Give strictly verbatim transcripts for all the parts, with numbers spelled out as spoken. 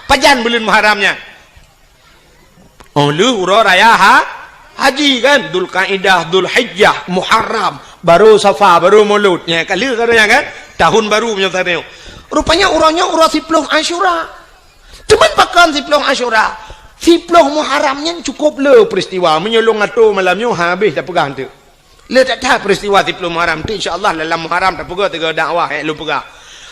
Pajan buleuen Muharram nyan? Oh, lheueh uroe raya ha-, haji kan? Dzulqaidah, Dzulhijjah, Muharram, baru Safar, baru Maulud. Nyan ka lheueh ka nyan kan? Tahun baru meunyoe tanyoe. Rupanya uroe nyoe uroe siploh Asyura. Cuman pakon siploh Asyura? Siploh Muharram nyan cukup le peristiwa. Meunyoe lôn atô malam nyoe habéh tapeugah teuk. Le that-that peristiwa siploh Muharram tu, insya Allah dalam Muharram tapeugah tiga dakwah, eh, lôn peugah.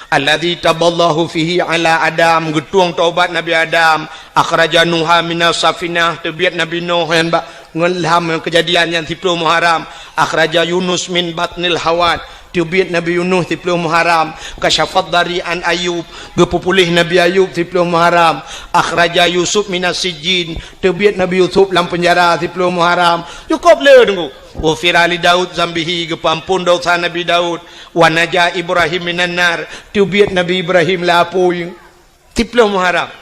Allazi taballahu fihi ala Adam, geutueng taubat Nabi Adam, akhraja Nuha minas safinah, teubiet Nabi Nuh nyan bak ngon lam Kejadian nyan siploh Muharram, akhraja Yunus min batnil hawat, teubiet Nabi Yunus siploh Muharram, kasyafad dari an Ayub, geupeupuléh Nabi Ayub siploh Muharram, akhraja Yusuf minas sijjin, teubiet Nabi Yusuf lam penjara siploh Muharram. Cukup le teungku. Ghufira li Daud zambihi, geupeuampon dosa Nabi Daud. Wa naja Ibrahim minan nar, teubiet Nabi Ibrahim lam apui. Siploh Muharram.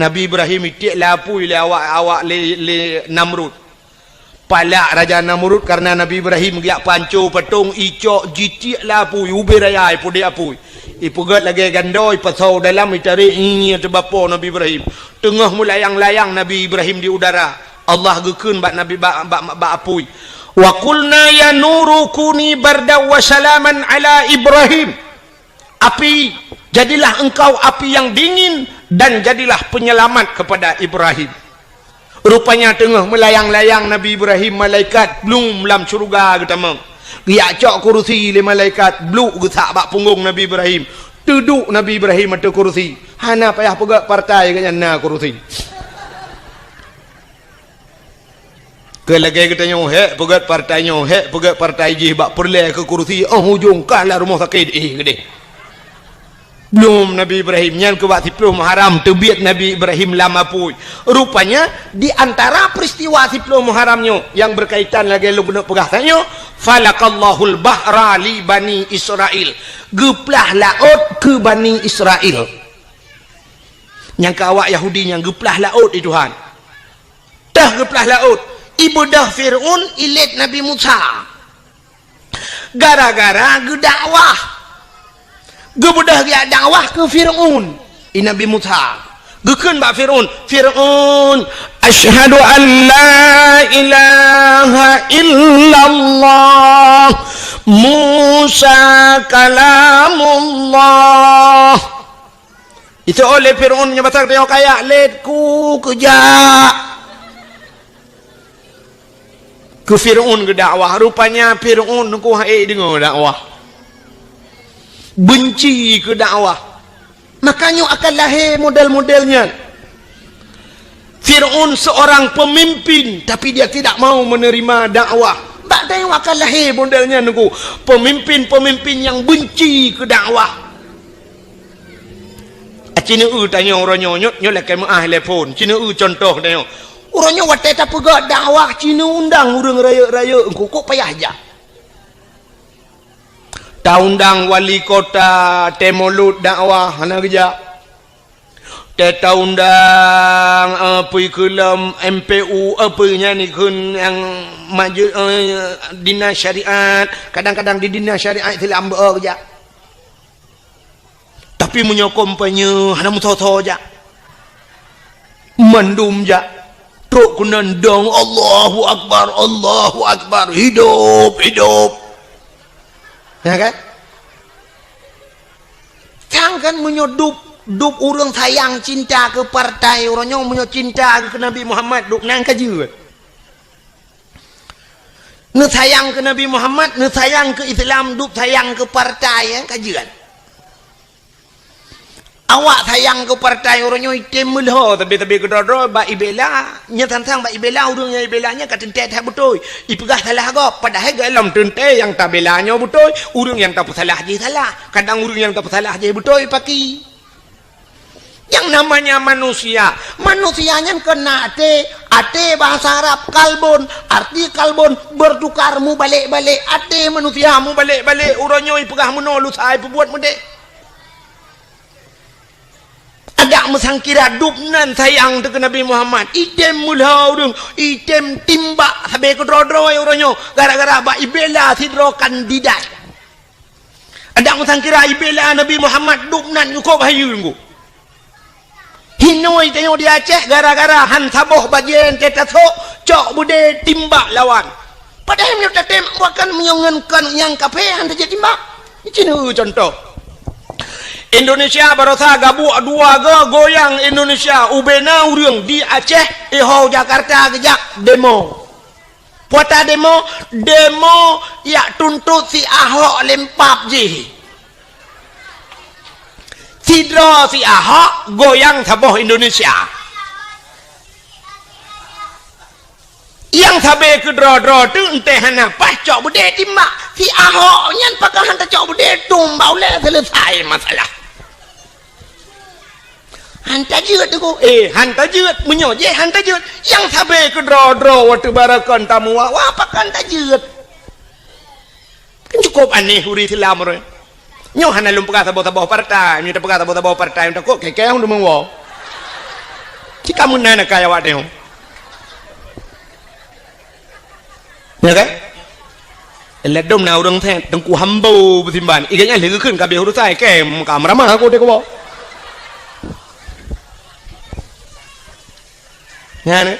Nabi Ibrahim itiek lam apui lé awak, awak lé, lé Namrud. Palak Raja Namrud karena Nabi Ibrahim geujak panco patong, icok jitiek lam apui, ubé raya ipudek apui. Ipeugét lagée gandô, ipasoe dalam, itarek, ngieng teubapo Nabi Ibrahim. Teungoh meulayang-layang Nabi Ibrahim di udara. Allah geukheun bak Nabi, bak, bak, bak apui. "Wa qulna ya nuru kuni bardan wa salaman ala Ibrahim." Api, jadilah engkau api yang dingin dan jadilah penyelamat kepada Ibrahim. Rupanya teungoh meulayang-layang Nabi Ibrahim, malaikat blum lam syeuruga geutamong. Geujak cok kurusi lé malaikat, bluk geusak bak punggong Nabi Ibrahim. Teuduek Nabi Ibrahim ateueh kurusi. Hana payah peugét partai geuhnyan na kurusi. Keu lagée geutanyoe, hék peugét partai nyoe, hék peugét partai jih bak peureulée keu kurusi, óh ujong ka lam rumoh sakét, eh, geudeh. Blum Nabi Ibrahim, nyan keu bak siploh Muharram, teubiet Nabi Ibrahim lam apui. Rupanya, di antara peristiwa siploh Muharram nyoe nyang berkaitan lagée lôn keuneuk peugah tanyoe, "Falaqallahul bahra li Bani Israil." Geuplah laôt keu Bani Israil. Nyang keu awak Yahudi nyan geuplah laôt di Tuhan. Teuh geuplah laôt, ibeudôh Fir'aun ilét Nabi Musa. Gara-gara geudakwah. Geubeudôh geujak dakwah keu Fir'aun, i Nabi Musa. Geukheun bak Fir'aun, "Fir'aun, asyhadu an la ilaha illallah, Musa kalamullah." Itu oleh Fir'aun nyoe basa teuh kaya lét ku keujak. Keu Fir'aun geudakwah, rupanya Fir'aun ku hai deungoe dakwah. Benci keu dakwah. Makanya akan lahé model-model nyan. Fir'aun seorang pemimpin, tapi dia tidak mau menerima dakwah. Bak tanyoe akan lahé model nyan, Teungku. Pemimpin-pemimpin nyang benci keu dakwah. Ci neueu tanyoe uroe nyoe, nyoe, nyoe lakée meuáh lé phon. Ci neueu cuntoh tanyoe. Uroe nyoe watée tapeugah dakwah, ci neuundang ureuëng rayeuk-rayeuk, Teungku, kok payah jak. Taundang wali kota, tée mulod dakwah, hana geujak. Tée taundang, eh, peue keu lom M P U, eh, peue nyan ikheun nyang maju, eh, dinas syariat, kadang-kadang di dinas syariat Islam beu geujak. Tapi meunyoe kampanye hana meusoe-soe jak. Mandum jak. Trok keunan dong, "Allahu Akbar, Allahu Akbar, hidup, hidup." Ya kan? Sang kan meunyoe dub, dub ureuëng sayang cinta keu partai, uroe nyoe meunyoe cinta keu Nabi Muhammad, dub nan ka jeuet. Neusayang keu Nabi Muhammad, neusayang keu Islam, dub sayang keu partai, eh, ka jeuet. Awak sayang keu partai uroe nyoe item meulhô, tapi, tapi keudroe-droe bak ibela, nyan sang-sang bak ibela, ureuëng nyang ibela nyan ka teuntée that beutôi. Ipeugah salah gob, padahai gohlom teuntée nyang tabela nyoe beutôi, ureuëng nyang tapeusalah jih salah. Kadang ureuëng nyang tapeusalah jih beutôi, paki. Yang namanya manusia. Manusia nyan kon na até, até bahasa Arab kalbun, arti kalbun bertukar, mubalek-balek. Até manusia mubalek-balek, uroe nyoe ipeugah meunoe, lusa ipeubuet meudeh. Adak meusangkira dub nan sayang teuh keu Nabi Muhammad. Item meulhô ureuëng, item timbak sabe keudroe-droe uroe nyoe gara-gara bak ibela sidroe kandidat. Adak meusangkira ibela Nabi Muhammad dub nan nyukôb hayeue Teungku. Hinoe tanyoe di Aceh gara-gara han saboh bajée teuh tasok, cok beudé timbak lawan. Padahai meunyoe tatem bukan meunyoe ngon kon nyang kafé han tajeuet timbak. Cina contoh. Indonesia barosa gabuek dua go goyang Indonesia, ubena ureuëng di Aceh, iho Jakarta geujak demo. Puata demo, demo yak tuntut si Ahok lempap jih. Sidroe si Ahok goyang saboh Indonesia. Nyang sabe keudroe-droe tu enteh hana paih cok beudé timbak. Si Ahok nyan pakon han tacok beudé tumbak ulée selesai masalah. Han tajeuet tu, eh, han tajeuet. Meunyoe jih han tajeuet, nyang sabe keudroe-droe watée barakon tamu wa-wa pakon tajeuet. Kan cukup aneh ureuëng Islam roh. Nyoe hana lôn peugah saboh-saboh partai, nyoe tapeugah saboh-saboh partai, takot kekeh hong deungon woe. Cika meunan akai awak teuh. Ya kan? Ladom na ureuëng thét, Teungku Hambo beusimban. Iga nyan lé geukheun ka beh ureuëng sai, kem ka meuramah aku teuh keubo. Nyan, eh?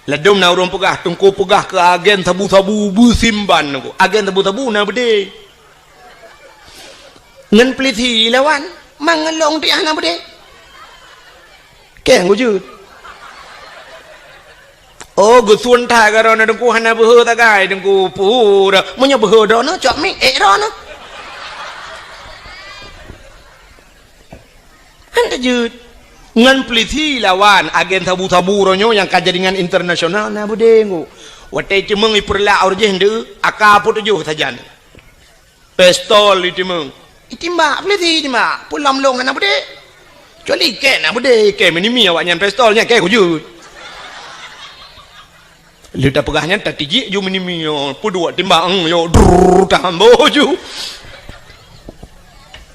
Ladom na ureuëng peugah, Teungku peugah keu agen sabu-sabu beusimban Teungku. Agen sabu-sabu na beudé. Ngon peulisi lawan, mangelong tiah na beudé. Keng gujut. Oh, geusun that ka droeneuh Teungku hana beuhe tagai Teungku pura. Meunyoe beuhe droeneuh, cok mic ék droeneuh. Han tajeuet. Ngon peulisi lawan agen sabu-sabu uroe nyoe nyang ka jaringan internasional na beudé Teungku. Watée ceumeung ipeurlak ureuëng jih ndeu, aka peutujoh sajan. Pistol itimeung. Itimbak, peulisi itimbak. Peue lom lôn hana beudé. Kecuali keng na beudé, keng meunimi awak nyan pistol nyan keng kujut. Lheueh tapeugah nyan tatijik ju meunimi, yo, peuduek timbak, eng, yo, drrrr, tahambo ju.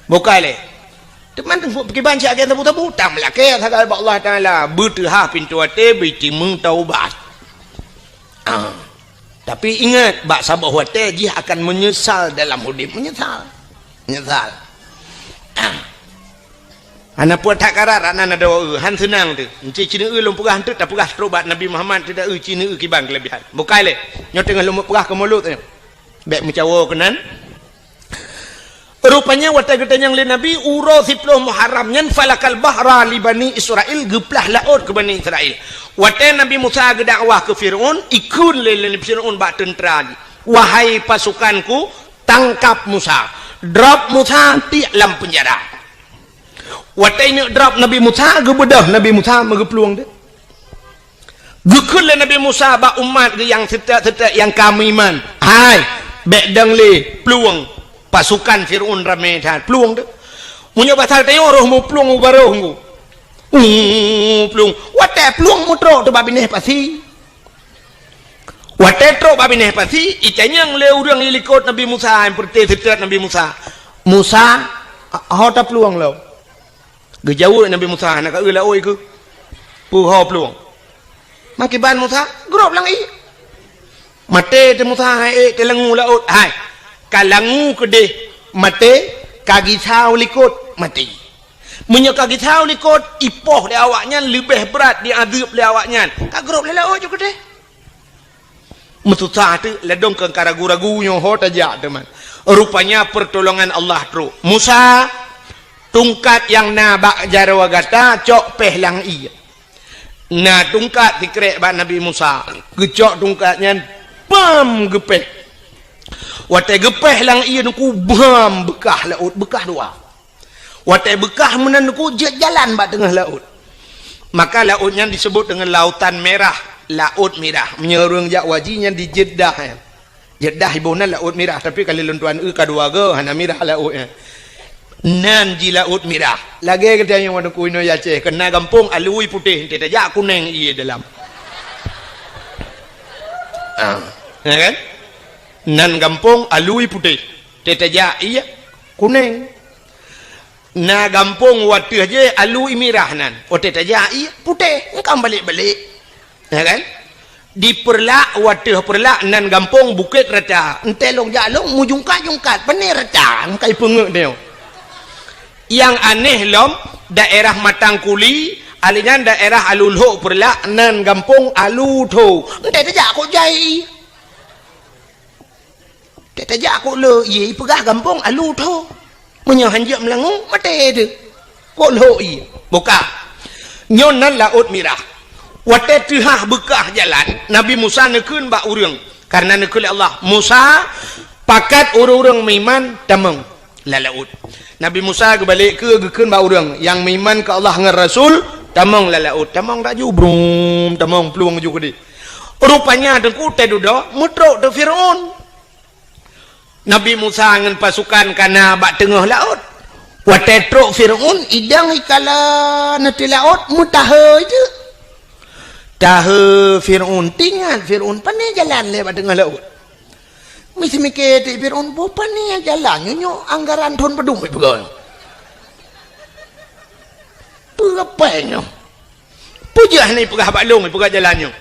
Bukai lé. Teuma teungku peukiban cit agen tabu-tabu, tam lakée sagai bak Allah Taala, beuteuhah pintoe até, beutimeung taubat. Ah. Tapi ingat, bak saboh watée jih akan menyesal dalam udeb, menyesal. Menyesal. Ah. Hana puet that karat, anan ada wae, han seunang teuh. Enci cineue lôn peugah enteuk, tapeugah trok bak Nabi Muhammad teuh da eu cineue kiban keulebihan. Bukai lé, nyoe teungoh lôn peugah keu mulod nyoe. Bék meucawo keunan. Rupanya watée geutanyong lé Nabi, uroe siploh Muharram nyan falakal bahra li Bani Israil, geuplah laôt keu Bani Israil. Watée Nabi Musa geudakwah keu Fir'aun, ikheun lé, lé Fir'aun bak teuntra jih, "Wahai pasukanku, tangkap Musa, drop Musa tiek lam peunjara." Watée ineuk drop Nabi Musa, geubeudôh Nabi Musa meugeuplueng teuh. Geukheun lé Nabi Musa bak umat geuh nyang seutôt-seutôt nyang ka meuiman, "Hai, bék dong lé plueng, pasukan Fir'aun ramé that, plueng teuh." Meunyoe basa tanyoe roh meuplueng u barôh nggu. Uh, plueng. Watée plueng meutrok teuh bak binéh pasi. Watée trok bak binéh pasi, itanyong lé ureuëng ilikot Nabi Musa, nyang peureute seutôt Nabi Musa, "Musa, ho taplueng lom?" Geujaweueb Nabi Musa, "Hana ka eu laôt keuh, peue ho plueng?" Makiban Musa, grob lam ié. Maté teuh Musa, hai ék teuh langue laôt, hai, ka langue keudeh maté, ka gisa u likot maté. Meunyoe ka gisa u likot, ipoh lé awaknyan leubeh brat diazeueb lé awaknyan, ka grob lé laôt ju keudeh. Meususah teuk, ladom keu ka ragu-ragu nyoe ho tajak teuma. Rupanya peurtolongan Allah trok. "Musa, tungkat nyang na bak jaroe gata cok péh lam ié." Na tungkat sikrek bak Nabi Musa. Geucok tungkat nyan, pam, geupéh. Watée geupéh lam ié teungku, bam, beukah laôt, beukah dua. Watée beukah meunan teungku jeuet jalan bak teungoh laôt. Maka laôt nyan disebut deungon Lautan Merah, Laôt Mirah. Meunyoe ureuëng jak haji nyan di Jeddah nyan. Jeddah iboh nan Laôt Mirah, tapi ka lheueh lôn tuan eu ka dua goe, hana mirah laôt nyan. Nan ji Laôt Mirah. Lagée geutanyoe teungku inoe Aceh, keu na gampông alui putéh, enteuk tajak kunéng ié dalam. Ah, ya kan? Nan gampông alui putéh, enteuk tajak ié kunéng. Na gampông wateueh jih alui mirah nan. Watée tajak ié putéh, engkam balek-balek. Ya kan? Di Peureulak, wateueh Peureulak nan gampông Bukét Rata. Enteuk lôn jak lôn meujungkat-jungkat, pane rata, engkai peungeut nyoe. Nyang aneh lom, Daerah Matang Kuli, ali nyan daerah Alu Lhok Peureulak, nan gampông Alu Tho. Entah tajak kok jai. Entah tajak kok le, ié peugah gampông Alu Tho. Meunyoe hanjeuet meulangue, maté teuh. Kok lhok ié. Buka. Nyoe nan Laôt Mirah. Watée teuhah beukah jalan, Nabi Musa neukheun bak ureuëng. Karena neukheun lé Allah, "Musa, pakat ureuëng-ureuëng meuiman tamong lam laôt." Nabi Musa geubalek keu geukheun bak ureuëng nyang meuiman keu Allah ngon Rasul, "Tamong lam laôt." Tamong laju, brum, tamong plueng ju keudeh. Rupanya teungku teududoe meutrok teuh Firaun. Nabi Musa ngon pasukan kana bak teungoh laôt. Watée trok Firaun, idang ikala na teuh laôt, meutahe jeuet. Tahe Firaun, teuingat Firaun, "Pane jalan lé bak teungoh laôt?" Meusimike teuk Firaun, "Boh pane jalan nyoe, nyoe anggaran thon padum ipeugah? Peue leupah nyoe? Peue jeuet hana ipeugah bak lôn, ipeugah jalan nyoe?"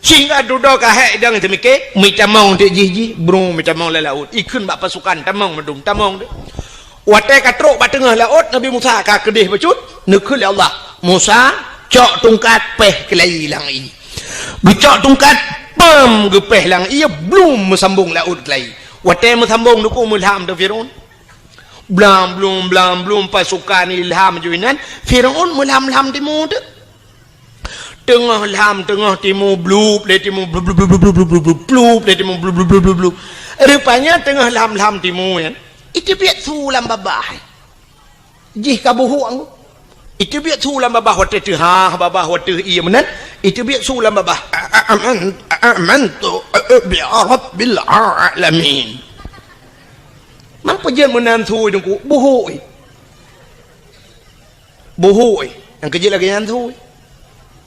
Sehingga dudoe ka hék idang teumike, meutamong teuk jih-jih, brung meutamong lam laôt. Ikheun bak pasukan, "Tamong meudum, tamong deh." Watée ka trok bak teungoh laôt, Nabi Musa ka keudeh bacut, neukheun lé Allah, "Musa, cok tungkat péh keulayi lam ié." Geucok tungkat, pam, geupéh lam ié, blum, meusambong laôt keulayi. Watée meusambong teungku, meulham teuh Firaun. Blam blum, blam blum, pasukan ilham ju inan, Firaun meulham-lham timu teuh. Teungoh lham, teungoh timu, blup lé timu, blup, blup, blup, blup. Rupanya teungoh lham-lham timu nyan, iteubiet su lam babah. Jih ka buhuk anggô. Iteubiet su lam babah watée teuhah, babah watée ié meunan, iteubiet su lam babah. A-, a-, aman-, a-, amantu bi rabbil alamin. Mang peujeuet meunan su teungku, buhuk. Buhuk, eh. Nyang keujeuet lagée nyan su.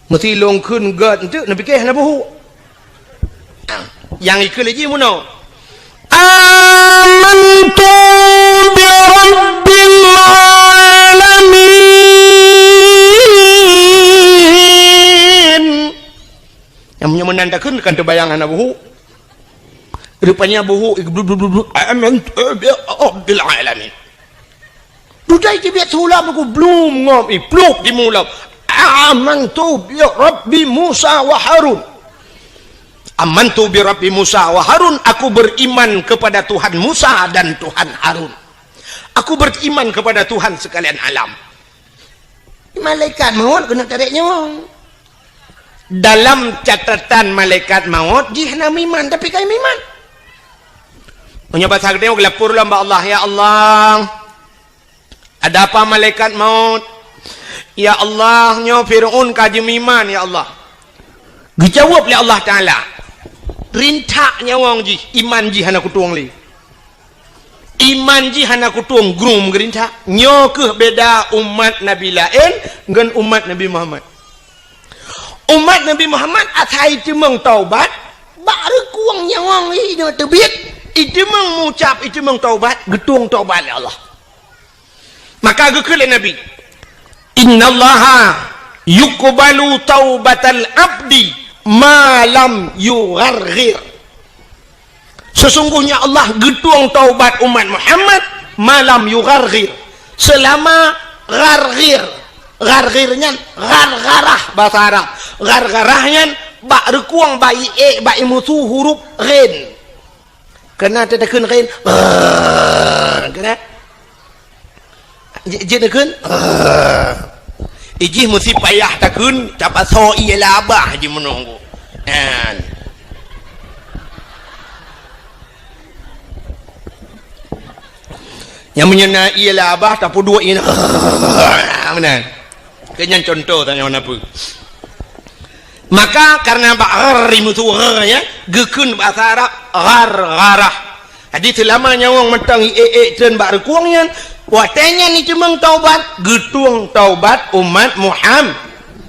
Meusi lôn kheun gét enteuk, neupike hana buhuk. Ah, nyang ikheun lé jih meunoe, "Amantu bi rabbil alamin." Nyang meunyoe meunan takheun kan teubayang hana buhuk. Rupanya buhuk, blub, blub, blub, blub. "Amantu bi rabbil alamin." Dudoe iteubiet su lam teungku, blum ngom, iplup timu lam. "Amantu bi Rabbi Musa wa Harun." "Amantu bi Rabbi Musa wa Harun," aku beriman kepada Tuhan Musa dan Tuhan Harun. Aku beriman kepada Tuhan sekalian alam. Malaikat maut keuneuk tarek nyawong. Dalam catatan malaikat maut, jih hana meuiman, tapi ka meuiman. Meunyoe basa geutanyoe geulapor lom bak Allah, "Ya Allah, ada apa malaikat maut? Ya Allah, nyoe Firaun ka jimeuiman, ya Allah." Geujaweueb lé Allah Taala, "Rintak nyawong jih, iman jih hana kutueng lé." Iman jih hana kutueng, grum geurintak. Nyoe kheueh beda umat nabi laén ngon umat Nabi Muhammad. Umat Nabi Muhammad asai teumeung taubat, bak reukueng nyawong jih teubiet, iteumeung mucab, iteumeung taubat, geutueng taubat lé Allah. Maka geukheun lé Nabi, "Innallaha yuqbalu taubatal abdi ma lam yugharghir." Sesungguhnya Allah geutueng taubat umat Muhammad ma lam yugharghir. Selama gharghir. Gharghir nyan ghargharah bahasa Arab. Ghargharah nyan bak reukueng, bak ié, bak imusu huruf ghin. Keunan teutakheun ghin. Keunan. Jeuet, jeuet takheun. Ijih meusi payah takheun, tapasoe ié labah jih meunoe. Nyan. Nyang meunyoe na ié labah, tapeuduek ié. Meunan. Keu nyan contoh tanyoe na peue. Maka karena bak ghar imusu ghe, ya, geukheun bahasa Arab ghargharah. Jadi seulama nyawong mantong ié-ié treun bak reukueng nyan, watée nyan iteumeung taubat, geutueng taubat umat Muhammad.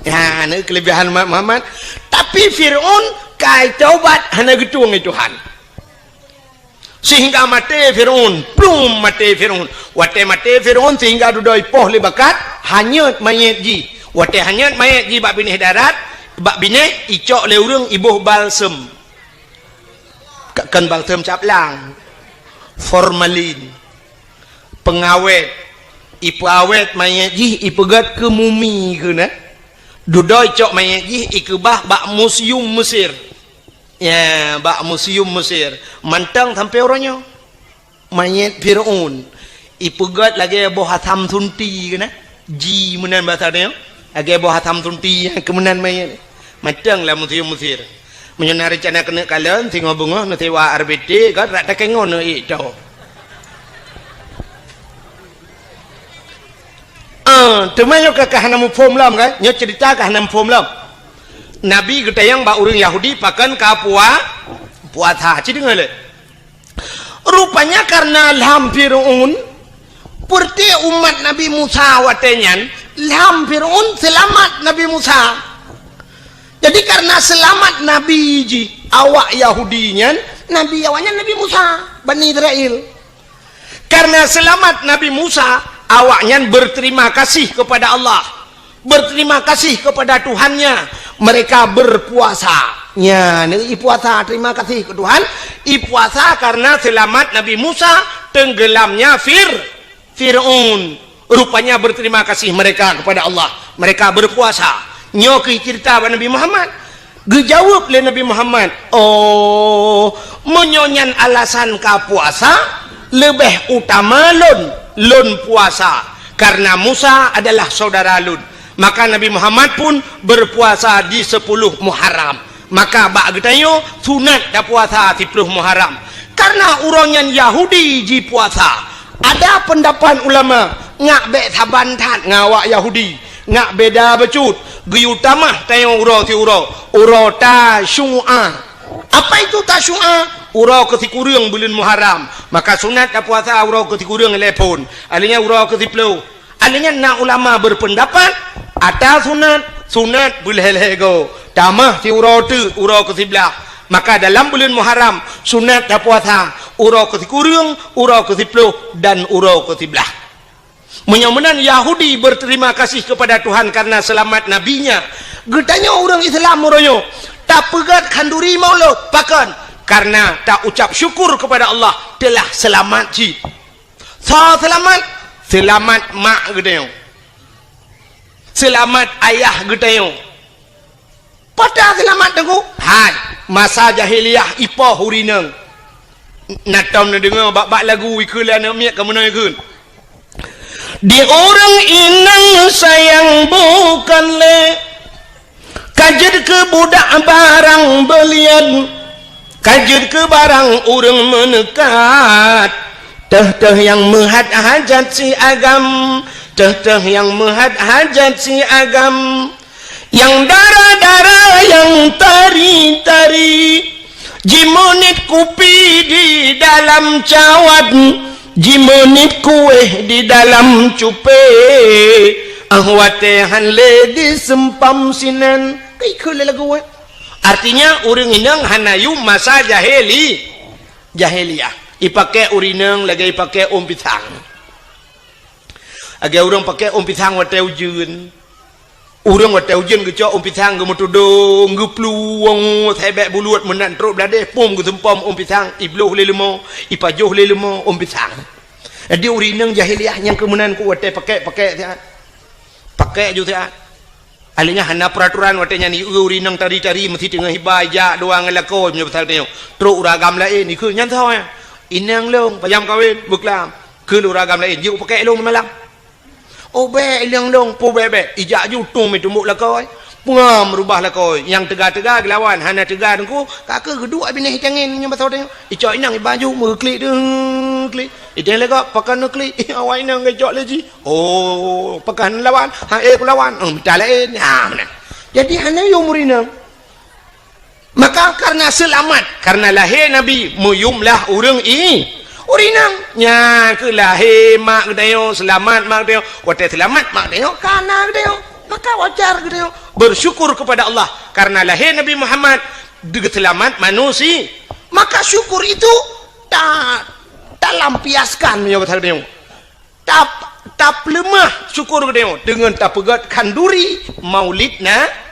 Ya, na keulebihan umat Muhammad. Tapi Firaun kai taubat hana geutueng lé Tuhan. Sehingga maté Firaun, plum maté Firaun. Watée maté Firaun sehingga dudoe ipoh lé bakat, hanyot manyét jih. Watée hanyot manyét jih bak binéh darat, bak binéh icok lé ureuëng iboh balsem. Ka-, kon balsem cap lang. Formalin. Pengawét. Ipeuawét manyét jih, ipeugét keu mumi keunan. Dudoe cok manyét jih ikeubah bak museum Mesir. Ya, bak museum Mesir. Mantong sampoe uroe nyoe. Manyét Fir'aun ipeugét lagée boh asam sunti keunan. Ji meunan basa nyoe. Lagée boh asam sunti nyang keumeunan manyét. Mantong lam museum Mesir. Meunyoe na reuncana keuneuk kalon, singoh beungoh neusewa R B T, kan rak takée ngon neuék to. Ah, teuma nyoe ka, ka hana muphom lom kan? Nyoe cerita ka hana muphom lom. Nabi geutanyong bak ureuëng Yahudi pakon ka pua-, puasa. Ci deungoe lé. Rupanya karena lam Fir'aun, peureuté umat Nabi Musa watée nyan, lam Fir'aun seulamat Nabi Musa. Jadi karena seulamat Nabi jih awak Yahudi nyan, Nabi awaknyan Nabi Musa, Bani Israel. Karena seulamat Nabi Musa, awaknyan berterima kasih kepada Allah. Berterima kasih kepada Tuhannya. Mereka berpuasa. Nya, ni ipuasa, terima kasih ke Tuhan. Ipuasa karena seulamat Nabi Musa tenggelamnya Fir-, Fir'aun. Rupanya berterima kasih mereka kepada Allah. Mereka berpuasa. Nyoe keuh cerita bak Nabi Muhammad. Geujaweueb lé Nabi Muhammad, "Oh, meunyoe nyan alasan ka puasa, leubeh utama lôn, lôn puasa, karena Musa adalah saudara lôn." Maka Nabi Muhammad pun berpuasa di sepuluh Muharram. Maka bak geutanyoe sunat tapuasa siplôh Muharram. Karena uroe nyan Yahudi jipuasa. Ada pendapat ulama, ngak bék saban that ngon awak Yahudi. Ngak beda bacut, geuyue tamah tanyoe uroe siuroe, uroe Tasyu'a. Apa itu Tasyu'a? Uroe keusikureueng buleuen Muharram. Maka sunat tapuasa uroe keusikureueng lhée phon. Alheuh nyan uroe keusiplôh. Alheuh nyan na ulama berpendapat, ata sunat, sunat beulhée-lhée goe. Tamah siuroe teuk uroe keusiblaih. Maka dalam buleuen Muharram, sunat tapuasa uroe keusikureueng, uroe keusiplôh, dan uroe keusiblaih. Meunyoe meunan Yahudi berterima kasih kepada Tuhan karena selamat nabinya, geutanyoe ureuëng Islam uroe nyoe tapeugét khanduri Maulud. Pakon? Karena taucap syukur kepada Allah telah selamat cit. Soe seulamat? Seulamat mak geutanyoe. Seulamat ayah geutanyoe. Pada seulamat teungku? Hai, masa jahiliyah ipoh ureuëng inong. Na tom neudeungoe bak-bak lagu ikheun lé aneuk miet ka meunoe kheun. Di ureuëng inong sayang bukan lé, ka jeuet keu budak barang beulian, ka jeuet keu barang ureuëng meuneukat. Teuh-teuh nyang meuhat hajat si agam, teuh-teuh nyang meuhat hajat si agam. Nyang dara-dara, nyang tari-tari, jimeunit kupi di dalam cawat, jimeunit kuéh di dalam cupé, ah watée han lé diseumpam sinan. Ka ikheun lé lagu, eh. Artinya, ureuëng inong hana yum masa jahili-, jahiliyah. Ipaké ureuëng inong lagée ipaké ôn pisang. Lagée ureuëng paké ôn pisang watée ujeuen. Ureuëng watée ujeuen geucok ôn pisang geumeutudong, geuplueng, sébék bulut meunan trok bladeh, pom geuseumpom ôn pisang, ibloh lé leumo, ipajoh lé leumo ôn pisang. Jadi ureuëng inong jahiliyah nyang keu meunan ku watée paké-paké siat. Paké ju siat. Alheuh nyan hana peuraturan watée nyan, ureuëng inong tari-tari meusi teungoh hiba ijak dua ngon lakoe meunyoe pasal tanyoe. Trok ureuëng agam laén, ikheun nyan soe nyan? Inong lôn, payah meukawen, beuklam. Kheun ureuëng agam laén, jeuet paké lôn malam. Oh bék, inong lôn, peue bék-bék. Ijak ju tueng meutumbok lakoe. Peungam rubah lakoe. Nyang teuga-teuga geulawan, hana teuga teungku, ka keuh geuduek binéh itangen nyang basa tanyoe. Icok inong iba ju meuklik deuh klik. Iteng lé gob, pakon neuklik. Awak inong geucok lé jih. Oh, pakon lawan? Ha, eh, kulawan. Oh, mita laén. Ha, meunan. Jadi hana yum ureuëng inong. Maka karena seulamat, karena lahé Nabi, meuyum lah ureuëng i-, ureuëng inong. Nyan keuh lahé mak geutanyoe, seulamat mak geutanyoe. Watée seulamat mak geutanyoe, ka na geutanyoe. Maka wajar geutanyoe bersyukur kepada Allah karena lahé Nabi Muhammad, geuseulamat manusia. Maka syukur itu ta-, talampiaskan meunyoe bahasa geutanyoe. Tap-, tapeuleumah syukur geutanyoe deungon tapeugét khanduri Maulid Na-,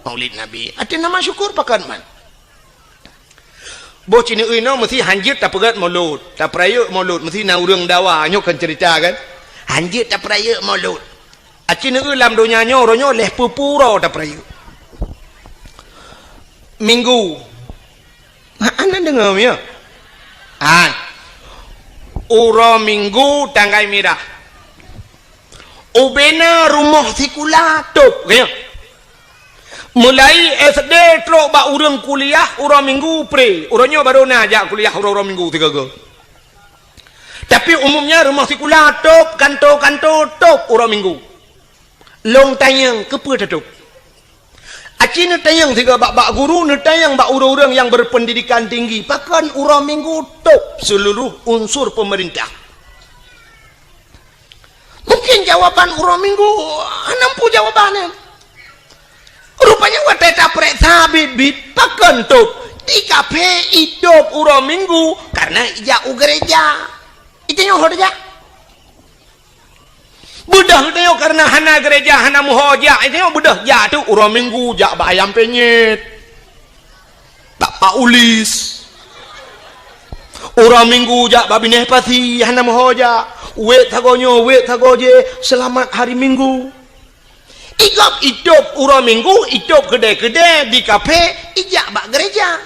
Maulid Nabi. Arti nama syukur pakon man. Boh cineui nyoe meusi hanjeuet tapeugét Maulud, tapeurayeuk Maulud, meusi na ureuëng dawa, nyoe kan cerita kan. Ha, Anjeut tapeurayeuk Maulud. Aci neueu lam donya nyoe, uroe nyoe lhèe peuet ploh uroe tapeurayeuk. Minggu. Ha, hana deungö, ya? Ha. Uroe Minggu tanggai mirah. Ubena rumoh sikula tôb, ya. Mulai S D trok bak ureueng kuliah uroe Minggu pre. Uroe nyoe barô na jak kuliah uroe-uroe Minggu sigoe-goe. Tapi umumnya rumoh sikula tôb, kanto-kanto tôb uroe Minggu. Lôn tanyong, keupeue tatôb? Aci neutanyong sigoe bak, bak guru, neutanyong bak ureueng-ureueng nyang berpendidikan tinggi, pakon uroe Minggu tôb seluruh unsur pemerintah? Mungkin jawaban uroe Minggu hana muphom jawaban nyan. Rupanya watèe tapeuriksa biet-biet, pakon tôb? Di kaphé itôb uroe Minggu karena ijak u gereja. Itanyoe ho tajak? Beudôh itanyoe karena hana gereja, hana meuho jak. Itanyoe beudôh jak tu uroe Minggu jak bak Ayam Penyet. Bak Pak Ulis. Uroe Minggu jak bak Binéh Pasi, hana meuho jak. Wék sagoe nyoe, wék sagoe jéh, seulamat hari Minggu. Igob itôb uroe Minggu, itôb keudè-keudè di kaphé, ijak bak gereja.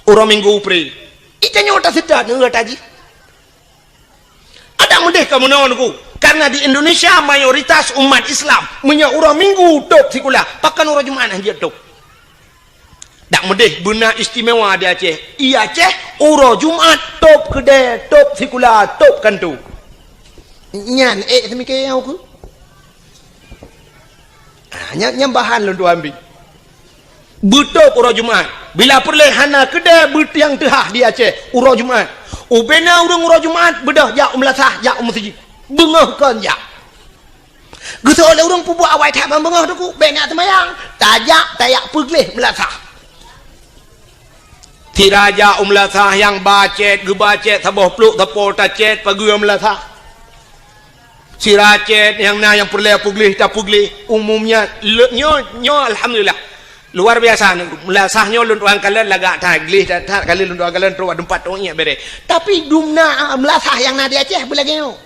Uroe Minggu pre. Itanyoe taseutôt ngon gata jih. Adak meudeh kamoe nyoe, Teungku. Karena di Indonesia mayoritas umat Islam, meunyoe uroe Minggu tôb sikula, pakon uroe Jumat hanjeuet tôb? Dak meudeh beuna istimewa di Aceh. I Aceh, uroe Jumat tôb keudè, tôb sikula, tôb kanto. Nyan ék seumike nyang ukeue. Ah, nyan, nyan bahan lôn tuan bi. Beutôb uroe Jumat. Bila peureulèe hana keudè beutiang teuhah di Aceh uroe Jumat. Ubena ureueng uroe Jumat beudôh jak u meulasah, jak u meuseujid. Beungoh kon jak. Geuseuôt lé ureueng peubuet awai that ban beungoh, Teungku, bèk neujak seumayang. Tajak, tajak peugleh meulasah. Sira jak u meulasah nyang ba cét, geuba cét saboh plôk sapo tacét pageue meulasah. Sira cét nyang na nyang peureulèe peugleh tapeugleh. Umumnya le-, nyoe, nyoe alhamdulillah. Luar biasa, meulasah nyoe lôn tuan kalon lagak that, gleh that, that kali lôn tuan kalon trok bak teumpat tông iék bèrèh. Tapi dumna meulasah nyang na di Aceh beulagèe nyoe.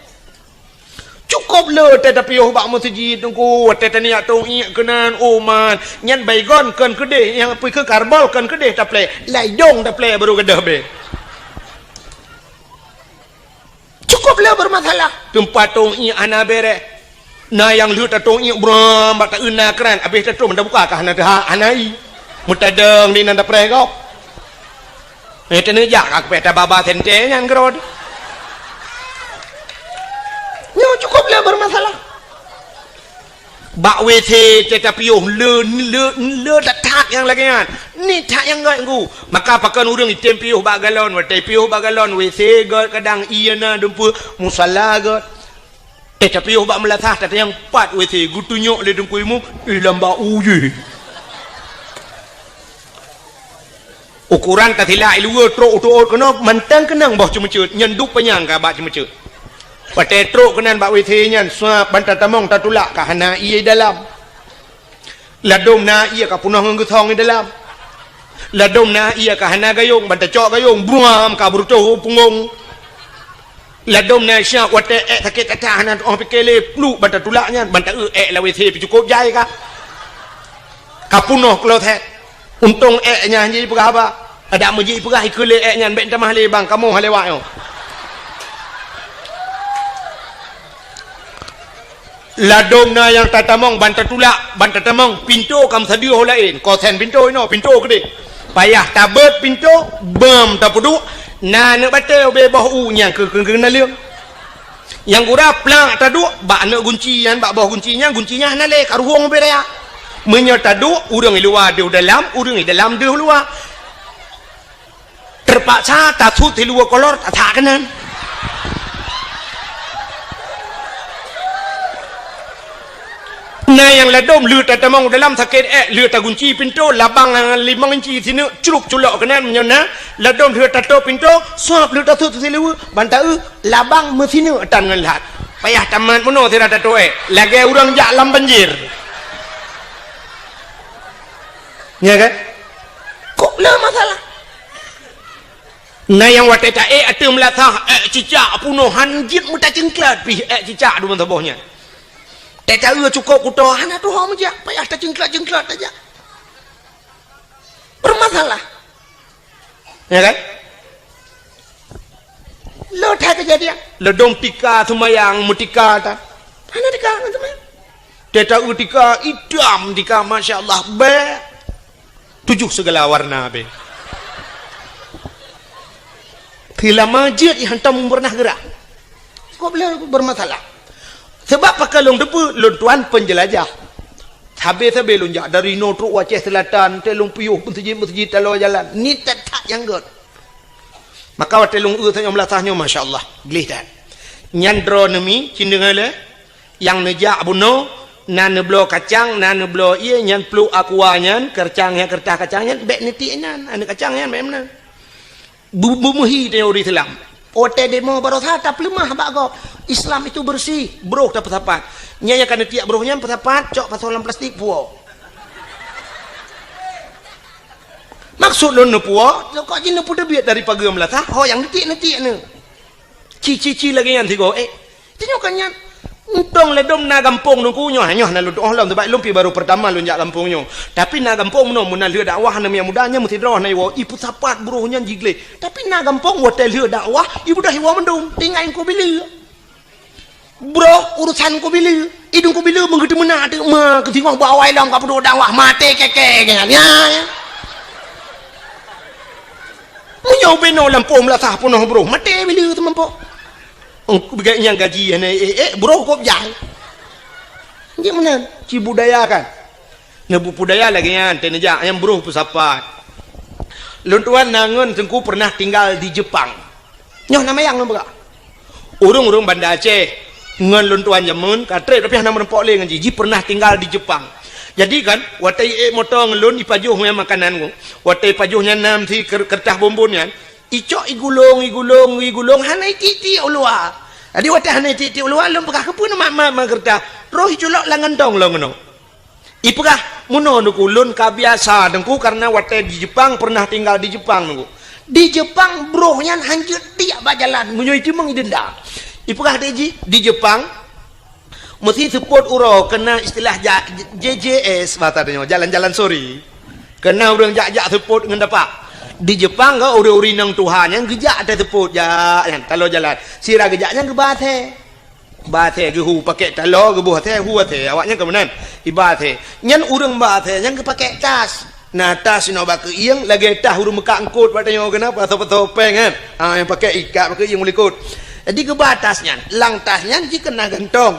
Cukôp le watèe tapiôh bak meuseujid, Teungku, watèe taniyak tông iék keunan, oh man, nyan Baygon kon keudeh, nyang peue keu Karbol kon keudeh taplè, lam idông taplè barô gadôh bèe. Cukôp le bermasalah. Teumpat tông iék hana bèrèh. Na nyang lheueh tatông iék bram bak taeu na kran, abéh tatrôn tabuka ka hana teuhah, hana ie. Meutadong di nan tapreh gob. Eh, teuneujak ka kupéh tababa sentée nyan keudroe. Nyoe cukôp le bermasalah. Bak W C teuh tapiôh le, le, le that nyang lagèe nyan. Ni that nyang gét ngu. Maka pakon ureueng item piôh bak galon, watèe piôh bak galon, W C gét kadang ie na dumpeue, musala gét. Teuh tapiôh bak meulasah, tatanyong pat W C, geutunyok lé Teungku Imum, eh, lam bak u jih. Ukoran tasilak i luwa trok u teuôt keunoe mantong keunong boh ceumeuceuet, nyan duek panyang ka bak ceumeuceuet. Watèe trok keunan bak W C nyan, suap ban tatamong tatulak ka hana ie dalam. Ladôm na ie ka peunoh ngon geusong i dalam. Ladôm na ie ka hana gayông, ban tacok gayông, buram ka beureutoh u punggông. Ladôm na siap watèe ék sakét that hana tu'oh pike lé, pluek ban tatulak nyan, ban taeu ék lam W C pih cukôp jai ka. Ka peunoh kloset. Untông ék nyan hana jipeugah haba. Adak meujih peugah ikeue lé ék nyan, bèk tamah lé bang, kamoe han lewat nyoe. Ladôm na nyang tatamong ban tatulak, ban tatamong, pintoe ka meusadeue ho laén, kosen pintoe inoe, pintoe keudeh. Payah tabeuet pintoe, beuem tapeuduek, na aneuk batèe ubé boh u nyang keu, keu, keu naleueng. Nyang gura plak taduek, bak aneuk gunci nyan, bak boh gunci nyan, gunci nyan hana lé, ka ruhong ubé raya. Meunyoe taduek, ureueng i luwa deuh dalam, ureueng i dalam deuh luwa. Teupaksa tasut siluweue kolor, tasak keunan. Na nyang ladôm lheueh tatamong u dalam sakét ék, lheueh tagunci pintoe, labang limong inci sineuk, cruk culok keunan meunyoe na, ladôm lheueh tatôp pintoe, suap lheueh tasut siluweue, ban taeu, labang meusineuk tan ngon lhat. Payah tamat meunoe sira tatôp ék, lagèe ureueng jak lam banjir. Nya kan? Kok na masalah? Na nyang watèe taék ateueh meulasah, ék cicak peunoh, han jeuet meutaceuengklat pih ék cicak dumeusaboh nyan. Teuka cukôp kuto, hana tuho meujak, payah taceuengklat-ceuengklat tajak. Bermasalah. Ya kan? Lo that kejadian. Ledong tika seumayang, meutika tan. Hana tika, hana seumayang. Teuka tika, itam tika, masya Allah, bèk. Tujoh segala warna bèk. Teulama jeuet, hantom pernah gerak. Kok beliau bermasalah? Sebab pakon lôn teupeu, lôn tuan penjelajah. Sabe-sabe lôn jak dari noe trok u Aceh Selatan, teuh lôn piôh meuseujid-meuseujid taloe jalan. Ni that-that nyang göt. Maka watèe lôn eu tanyoe meulasah nyoe, masya Allah, gleh that. Nyan droeneuh mi, cit deungö lé, nyang neujak bunoe, na neubloe kacang, na neubloe ié, nyan pluek aqua nyan, kacang nyan, keureutah kacang nyan, bèk neutiek nyan, aneuk kacang nyan bèk meunan. Bu-, beumeuhi tanyoe ureueng Islam. Watèe demo barosa tapeuleumah bak gob. Islam itu bersih, broh tapeusapat. Nyan nyang ka neutiek broh nyan peusapat, cok pasoe lam plastik, puwoe. Maksud lôn neupuwoe, kok jih neupeuteubiet dari pageue meulasah, ho nyang neutiek-neutiek nyoe. Ci-ci-ci lagèe nyan sigoe, eh. Tanyoe kan nyan. Untông ledom na gampông Teungku nyoe, nyoe hana lôn tu'oh lom, sabab lôn pih baru peurtama lôn jak gampông nyoe. Tapi na gampông meunoe, meunan lheueh dakwah aneuk muda nyan meusidroe na iwoe, ipeusapat broh nyan jigleh. Tapi na gampông watèe lheueh dakwah, ibeudôh iwoe mandum, tinggai Teungku Bileu. Broh urusan Teungku Bileu, idong Teungku Bileu meugeuteumeunak teuk ma keusingoh bak awai lom ka peuduek dakwah, maté kèe-kèe nyan. Ya, ya. Meunyoe binoe lampôh meulasah peunoh broh, maté Bileu teumampok. Engku bigak nyang gaji hana ék-ék, broh kop jai. Jeuet meunan, ci budaya kan. Neubudaya lagèe nyan, teuneujak nyang broh peusapat. Lôn tuan na ngon Teungku pernah tinggal di Jepang. Nyoh na mayang lôn peugah. Ureueng-ureueng Banda Aceh ngon lôn tuan jameun ka trép tapi hana meurumpok lé ngon jih. Jih pernah tinggal di Jepang. Jadi kan, watèe iék moto ngon lôn ipajoh nyan makanan nyoe. Watèe ipajoh nyan nam si ker-, keureutah bonbon nyan. Icok igulong, igulong, igulong, hana itiek-tiek u luwa. Jadi watèe hana itiek-tiek u luwa, lôn peugah, "Keupeue neumat-mat ma keureutah?" Roh iculok lam gantong lom keunoe. Ipeugah, "Meunoe Teungku, lôn ka biasa Teungku, karena watèe di Jepang, pernah tinggal di Jepang Teungku. Di Jepang broh nyan hanjeuet tiek bak jalan, meunyoe iteumeung idenda." Ipeugah lé jih, di Jepang, Meusi seupôt uroe keunan istilah ja-, J J S, bahasa tanyoe, jalan-jalan sore. Keunan ureueng jak-jak seupôt ngon dapak. Di Jepang ka ureueng-ureueng inong tuha nyan geujak até seupôt jak nyan, taloe jalan. Sira geujak nyan geuba asèe. Ba asèe geuhu pakèk taloe, geuboh asèe, hu asèe. Awaknyan ka meunan. Iba asèe. Nyan ureueng ba asèe nyan geupakèk tas. Na tas inoe bak keuieng, lagèe tas ureueng meukat eungkôt bak tanyoe keunan, pasoe-pasoe péng kan. Ha, nyang pakèk ikat bak keuieng u likôt. Jadi geuba tas nyan, lam tas nyan jih keunan gantong.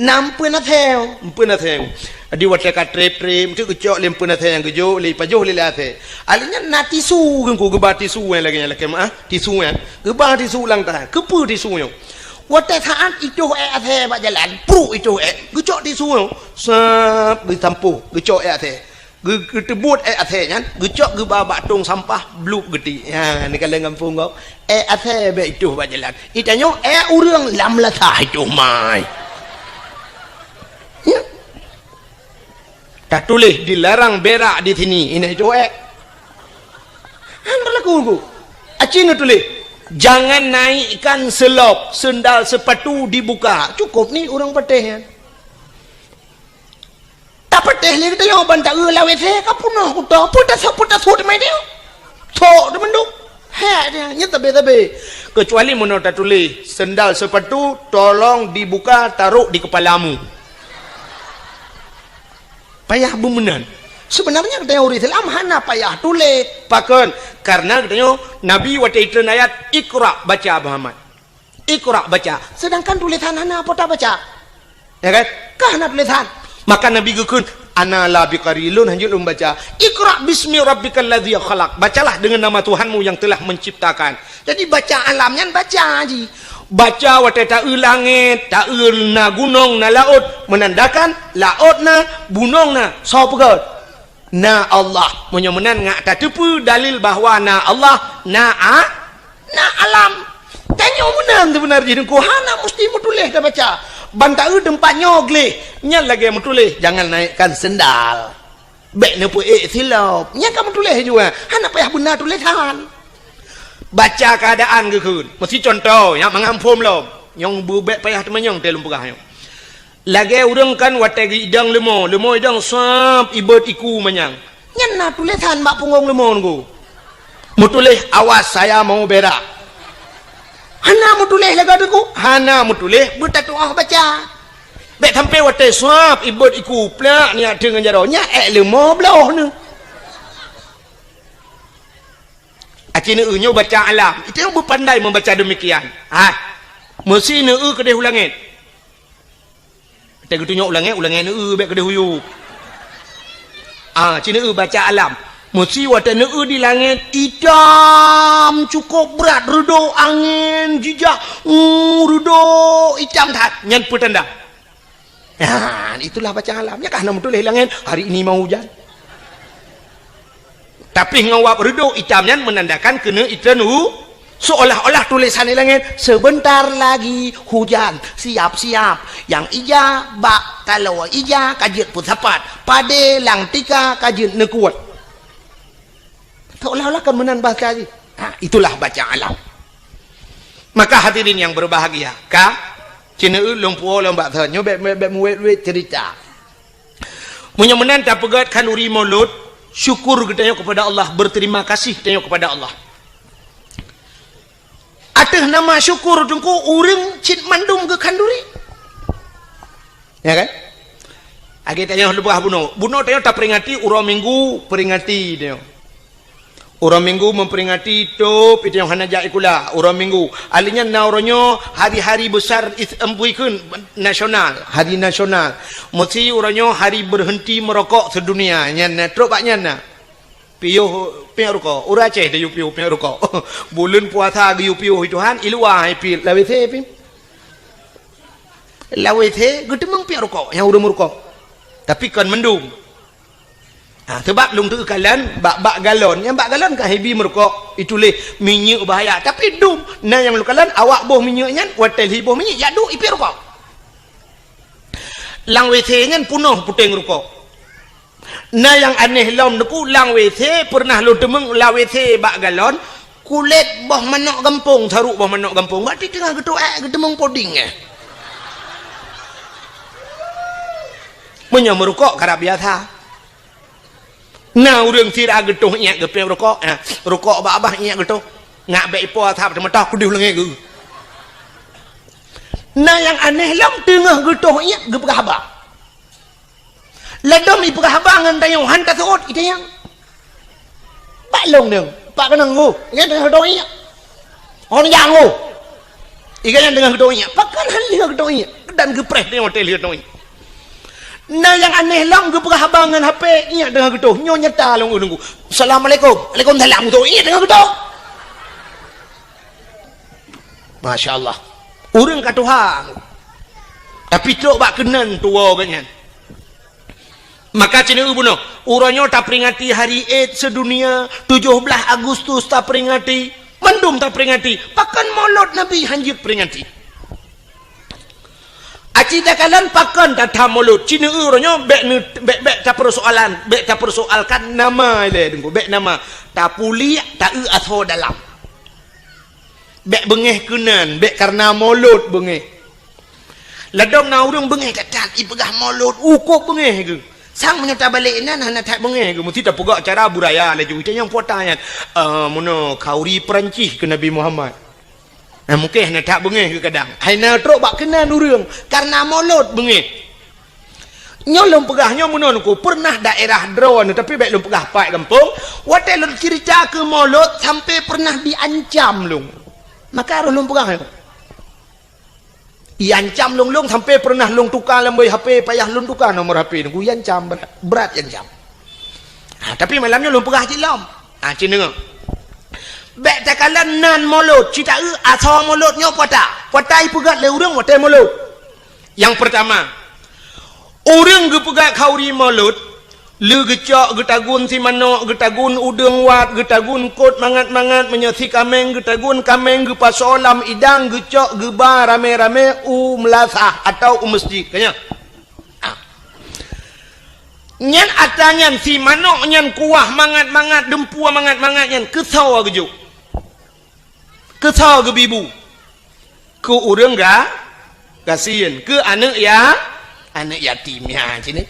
Na empeuen asèe, empeuen asèe. Jadi watèe ka trép-trép, enteuk geucok lé empeuen asèe nyang geujok lé, ipajoh lé, lé asèe. Alèh nyan na tisu, Teungku geuba tisu nyang lagèe nyan lakèe meu'ah, tisu nyan. Geuba tisu lam tas, keupeue tisu nyoe? Watèe saát itoh èk asèe bak jalan, pruk itoh èk, geucok tisu nyoe, sab, geusampôh, geucok èk asèe. Geu-, geuteubuet èk asèe nyan, geucok geuba bak tông sampah, blup geutiek. Ha, neukalon gampông gob. Èk asèe bèk itoh bak jalan. Itanyoe èk ureueng lam lasah itoh mai. Ya. Tatuléh dilarang berak di sini, inan itoh èk. Han berlaku, Bu. Aci neutuléh, "Jangan naikkan selop, sendal sepatu dibuka." Cukup ni ureueng patéh nyan. Tapatéh lé geutanyoe ban taeu lam W C ka peunoh kuto, peue tasôk, peue tasôk teumé nyoe. Sok teumandum. Hèk nyan, nyan sabé-sabé. Kecuali meunoe tatuléh, "Sendal sepatu tolong dibuka, taruh di kepalamu." Payah beumeunan. Seubeunarnya geutanyoe ureueng Islam hana payah tuléh. Pakon? Karena geutanyoe Nabi watèe itreun ayat, "Iqra, baca, Muhammad." Iqra, baca. Sedangkan tulésan hana po tabaca. Ya kan? Ka hana tulésan. Maka Nabi geukheun, "Ana la biqari, lôn hanjeuet lôn baca. Iqra bismi rabbikal ladzi khalaq. Bacalah dengan nama Tuhanmu yang telah menciptakan." Jadi baca alam nyan baca jih. Baca watèe taeu langèt, taeu na gunong, na laôt, meunandakan laôt na, gunong na, soe peugöt? Na Allah. Meunyoe meunan ngat tateupeue dalil bahwa na Allah, na a-, na alam. Tanyoe meunan seubeuna jih Teungku, hana musti meutuléh tabaca. Ban taeu teumpat nyoe gleh, nyan lagèe meutuléh, "Jangan naikkan sendal." Bèk neupeuék silop. Nyan ka meutuléh jua. Hana payah beuna tulésan. Baca keuadaan geukheun. Meusi cuntoh, nyak mangat phom lom. Nyang beubek payah teumanyong teuh lôn peugah nyoe. Lagée ureuëng kan watée geuidong leumo, leumo idong sab ibot iku manyang. Nyan na tulésan bak punggong leumo nunggu. Meutuléh, "Awas, saya mau berak." Hana meutuléh lagée teungku, hana meutuléh, beutatuah baca. Bék sampai watée sab ibot iku plak nyak teungon jaroe, nyak ék leumo bloh neuh. Aci neueu nyoe baca alam. Itu nyang beupandai membaca demikian. Ha. Meusi neueu keudeh u langét. Watée geutunyok u langét, u langét neueu bék keudeh u yup. Ah, ci neueu baca alam. Meusi watée neueu di langét itam cukup brat, reudok angén jijak, uh, reudok itam that. Nyan peutanda. Nah, itulah bacaan alam. Nyan ka hana meutuléh langét, "Hari ini mau hujan." Tapi ngon wab reudok itam nyan menandakan keuneuk itreun u, seolah-olah tulésan di langét, "Sebentar lagi hujan, siap-siap." Nyang ija bak taloe ija ka jeuet peusapat, padé lam tika ka jeuet neukuet. Seolah-olah kan meunan bahasa jih. Ha, itulah bacaan alam. Maka hadirin yang berbahagia, ka, ci neueu lôn puwoe lôn bak thon, nyoe bék, bék, bék meuwét-wét cerita. Meunyoe meunan tapeugét khanduri Maulud, syukur geutanyoe kepada Allah, berterima kasih geutanyoe kepada Allah. Ateueh nama syukur teungku ureuëng cit mandum geukhanduri. Ya kan? Lagée tanyoe leubeh bunoe. Bunoe tanyoe taperingati uroe Minggu, peringati tanyoe. Uroe Minggu memperingati tôb tanyoe hana jak sikula uroe Minggu. Ahli nyan na uroe nyoe hari-hari besar is-, em, buikheun nasional, hari nasional. Meusi uroe nyoe hari berhenti merokok sedunia. Nyan na, trok bak nyan na. Piôh piek rukok. Ureuëng Aceh tayue piôh piek rukok. Buleuen puasa geuyue piôh Tuhan, i luwa hai piet lawét he pih. Lawét he geuteumeung piek rukok nyang ureuëng meurukok. Tapi kon mandum. Ha, sebab lôn teukalon bak, bak galon. Nyang bak galon ka hibi meurukok, ituléh minyeuk bahaya. Tapi dum, na nyang lôn kalon awak boh minyeuk nyan, watée lhi boh minyeuk, jak duek ipiek rukok. Lam W C nyan punoh puténg rukok. Na nyang aneh lom teungku, lam W C pernah lôn teumeung lam W C bak galon, kulét boh manok gampông, saruk boh manok gampông. Bak teungoh geutuek, geuteumeung puding eh. Meunyoe meurukok karab biasa. Na ureuëng sira geutoh iék geupiek rukok, eh, rukok bak babah iék geutoh. Ngak bék ipo asab teumeutah kudeuh leungée geuh. Na nyang aneh lom teungoh geutoh iék geupeugah haba. Ladom ipeugah haba ngon tanyoe han taseuôt itanyong. Bak lông nyoe, pak keunong ngôh, nyan teungoh geutoh iék. Hon nyang ngôh. Iga nyan teungoh geutoh iék. Pakon han lheueh geutoh iék. Dan geupreh teungoh watée lheueh geutoh iék. Na nyang aneh lom geupeugah haba ngon H P, iék teungoh geutoh. Nyoe nyata lông ureuëng ku. Assalamualaikum. Waalaikumsalam. Geutoh iék teungoh geutoh. Masya Allah. Ureuëng ka tuha. Tapi trok bak keunan tuwoe geuh nyan. Maka ci neueu bunoe, uroe nyoe taperingati Hari Id Sedunia, tujoh blaih Agustus taperingati, mandum taperingati. Pakon Maulud Nabi han jeuet peringati? Aci takalon pakon tatham Maulud? Ci neueu uroe nyoe bék neu-, bék, bék tapersoalan, bék tapersoalkan nama ilée teungku, bék nama. Tapuliek, taeu asoe dalam. Bék beungéh keunan, bék kareuna Maulud beungéh. Ladom na ureuëng beungéh that-that ipeugah Maulud, ukôb beungéh geuh. Sang meunyoe tabalek inan hana that beungéh geuh, meusti tapeugah cara budaya laju. Itanyong puta nyan, "Eh, meunoe khanduri Peurancih keu Nabi Muhammad." Nah, mungken hana that beungéh geuh kadang. Hai na trok bak keunan ureuëng, kareuna Maulud beungéh. Nyoe lôn peugah nyoe meunoe teungku, pernah daerah droeneuh, tapi bék lôn peugah pat gampông, watée lôn cerita keu Maulud sampai pernah diancam lôn. Maka roh lôn peugah nyoe. Iancam lôn, lôn sampai pernah lôn tuka lam boh H P, payah lôn tuka nomor H P teungku, iancam brat, brat iancam. Ha, tapi malam nyoe lôn peugah cit lom. Ha, ci deungoe. Bék takalon nan Maulud, ci taeu asoe Maulud nyoe puta. Puta ipeugét lé ureuëng watée Maulud. Nyang peurtama, ureuëng geupeugét khanduri Maulud, lé geucok geutagun si manok, geutagun udeueng wat, geutagun kot mangat-mangat, meunyoe si kaméng geutagun kaméng, geupasoe lam idang, geucok geuba ramé-ramé u meulasah atawa u meuseujid. Ka nyan. Ah. Nyan atra nyan si manok nyan kuah mangat-mangat, deumpue mangat-mangat nyan keusoe geujok. Keu soe geubi bu? Keu ureuëng ga-, gasien, keu aneuëk ya-, aneuëk yatim nyan cit.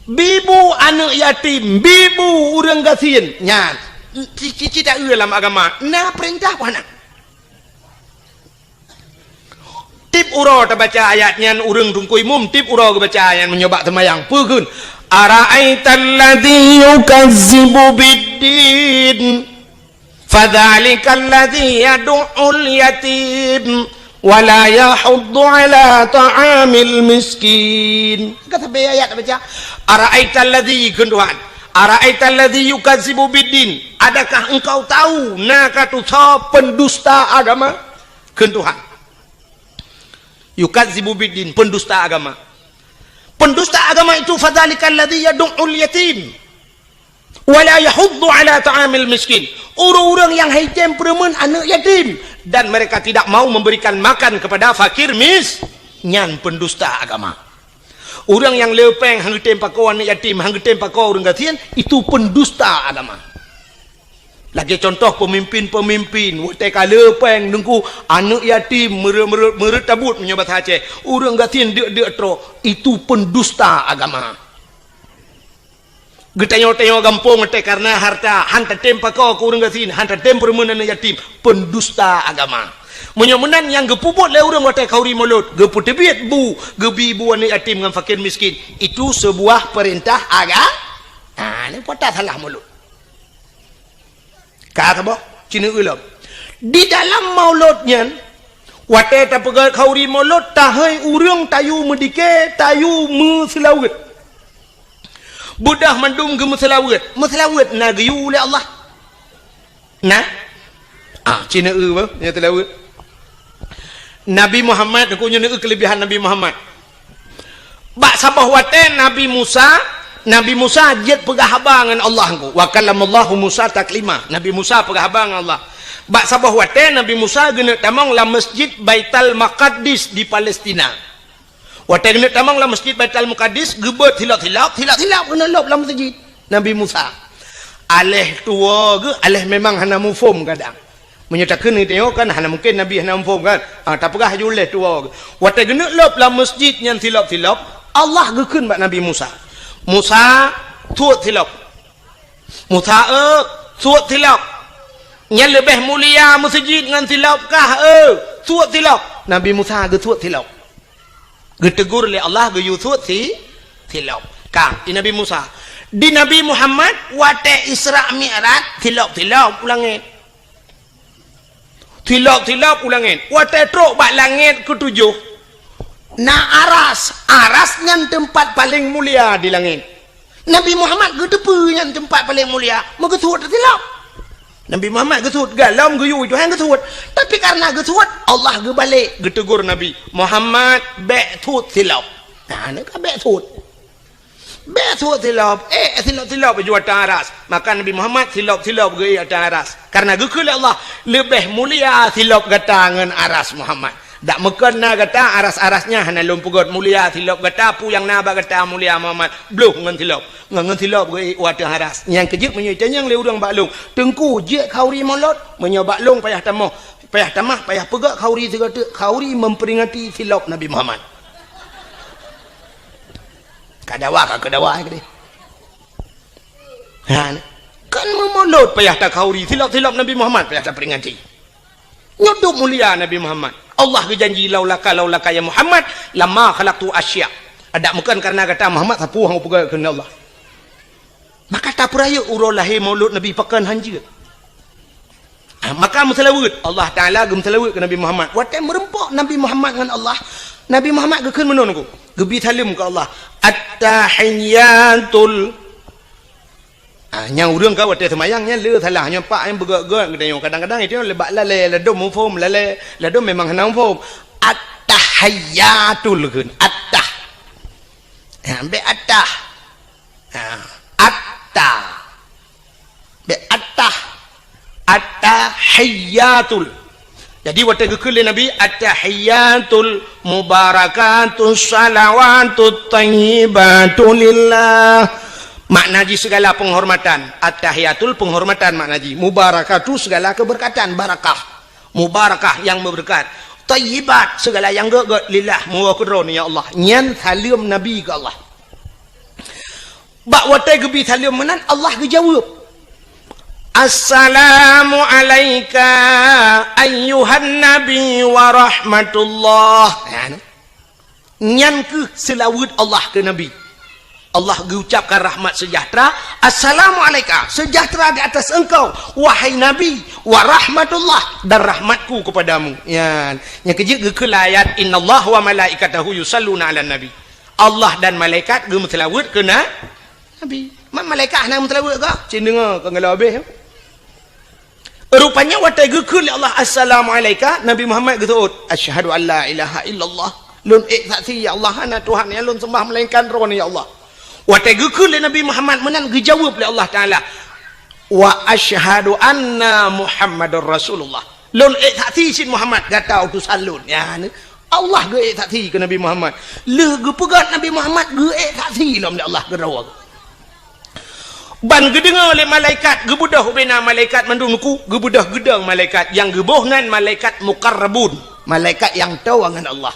Bi bu aneuëk yatim, bi bu ureuëng gasien nyan. Ci-, ci-, ci taeu lam agama, na peurintah peu hana? Tieb uroe tabaca ayat nyan, ureuëng teungku imum tieb uroe geubaca ayat meunyoe bak seumayang. Peue kheun? "Ara'aital ladzi yukazzibu biddin, fadzalikal ladzi yadu'ul yatim, wa la yahuddu ala ta'amil miskin." Ka sabe ayat tabaca. "Ara'aital ladzi," kheun Tuhan. "Ara'aital ladzi yukazzibu biddin." Adakah engkau tahu na ka tusoe pendusta agama? Kheun Tuhan. Yukadzibu biddin, pendusta agama. Pendusta agama itu, fadzalikal ladzi yadu'ul yatim wa la yahuddu ala ta'amil miskin. Ureuëng-ureuëng nyang haitem peureumeun aneuëk yatim dan mereka tidak mau memberikan makan kepada fakir mis-, nyan pendusta agama. Ureuëng nyang le péng hana geutem pakoe aneuëk yatim, hana geutem pakoe ureuëng gasien, itu pendusta agama. Lagée contoh peumimpin-peumimpin, watée ka le péng teungku, aneuëk yatim meureuet-meureuet, meureuet tabot meunyoe basa Aceh, ureuëng gasien deuk-deuk trok, itu pendusta agama. Geutanyoe-tanyoe gampông watée kareuna harta, han tatem pakoe keu ureuëng gasien, han tatem peureumeun aneuëk yatim, pendusta agama. Meunyoe meunan nyang geupeubuet lé ureuëng watée khauri mulod, geupeuteubiet bu, geubi bu aneuëk yatim ngon fakir miskin, itu seubuah peurintah aga-, ha, nyoe pat salah mulod. Ka saboh, ci neueu lom. Di dalam mulod nyan, watée tapeugah khauri mulod, tahôi ureuëng tayue meudike, tayue meuseulaweuet. Beudôh mandum geumeuseulaweuet. Meuseulaweuet na geuyue lé Allah? Na? Ah, ci neueu bah, nyan seulaweuet. Nabi Muhammad, aku nyoe neueu keulebihan Nabi Muhammad. Bak saboh watée Nabi Musa, Nabi Musa jeuet peugah haba ngon Allah engko. "Wa kallamallahu Musa taklima." Nabi Musa peugah haba ngon Allah. Bak saboh watée Nabi Musa geuneuk tamong lam Masjid Baitul Maqdis di Palestina. Watée geuneuk tamong lam Masjid Baitul Maqdis, geubeuet silop-silop, silop-silop geuneuk lop lam masjid Nabi Musa. Aléh tuwoe geuh, aléh memang hana muphom kadang. Meunyoe takheun geutanyoe kan hana mungken Nabi hana muphom kan? Ah, tapeugah laju lé tuwoe. Watée geuneuk lop lam masjid nyan silop-silop, Allah geukheun bak Nabi Musa, "Musa, suet silop." "Musa, eu, suet silop. Nyan leubeh mulia meuseujid ngon silop kah, eu, suet silop." Nabi Musa geusuet silop. Geutegur lé Allah geuyue suet si, silop. Ka, di Nabi Musa. Di Nabi Muhammad, watée Isra Mi'raj, silop-silop u langét. Silop-silop u langét. Watée trok bak langét keutujoh, na aras. Aras nyan teumpat paleng mulia di langét. Nabi Muhammad geuteupeue nyan teumpat paleng mulia, meugeusuet silop. Nabi Muhammad geusuet, galom geuyue Tuhan geusuet. Tapi kareuna geusuet, Allah geubalek geutegur Nabi, "Muhammad, bék suet silop." Nah, nyan ka bék suet. Bék suet silop, eh, silop-silop ju ateueh aras. Maka Nabi Muhammad silop-silop geuék ateueh aras. Kareuna geukheun lé Allah, leubeh mulia silop gata ngon aras Muhammad. Dak meukon na gata aras-aras nyan hana lôn peugét mulia silop gata, peue nyang na bak gata mulia Muhammad, bloh ngon silop. Ngon, ngon silop geuék u ateueh aras. Nyang keujeuet meunyoe itanyong lé ureuëng bak lôn, "Teungku, jeuet khauri mulod?" Meunyoe bak lôn payah tamah, payah tamah, payah peugét khauri sigoe teuk, khauri memperingati silop Nabi Muhammad. Ka dawa, ka keu dawa, eh, keudeh. Ha, kan meumulod payah takhauri, silop-silop Nabi Muhammad payah taperingati. Nyoe dum mulia Nabi Muhammad. Allah geujanji, "Laulaka, laulaka ya Muhammad, lama khalaqtu asya." Adak meukon kareuna gata Muhammad, sapeue hana peugah keunan Allah. Maka tapeurayeuk uroe lahé mulod Nabi pakon hanjeuet. Ah, maka meuseulaweuet, Allah Taala geumeuseulaweuet keu Nabi Muhammad. Watée meureumpok Nabi Muhammad ngon Allah, Nabi Muhammad geukheun meunan ku, geubi saleuem keu Allah. At-tahiyyatul. Ah, nyang ureuëng ka watée seumayang nyan le salah, nyoe pak nyang beugét-gét geutanyoe. Kadang-kadang itu le bak lalée, ladom muphom lalée, ladom memang hana muphom. At-tahiyyatul kheun, at-tah. Ha, bék at-tah. Ha, atta. Bék attah. Attahiyyatul. Jadi, watée geukheun lé Nabi, "Attahiyyatul mubarakatus shalawatut thayyibatu lillah." Makna jih segala penghormatan. Attahiyyatul penghormatan makna jih. Mubarakatu segala keberkatan, barakah. Mubarakah, nyang meubeureukat. Thayyibat, sigala nyang gét-gét, lillah, meuwoe keu Droeneuh ya Allah. Nyan saleuem Nabi keu Allah. Bak watée geubi saleuem meunan, Allah geujaweueb, "Assalamu alaika ayyuhan nabi wa rahmatullah." Nyan. Nyan kheueh seulaweuet Allah keu Nabi. Allah geucapkan rahmat seujahteura, "Assalamu alaika, seujahteura di atas engkau, wahai Nabi, wa rahmatullah, dan rahmatku kepadamu." Nyan, nyang keujeuet geukheun lam ayat, "Innallaha wa malaikatahu yusalluna 'alan nabi." Allah dan malaikat geumeuseulaweuet keu na-, Nabi. Ma-, malaikat hana meuseulaweuet kah? Cit deungoe, ka geulabeh. Rupanya watée geukheun lé Allah, "Assalamu alaika," Nabi Muhammad geuseuôt, "Asyhadu an la ilaha illallah." Lôn ék saksi, ya Allah, hana Tuhan nyang lôn sembah melainkan Droeneuh, ya Allah. Watée geukheun lé Nabi Muhammad meunan, geujaweueb lé Allah Taala, "Wa asyhadu anna Muhammadar Rasulullah." Lôn ék saksi cit Muhammad gata utosan lôn. Ya, ni. Allah geuék saksi keu Nabi Muhammad. Lheueh geupeugét Nabi Muhammad geuék saksi lom lé Allah keudroe. Ban geudeungoe lé malaikat, geubeudôh ubena malaikat mandum nuku, geubeudôh geudong malaikat nyang geuboh nan malaikat muqarrabun, malaikat nyang toe ngon Allah.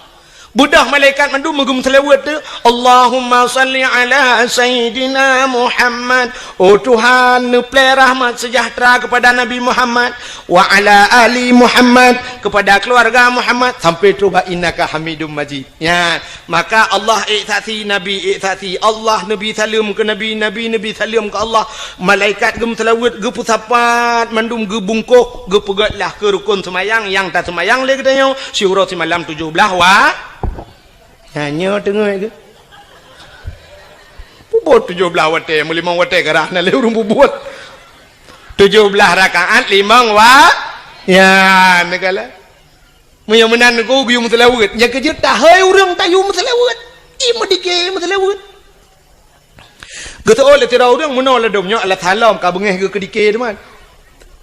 Beudôh malaikat mandum meugeumeuseulaweuet tu, "Allahumma salli ala Sayyidina Muhammad." Oh Tuhan, neuplée rahmat seujahteura keupada Nabi Muhammad, "wa ala ali Muhammad," keupada keuluwarga Muhammad, sampai trôh bak "innaka Hamidum Majid." Nyan, maka Allah ék saksi, Nabi ék saksi, Allah neubi saleuem keu Nabi, Nabi neubi saleuem keu Allah, malaikat geumeuseulaweuet, geupeusapat, mandum geubungkôh, geupeugét lah keu rukon seumayang nyang taseumayang lé geutanyoe siuroe simalam tujoh blaih wa-, nyan nyoe teungoh itu. Peubuet tujoh blaih watée, meulimong watée karah na lé ureuëng peubuet. Tujoh blaih rakaat limong wa-, ya, neugala. Meunyoe meunan nyoe geuyue meuseulaweuet, nyang keujeuet tahôi ureuëng tayue meuseulaweuet. I meudike meuseulaweuet. Geuseuôt lé sidroe ureuëng meunoe ladôm nyoe alah salom ka beungéh geuh keudike teuma.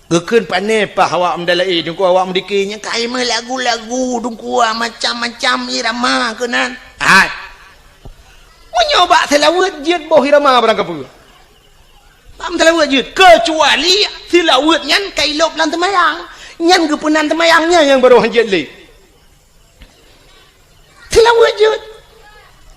Geukheun pané paih awak meudalaé, teungku awak meudike nyan ka i meulagu-lagu, teungku macam-macam irama keunan. Hai. Meunyoe bak seulaweuet jeuet boh irama barang kapeue. Bak meuseulaweuet jeuet, keucuali seulaweuet nyan ka ilôb lam teumayang. Nyan geupeunan teumayang nyan nyang barô hanjeuet lé. Seulaweuet jeuet.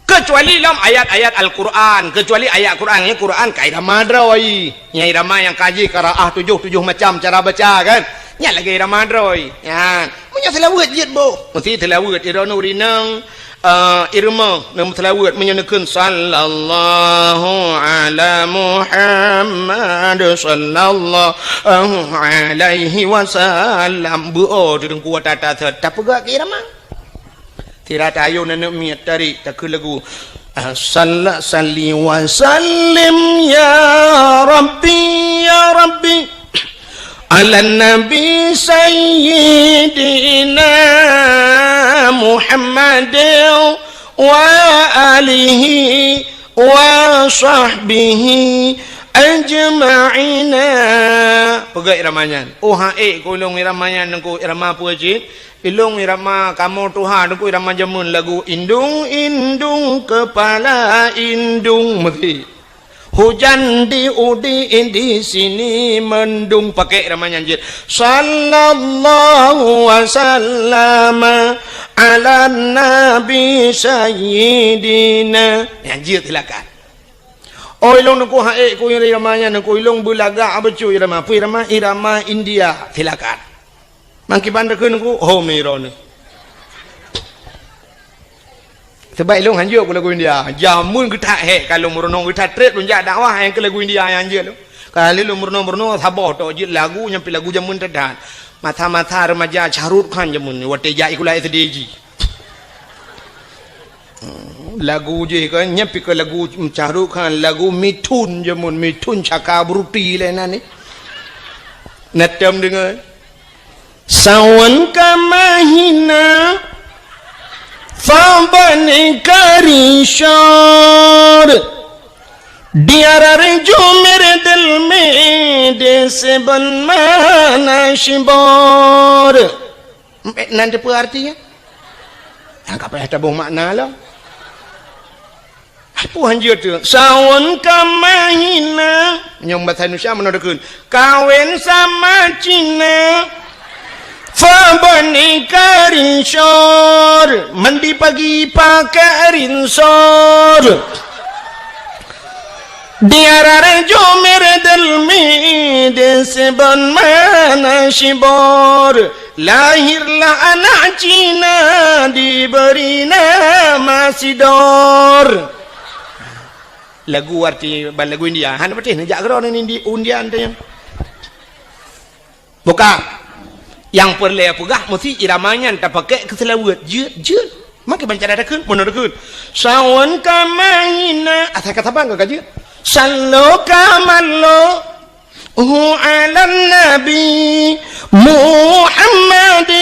Keucuali lom ayat-ayat Al-Quran, keucuali ayat Quran, nyan Quran ka irama droe. Nyan irama nyang ka jih qiraah tujoh, tujoh macam cara baca kan. Nyan lagée irama droe. Nyan. Meunyoe seulaweuet jeuet boh. Meusti seulaweuet iroe nuri nang Eh, irama neumeuseulaweuet meunyoe neukheun, "Sallallahu ala Muhammad, sallallahu alaihi wasallam." Beu-o teungku tata set, tapeugah keu irama. Sira tayue neuk miet tarék takheun lagu, "Salla salli wa sallim ya Rabbi, ya Rabbi." Ala Nabi Sayyidina Muhammad wa alihi wa sahbihi ajma'ina. Peugah irama nyan. Oh, han ék keu ilong irama nyan, nangku irama peue cit? Ilong irama kamoe tuha, nangku irama jameun lagu indung, indung, kepala indung, meusti. Hujan di udi di sini mendung, pakai irama nyan jeuet. Sallallahu wasallam ala nabi sayyidina. Nyan jeuet silakan. Oh, ilong nangku han ék keu irama nyan, nangku ilong beulagak beutôi irama. Peue irama? Irama India. Silakan. Mangkiban takheun ku, hom ni droeneuh. Sebab ilong hanjeuet ku lagu India. Jameun geuthat hék ka lôn meurunoe, geuthat trép lôn jak dakwah nyang keu lagu India nyang hanjeuet lôn. Ka lheueh lôn meurunoe-meurunoe saboh tok jeuet lagu nyang pih lagu jameun that-that. Masa-masa remaja Shah Rukh Khan jameun watée jak sikula S D jih. Lagu jih kan, nyan pih ka lagu Shah Rukh Khan, lagu Mithun jameun, Mithun Chakraborty lé nan ni. Na tom deungoe. Sawan ka mahina, saban ka rishor. Diarar jumer delme de seben mana shibor. Nan teupeu artinya? Nyang ka payah taboh makna lom. Peue hanjeuet tu? Sawan ka mahina. Nyang bahasa Indonesia mana dekeun? Kawin sama Cina. Fabani karinsor, mandi pagi pakai rinsor. Diarah Jumer Delmi, disebut mana Sibor. Lahirlah anak Cina, diberi nama Sidor. Lagu arti ban lagu India. Hana patéh neujak keudroe ngon Indi-, India teuh nyan. Buka. Nyang peureulée peugah meusti irama nyan tapakék keu seulaweuet. Jeuet, jeuet. Makai banca dah takheun, meunan takheun. Sawan ka mahina, asai ka saban ka jeuet. Sallo ka mallo. Hu alan nabi Muhammadin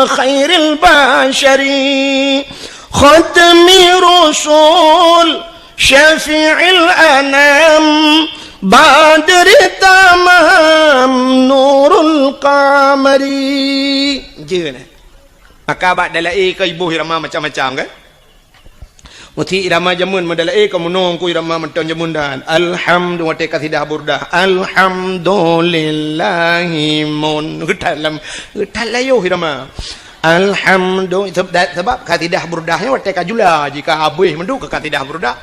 khairil basyari. Khatmi rusul. Syafi'il anam, badri tamam, nurul qamari. Jeuet, eh? Maka bak dalai ka iboh irama macam-macam, kan? Meusti irama jameun, meudalai ka meunoe ku irama mantong jameun dan. Alhamdu-, watée kasidah burdah. Alhamdulillahi mun. Geutat lam, geutat layoh irama. Alhamdu-, seb-, da-, sabab kasidah burdah nyan watée ka jula, jika habéh mandum ka kasidah burdah.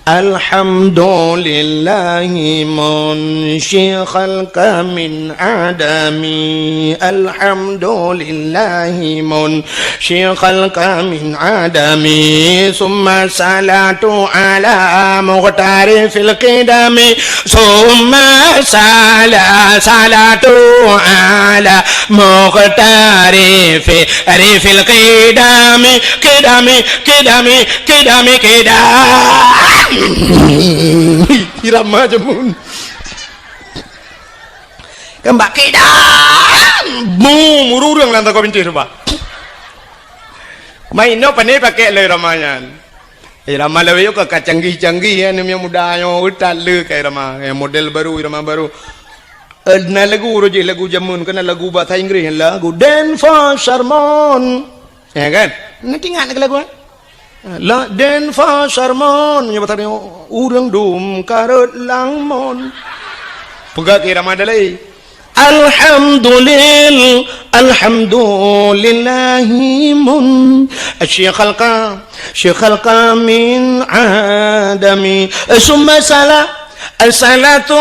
Alhamdulillahi munsyi khalqa min adami. Alhamdulillahi munsyi khalqa min adami. Summa salatu ala muqtari fil qidami. Summa sala-, salatu ala muqtari fi, ri fil qidami, qidami, qidami, qidami, qidam. Irama jameun. Keumbak qidam. Bum, ureueng lam tangkôb bintéh cuba. Mai inoe pane pakék lé irama nyan. Irama lawét ka, ka canggih-canggih, ya, aneuk muda nyoe, utat le ka irama, ya, model baru, irama baru. Eh, na lagu roh jih, lagu jameun, keunan lagu bahasa Inggris, lagu Dance for Sermon. Ya kan? Nanti ingat ke lagu, eh? La Dance for Sermon, nyoe bahasa nyoe, ureueng dum karot langmon. Peugah ke irama dalai. Alhamdulil-, alhamdulillahi mun-, syi khalqa, syi khalqa min adami. Summa sala-, salatu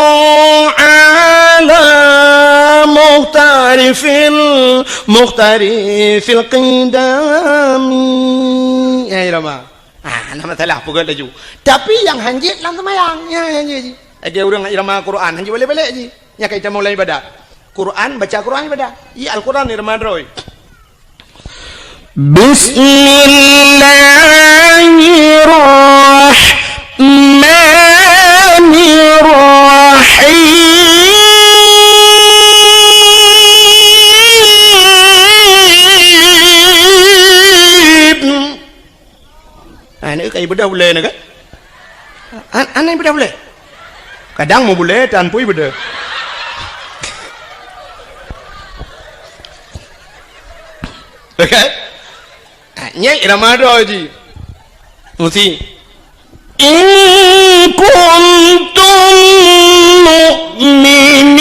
ala muhtari fil, muhtari fil qidami. Ya, irama. Ah, hana masalah, peugah laju. Tapi nyang hanjeuet lam seumayang, ya, hanjeuet jih. Lagée ureueng irama Quran, hanjeuet balek-balek jih. Nyang ka itamong lam ibadat. Quran, baca Quran ibadat. Iya, Al-Quran irama droe. Bismillahirrahmanirrahim. Ah, ni kai beudôh bulée ni kan? An-, anai beudôh bulée. Kadang meu bulée tan pui beudôh. Okey? Ah, nyai irama droe jih. Mesti. In kuntum mu'minin.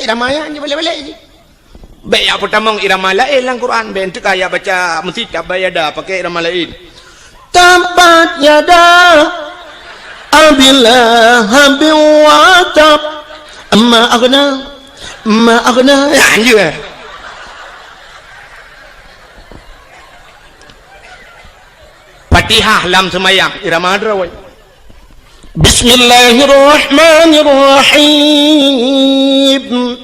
Irama nyan jih balek-balek jih. Bék jak peutamong irama laén lam Quran, bék teuka jak baca meusti tabbat yada pakai irama laén. Tabbat yada Abi Lahabin wa tab. Ma aghna, ma aghna. Ya, anjeuet. Fatihah lam seumayang, irama droe. Bismillahirrahmanirrahim.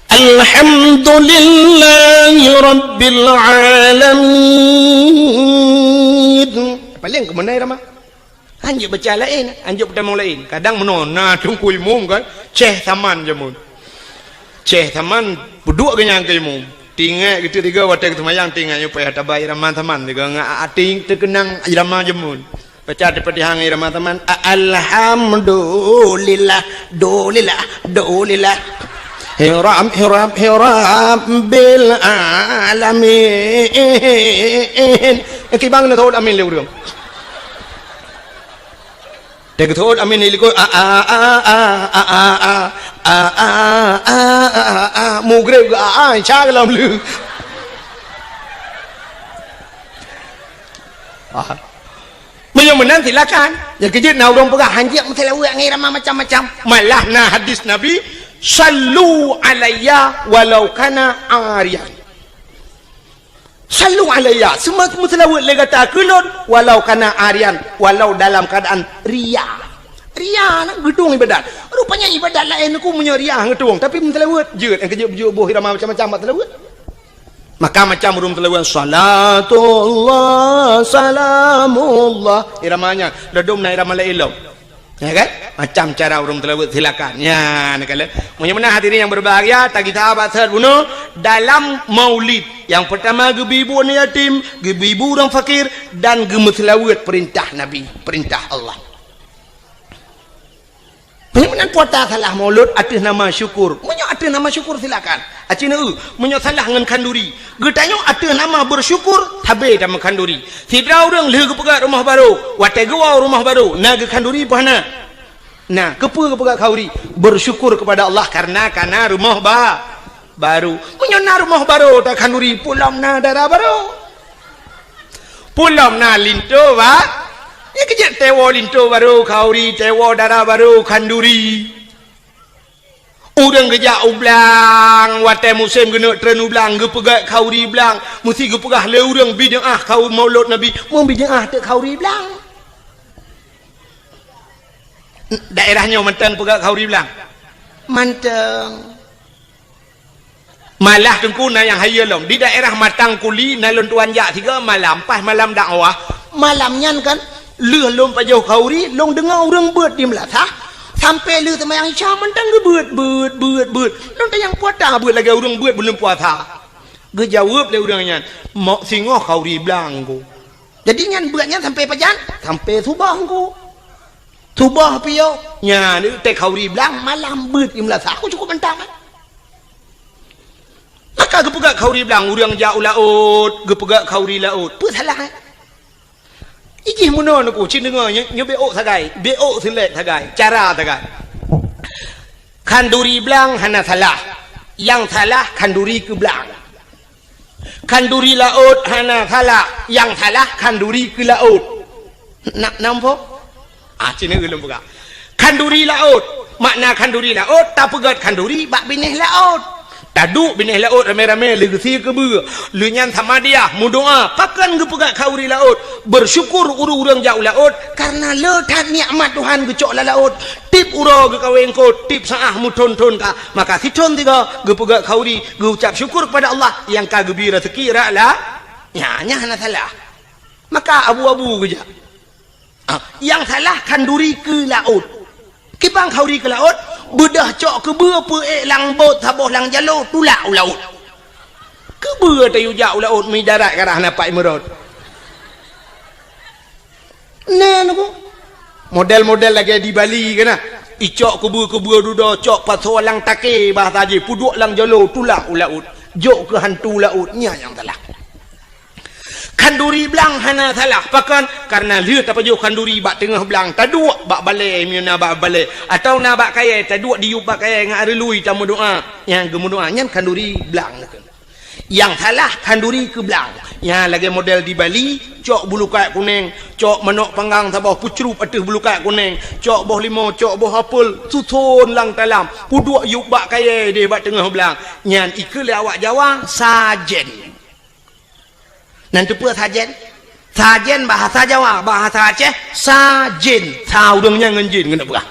Alhamdulillahi rabbil alamin. Paléng keumeunai ramah. Hanjeuet baca laén, hanjeuet peutamong laén. Kadang meunoe na teungku imum kan, céh saman jameun. Céh saman peuduek geuh nyan keu imum. Tinggai geuteuk tiga watée geuseumayang tinggai nyoe payah taba irama saman tiga ngon até teukeunang irama jameun. Baca Al-Fatihah ngon irama saman, a-, alhamdulillah, dulillah, dulillah. Hiram, hiram, hiram bil alamin. Kibang na tawud amin lé ureueng. Teugeuteuôt amin di likot, a, a, a, a, a, a, a, a, a, a, a, a, a, a, a, a, mugreb geu a, a, insya Allah lom lheueh. Ah. Meunyoe meunan silakan. Nyang keujeuet na ureuëng peugah hanjeuet meuseulaweuet ngon irama macam-macam. Malah na hadis Nabi, "Sallu alayya walau kana ariyan." Sallu alayya, seuma-, meuseulaweuet lé gata keu lôn, walau kana ariyan, walau dalam keuadaan ria. Ria na geutueng ibadat. Rupanya ibadat laén ku meunyoe ria geutueng, tapi meuseulaweuet jeuet, nyang keujeuet beujeuet boh irama macam-macam bak seulaweuet. Maka macam ureuëng meuseulaweuet, "Salatullah, salamullah." Irama nyan, ladom na irama laén lom. Ya kan? Macam cara ureuëng meuseulaweuet, silakan. Ya, nak kala. Meunyoe meunan hadirin yang berbahagia, tagita bak seuhat bunoe dalam maulid. Yang pertama, geubri bu aneuk yatim, geubri bu ureuëng fakir, dan geumeuseulaweuet perintah Nabi, perintah Allah. Meunyoe meunan puasa salah maulud ateueh nama syukur. Meunyoe ateueh nama syukur, silakan. Aci neu, meunyoe salah ngon khanduri. Geutanyoe ateueh nama bersyukur, sabe tameu khanduri. Sidroe ureuëng lheueh geupeugöt rumoh barô, watée geuwoe rumoh barô, na geukhanduri peue hana? Na, keupeue geupeugöt khanduri? Bersyukur kepada Allah karena ka na rumoh ba-, barô. Meunyoe na rumoh barô takhanduri, peue lom na dara barô. Peue lom na linto ba-, ya keujeuet teuwoe linto barô khanduri, teuwoe dara barô khanduri. Ureuëng geujak u blang, watée musém geuneuk treun u blang, geupeugöt khanduri blang, meusti geupeugah lé ureuëng bid'ah khanduri maulud Nabi, meu bid'ah teuk khanduri blang. Daerah nyoe mantong peugöt khanduri blang? Mantong. Malah teungku na nyang hayeue lom. Di daerah Matang Kuli na lôn tuan jak sigoe malam, pas malam dakwah. Malam nyan kan, lheueh lôn pajoh khanduri, lôn deungoe ureuëng beuet di meulasah. Sampoe lheueh seumayang Isya mantong geubeuet, beuet, beuet, beuet. Lôn tanyong peue ata beuet lagée ureuëng beuet buleuen puasa. Geujaweueb lé ureuëng nyan, "Mok singoh khanduri blang ku." Jadi nyan beuet nyan sampoe pajan? Sampoe suboh ku. Suboh piôh, nyan teuk khanduri blang malam beuet di meulasah. Aku cukup mantong kan? Maka geupeugöt khanduri blang, ureuëng jak u laôt, geupeugöt khanduri laôt. Peue salah, eh? Ijih meunoe neuku, cit deungoe, nyoe, nyoe beuôk sagai, beuôk seulet sagai, cara sagai. Khanduri blang hana salah. Nyang salah khanduri keu blang. Khanduri laôt hana salah, nyang salah khanduri keu laôt. Na, nampak? Ah, cina ulôn peugah. Khanduri laôt, makna khanduri laôt, tapeugöt khanduri bak binéh laôt. Taduek binéh laôt ramé-ramé lheueh geusie keubeue. Lheueh nyan samadiyah, meudoá, pakon geupeugöt khanduri laôt. Bersyukur ureuëng-ureuëng jak u laôt, karena le that nikmat Tuhan geucok lam laôt. Tieb uroe geukawen kot, tieb saát meuthon-thon ka. Maka sithon sigoe geupeugöt khanduri, geuucap syukur kepada Allah nyang ka geubri raseuki rot la-, nyan, nyan hana salah. Maka abu-abu geujak. Ah, nyang salah khanduri keu laôt. Kiban khanduri keu laôt, beudôh cok keubeue peuék lam bot saboh lam jaloe tulak u laôt. Keubeue tayue jak u laôt meuidarat ka rhah na pat imeurot. Na neuku. Model-model lagée di Bali kan na. Icok keubeue-keubeue dudoe, cok pasoe lam takée bahasa jih, peuduek lam jaloe tulak u laôt. Jok keu hantu laôt, nyan nyang salah. Khanduri blang hana salah. Pakon? Karena lheueh tapajoh khanduri bak teungoh blang, taduek bak balée, meunyoe na bak balée, atawa na bak kayée, taduek diyueb bak kayée ngon areului tameudoá. Nyang geumeudoá nyan khanduri blang. Nyang salah khanduri keu blang. Nyang lagée model di Bali, cok bulukat kuneng, cok manok panggang saboh peucrup ateueh bulukat kuneng, cok boh limo, cok boh apel, suson lam talam, peuduek yueb bak kayée deh bak teungoh blang. Nyan ikeu lé awak Jawa sajen. Nan teupeue sajen? Sajen bahasa Jawa, bahasa Aceh, sajen. Sa ureuëng nyan ngon jin, keuneuk peugah.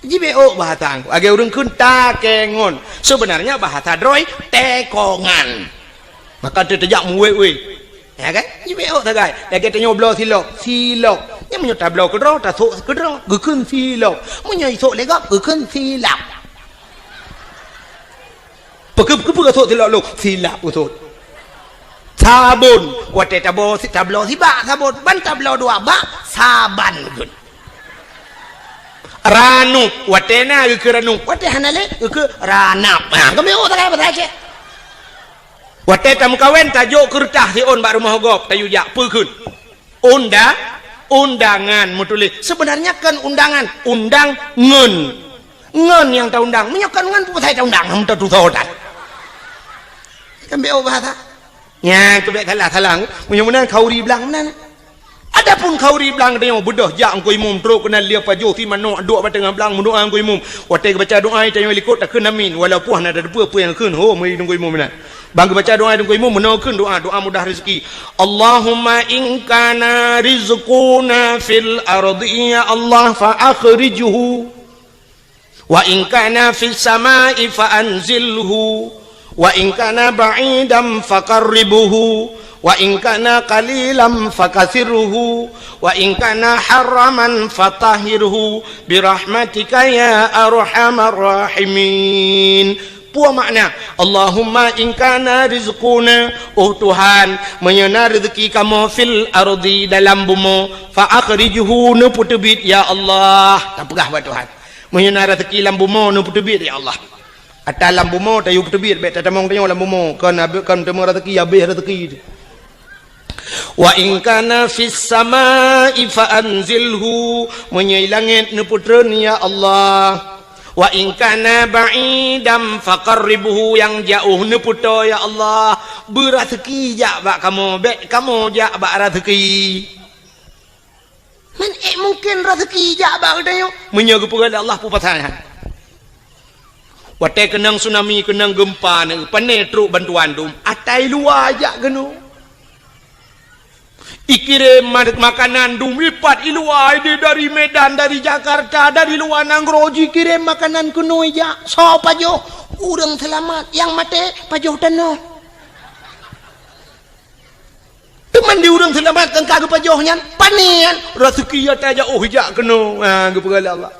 Jibeuôk bahasa, lagée ureuëng kheun takengon. Sebenarnya bahasa droe, tekongan. Maka teu teujak muwét-wét. Ya kan? Jibeuôk sagai. Lagée tanyoe bloe silop, silop. Nyan meunyoe tabloe keudroe, tasok keudroe, geukheun silop. Meunyoe isok lé gob, geukheun silap. Pakon, pakon, pakon sot silop lôn? Silap usot. Sabon. Watée tabloe si-, tabloe sibak sabon, ban tabloe dua bak, saban geukheun. Ranup. Watée na geukheun ranup. Watée hana lé, geukheun ranap. Ha, keubiôh sagai bahasa Aceh. Watée tameukawen, tajok keureutah siôn bak rumoh gob, tayue jak, peue kheun? Ôn da-, Undangan meutuléh. Sebenarnya kon undangan, undang ngon. Ngon nyang taundang. Meunyoe kon ngon, peue pasai taundang? Hana tatusoe that. Kan bék bahasa. Nyan keuh bék salah-salah. Meunyoe meunan khauri blang meunan. Adapun khauri blang tanyoe beudôh jak Teungku Imum trok keunan lheueh pajoh si manok duek bak teungoh blang meudoa Teungku Imum. Watée geubaca doa tanyoe likot takheun amin walaupun hana tateupeue peue nyang kheun ho meuri Teungku Imum meunan. Ban geubaca doa Teungku Imum meunoe kheun doa, doa mudah rezeki. Allahumma in kana rizquna fil ardi ya Allah fa akhrijhu. Wa in kana fis samai fa anzilhu, wa in kana ba'idan faqarribhu, wa in kana qalilan fakathirhu, wa in kana haraman fatahhirhu bi rahmatika ya arhamar rahimin. Peue makna, Allahumma in kana rizquna, oh Tuhan, meunyoe na rezeki kamoe fil ardi dalam bumoe, fa akhrijhu neupeuteubiet ya Allah. Tapeugah bak Tuhan. Meunyoe na raseuki lam bumoe neupeuteubiet ya Allah. Ata lam bumoe tayue peuteubiet bék tatamong tanyoe lam bumoe, kon abéh kon teuma raseuki habéh raseuki. Wa in kana fis samai fa anzilhu, meunyoe i langét neupeutreun ya Allah. Wa in kana ba'idan faqarribhu, nyang jaoh neupeutoe ya Allah. Beuraseuki jak bak kamoe, bék kamoe jak bak raseuki. Man ék mungken raseuki jak bak geutanyoe? Meunyoe geupeugah lé Allah peue pasai nyan. Watée keunong tsunami, keunong geumpa neu, pané trok bantuan dum, atai luwa jak keunoe. Ikirém ma-, makanan dum ipat i luwa, di dari Medan, dari Jakarta, dari luwa nanggroe jikirém makanan keunoe jak. Soe pajoh? Ureuëng seulamat, nyang maté pajoh tanoh. Teuma di ureuëng seulamat nyang ka geupajoh nyan, pané nyan, raseuki ata jaoh jak keunoe, ha, geupeugah lé Allah.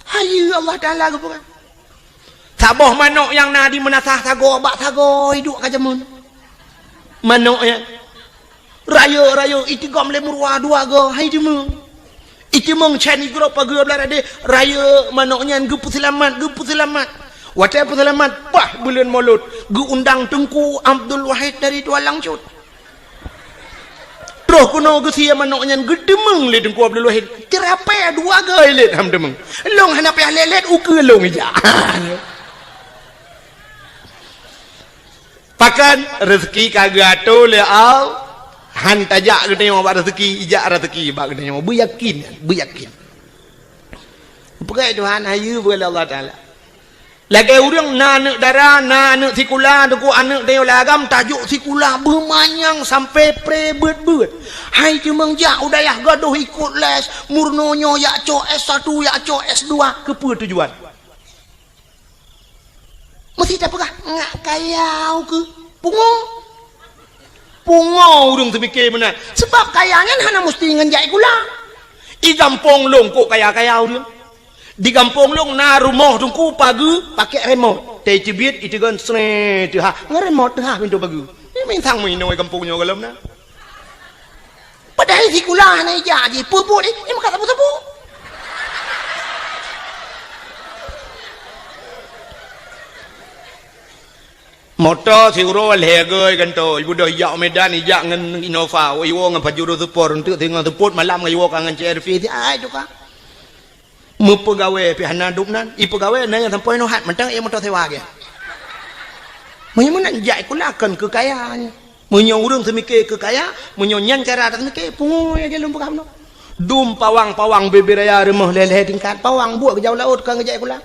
Hai Allah Taala geupeugah. Saboh manok nyang na di meunasah sagoe bak sagoe iduek ka jameun. Manok nyan. Rayeuk-rayeuk itigom lé meuruwa dua goe, hai teuma. Itimong chan igroe pageue blah radeh, rayeuk manok nyan geupeuseulamat, geupeuseulamat. Watée peuseulamat, bah buleuen Molot, geuundang Teungku Abdul Wahid dari Tualang Cut. Troh keunoe geusie manok nyan geutimong lé Teungku Abdul Wahid. Teurapée dua goe lét ham timong. Lôn hana payah lét-lét ukeue lôn ijak. Pakon, reuseuki ka geuatoe lé Allah, han tajak geutanyoe bak reuseuki, ijak reuseuki bak geutanyoe. Beuyakin, beuyakin. Peugah Tuhan, hayeue peugah lé Allah Taala. Lagée ureuëng na aneuëk dara, na aneuëk sikula, teungku aneuëk tanyoe lam agam, tajok sikula beumanyang sampai pre beuet-beuet. Hai teuma jak u dayah gadôh ikot les, meurunoe nyoe jak cok S satu, jak cok S dua, keupeue tujuan? Meusti tapeugah, ngak kaya ukeue. Pungo. Pungo ureuëng teumike meunan. Sebab kaya nyan hana meusti ngon jak sikula. I gampông lôn kok kaya-kaya ureuëng. Di gampông lôn na rumoh teungku pageue pakai remote. Teucibiet iteugon sre teuhah. Ngon remote teuhah pintoe pageue. Ini mintang meuinoe gampông nyoe gohlom na. Padahai sikula hana ijak jih, peue buet jih, nyang meukat sapeue-sapeue. Moto siuroe lhée goe gantoe, ibeudôh ijak u Medan, ijak ngon Innova, iwoe ngon Pajero Sport, eunteuk singoh seupôt malam ngon iwoe ka ngon C R V, si ai tukang. Meupeugawée pih hana dum nan, ipeugawée na nyang sampoe nohat mantong ék moto sewa gét. Meunyoe meunan jak sikula kon keu kaya nyan. Meunyoe ureuëng seumike keu kaya, meunyoe nyan cara taseumike, pungo ya lôn peugah bunoe. Dum pawang-pawang bebe raya rumoh lhée-lhée tingkat, pawang buet geujak u laôt kon geujak sikula.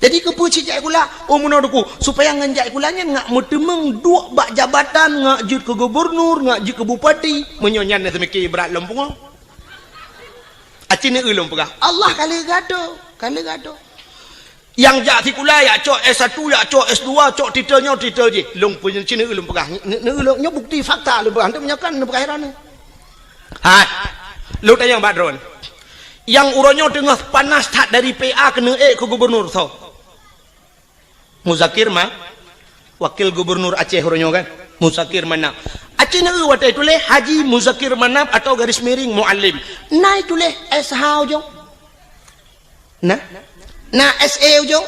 Jadi keupeue cit jak sikula? Oh meunoe teungku, supaya ngon jak sikula nyan ngak meuteumong duek bak jabatan, ngak jeuet keu gubernur, ngak jeuet keu bupati. Meunyoe nyan na seumike brat lom pungo. Aci neueu lôn peugah, Allah ka lheueh geuatoe, ka lheueh geuatoe. Nyang jak sikula, jak cok S satu, jak cok S dua, cok titel nyoe, titel jih. Lôn peunyeucin neueu lôn peugah. Neu-, neueu lôn, nyoe bukti fakta lôn peugah. Hana meunyoe kan neupeugah heran. Hai. Lôn tanyong bak droen. Nyang uroe nyoe teungoh panas that dari P A keuneuk ék keu gubernur soe? Muzakir Ma-, Wakil Gubernur Aceh uroe nyoe kan? Muzakir Manaf. Aceh na watée tuléh Haji Muzakir Manaf atau garis miring Muallim. Na tuléh S H ujong? Na? Na S E ujong?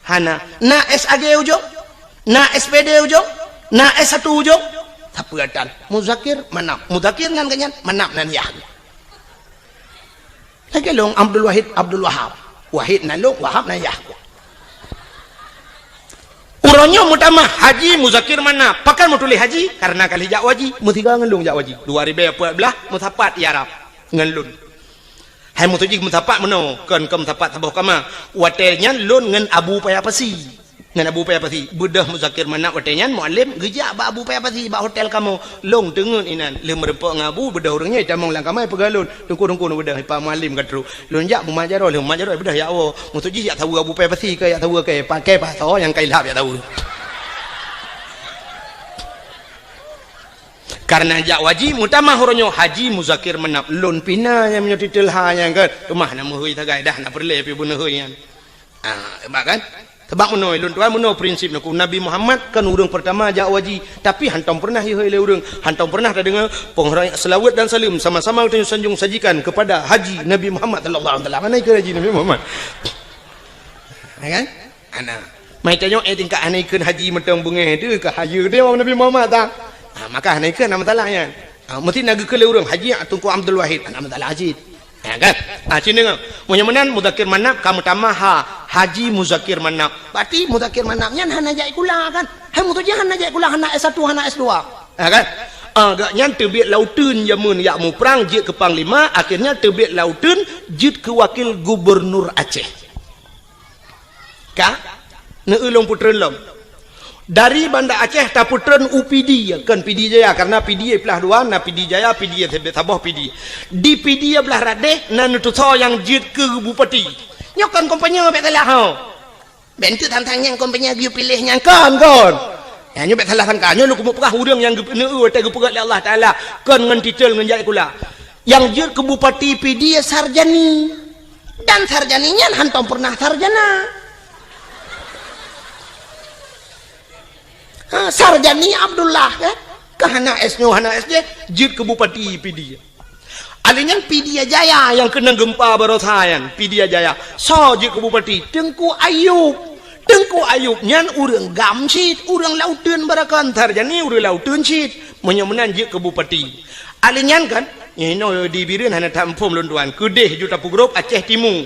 Hana. Na S A G ujong? Na S P D ujong? Na S satu ujong? Apa atan? Muzakir Manaf. Muzakir nan geuh nyan, Manaf nan yah. Lagèe lôn Abdul Wahid, Abdul Wahab. Wahid nan lôn, Wahab nan yah. Uroe nyoe meutamah Haji Muzakir Manaf. Pakon meutuléh Haji? Karena ka lheueh jak u haji. Meusigoe ngon lôn jak u haji. Dua ribèe peuet blah meusapat i Arab ngon lôn. Hai meutuju meusapat meunoe, kon, kon meusapat saboh kama. Watèe nyan lôn ngon Abu Paya Pasi. Ngon Abu Paya Pasi. Beudôh Muzakir Manaf watèe nyan, Mualem geujak bak Abu Paya Pasi, bak hotel kamoe. Lôn teungeut inan. Lheueh meurumpok ngon Abu, beudôh ureueng nyan jitamong lam kama, jipeugah lôn, "Teungku, Teungku, neubeudôh, i Pak Mualem ka trôk." Lôn jak beumajaroh, lheueh majaroh, beudôh jak woe. Meutuju jak saweue Abu Paya Pasi, ka jak saweue, ka, paké pasoe nyang ka ilhab jak saweue. Karena jak u haji, meutamah uroe nyoe Haji Muzakir Manaf. Lôn pih na nyang meunyoe titel ha nyan kan. Teuma na meuhôi sagai dah, na peureulèe pih beuneuhôi nyan. Ah, hebat kan? Sabab meunoe, lôn tuan meunoe prinsip neuku. Nabi Muhammad kan ureueng peurtama jak u haji, tapi hantom pernah jihôi lé ureueng, hantom pernah tadeungoe peunghoreumat, seulaweuet dan saleuem sama-sama geutanyoe sanjong sajikan kepada Haji Nabi Muhammad sallallahu alaihi wasallam. Hana ikheun Haji Nabi Muhammad. Ya kan? Hana. Mai tanyoe, eh, tingkat hana ikheun haji mantong beungéh tu, ka hayeue dia Nabi Muhammad ta. Ha, maka hana ikheun, hana masalah nyan. Ha, meusti na geukheun lé ureueng, "Haji Teungku Abdul Wahid," hana masalah cit. Ha, kan? Ha, cit deungoe. Meunyoe meunan Muzakir Manaf ka meutamah ha, Haji Muzakir Manaf. Berarti Muzakir Manaf nyan hana jak sikula, kan? Hai meutuju hana jak sikula, hana S satu, hana S dua. Ha, kan? Ha, gobnyan teubiet lam uteuen jameun jak muprang jeuet keu panglima, akhirnya teubiet lam uteuen jeuet keu wakil gubernur Aceh. Ka? Neueu lôn peutreun lom. Dari Banda Aceh tapeutreun u Pidie, kon Pidie Jaya, karena Pidie plah dua, na Pidie Jaya, Pidie saboh Pidie. Di Pidie blah Radeh na neutusoe nyang jeuet keu bupati. Nyoe kon kompanye bèk salah ho. Bèk enteuk tantang nyang kompanye geuyue piléh nyang kon, kon. Nyan nyoe bèk salah sangka. Nyoe lôn keumeung peugah ureueng nyang geupeuneu watèe geupeugah lé Allah Taala kon ngon titel ngon jak sikula. Nyang jeuet keu bupati Pidie Sarjani. Dan Sarjani nyan hantom pernah sarjana. Ha, Sarjani Abdullah, kan? Ka hana S nyoe, hana S jih, jeuet keu bupati Pidie. Alèh nyan Pidie Jaya nyang keunong geumpa baroesa nyan, Pidie Jaya. Soe jeuet keu bupati? Teungku Ayub. Teungku Ayub nyan ureueng GAM cit, ureueng lam uteuen barokon, Sarjani ureueng lam uteuen cit. Meunyoe meunan jeuet keu bupati. Alèh nyan kan, inoe di Bireuen hana that muphom lôn tuan. Keudeh ju tapeugrôp Aceh Timu.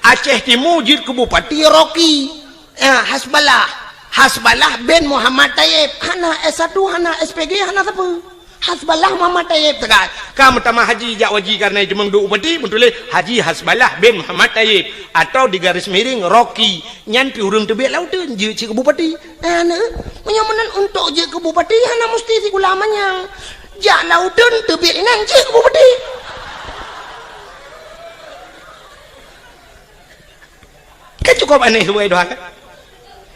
Aceh Timu jeuet keu bupati Rocky. Ya, Hasballah. Hasballah bin Muhammad Tayyib. Hana S satu, hana S P G, hana sapeue. Hasballah Muhammad Tayyib teuka. Ka meutamah haji jak u haji karena jimeuduek bupati, meutuléh Haji Hasballah bin Muhammad Tayyib atau di garis miring Rocky. Nyan pih ureueng teubiet lam uteuen jeuet cit keu bupati. Hana, meunyoe meunan untuk jeuet keu bupati hana musti sikula manyang. Jak lam uteuen teubiet inan jeuet keu bupati. Kan cukup aneh subai dua kan?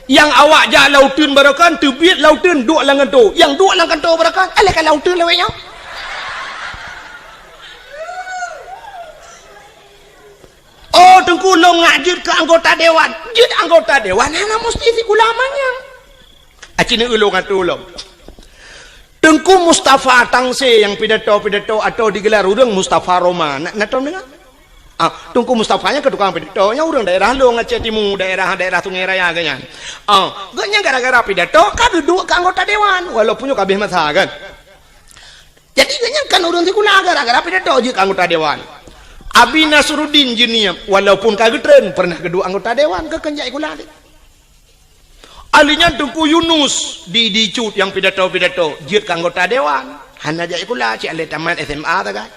Nyang awak jak lam uteuen barokon, teubiet lam uteuen duek lam kantô. Nyang duek lam kantô barokon, alah ka lam uteuen lawét nyoe. Oh, Teungku lôn ngak jeuet keu anggota dewan. Jeuet anggota dewan hana musti sikula manyang. Aci neueu lôn atô lom. Teungku Mustafa Tangse nyang pidato-pidato atau digelar ureueng Mustafa Roma. Na, na tom deungoe? Ah, Teungku Mustafa nyan keu tukang pidato, nyan ureueng daerah lôn, Aceh Timu, daerah, daerah Sungai Raya geuh nyan. Ah, geuh nyan gara-gara pidato ka geuduek keu anggota dewan, walaupun nyoe ka abéh masa kan. Jadi geuh nyan kan ureueng sikula gara-gara pidato jeuet keu anggota dewan. Abi Nasruddin Jeunie, walaupun ka geutreun, pernah geuduek anggota dewan, keu kheun jak sikula lé. Ahli nyan Teungku Yunus di, di Cut nyang pidato-pidato, jeuet keu anggota dewan. Hana jak sikula, cit alah tamat S M A sagai.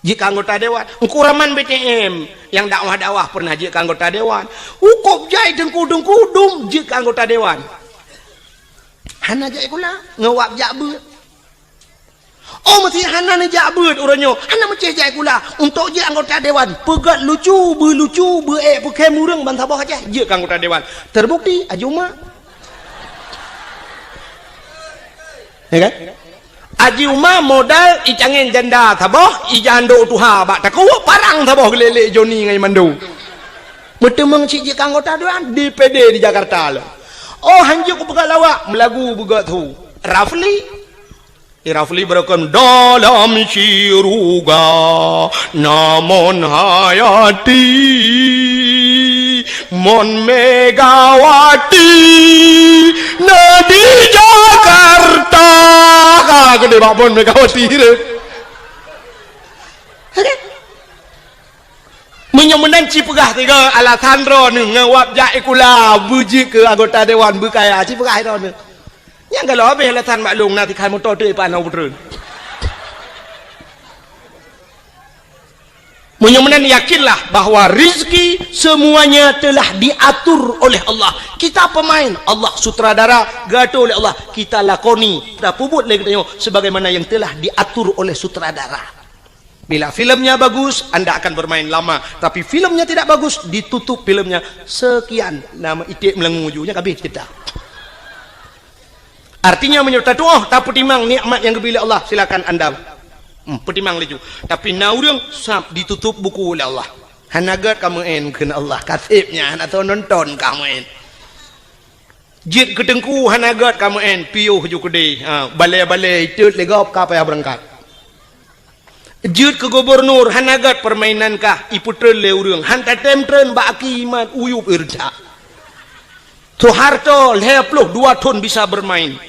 Jeuet keu anggota dewan. Teungku Rahman B T M nyang dakwah-dakwah pernah jeuet keu anggota dewan. Cukup jai teungku-teungku dum jeuet keu anggota dewan. Hana jak sikula, ngon wab jak beuet. Oh, meusé hana neujak beuet uroe nyoe, hana meucéh jak sikula. Untuk jeuet anggota dewan, peugöt lucu, beulucu, beuék peukhém ureueng bansaboh Aceh, jeuet keu anggota dewan. Terbukti, Haji Uma. Ya kan? Haji Uma modal icangén janda saboh, ija andok tuha bak takue, parang saboh geulélek Joni ngon Mando. Meuteumeung cit jeuet keu anggota dewan, D P D di Jakarta lom. Oh, hanjeuet kupeugah lawak, meulagu beugöt su. Rafli. Irafli beureukeun dalam syeuruga, namon hayati, mon Megawati na di Jakarta. Ka Bak phon Megawati tu. Meunyoe meunan ci peugah tiga alasan droeneuh ngon wab jak sikula beujeuet keu anggota dewan beukaya, ci peugah droeneuh. Nyang galak habéh alasan bak lôn na tikhan moto teuk ipat na ubeutreun. Meunyoe meunan yakinlah bahwa rezeki semuanya telah diatur oleh Allah. Kita pemain, Allah sutradara, geuatur oleh Allah. Kita lakoni, tapeubuet lé geutanyoe sebagaimana yang telah diatur oleh sutradara. Bila filmnya bagus, anda akan bermain lama. Tapi filmnya tidak bagus, ditutup filmnya. Sekian, nama iték meulangujanya habéh cerita. Artinya, meunyoe tatuoh tapeutimang nikmat nyang geubri lé Allah, silakan anda, hmm, peutimang laju. Tapi na ureuëng sab ditutup buku lé Allah. Hana gét kamoe kheun Allah, kaseb nyan atau nonton kamoe. Jeuet keu teungku hana gét kamoe, piôh ju keudeh. Ha, balée-balée itot lé gob ka payah beurangkat. Jeuet keu gubunur hana gét, peurmainan kah ipeutreun lé ureuëng, han tatem treun bak aki iman uyueb irja. Soeharto lhée ploh dua thon bisa bermain.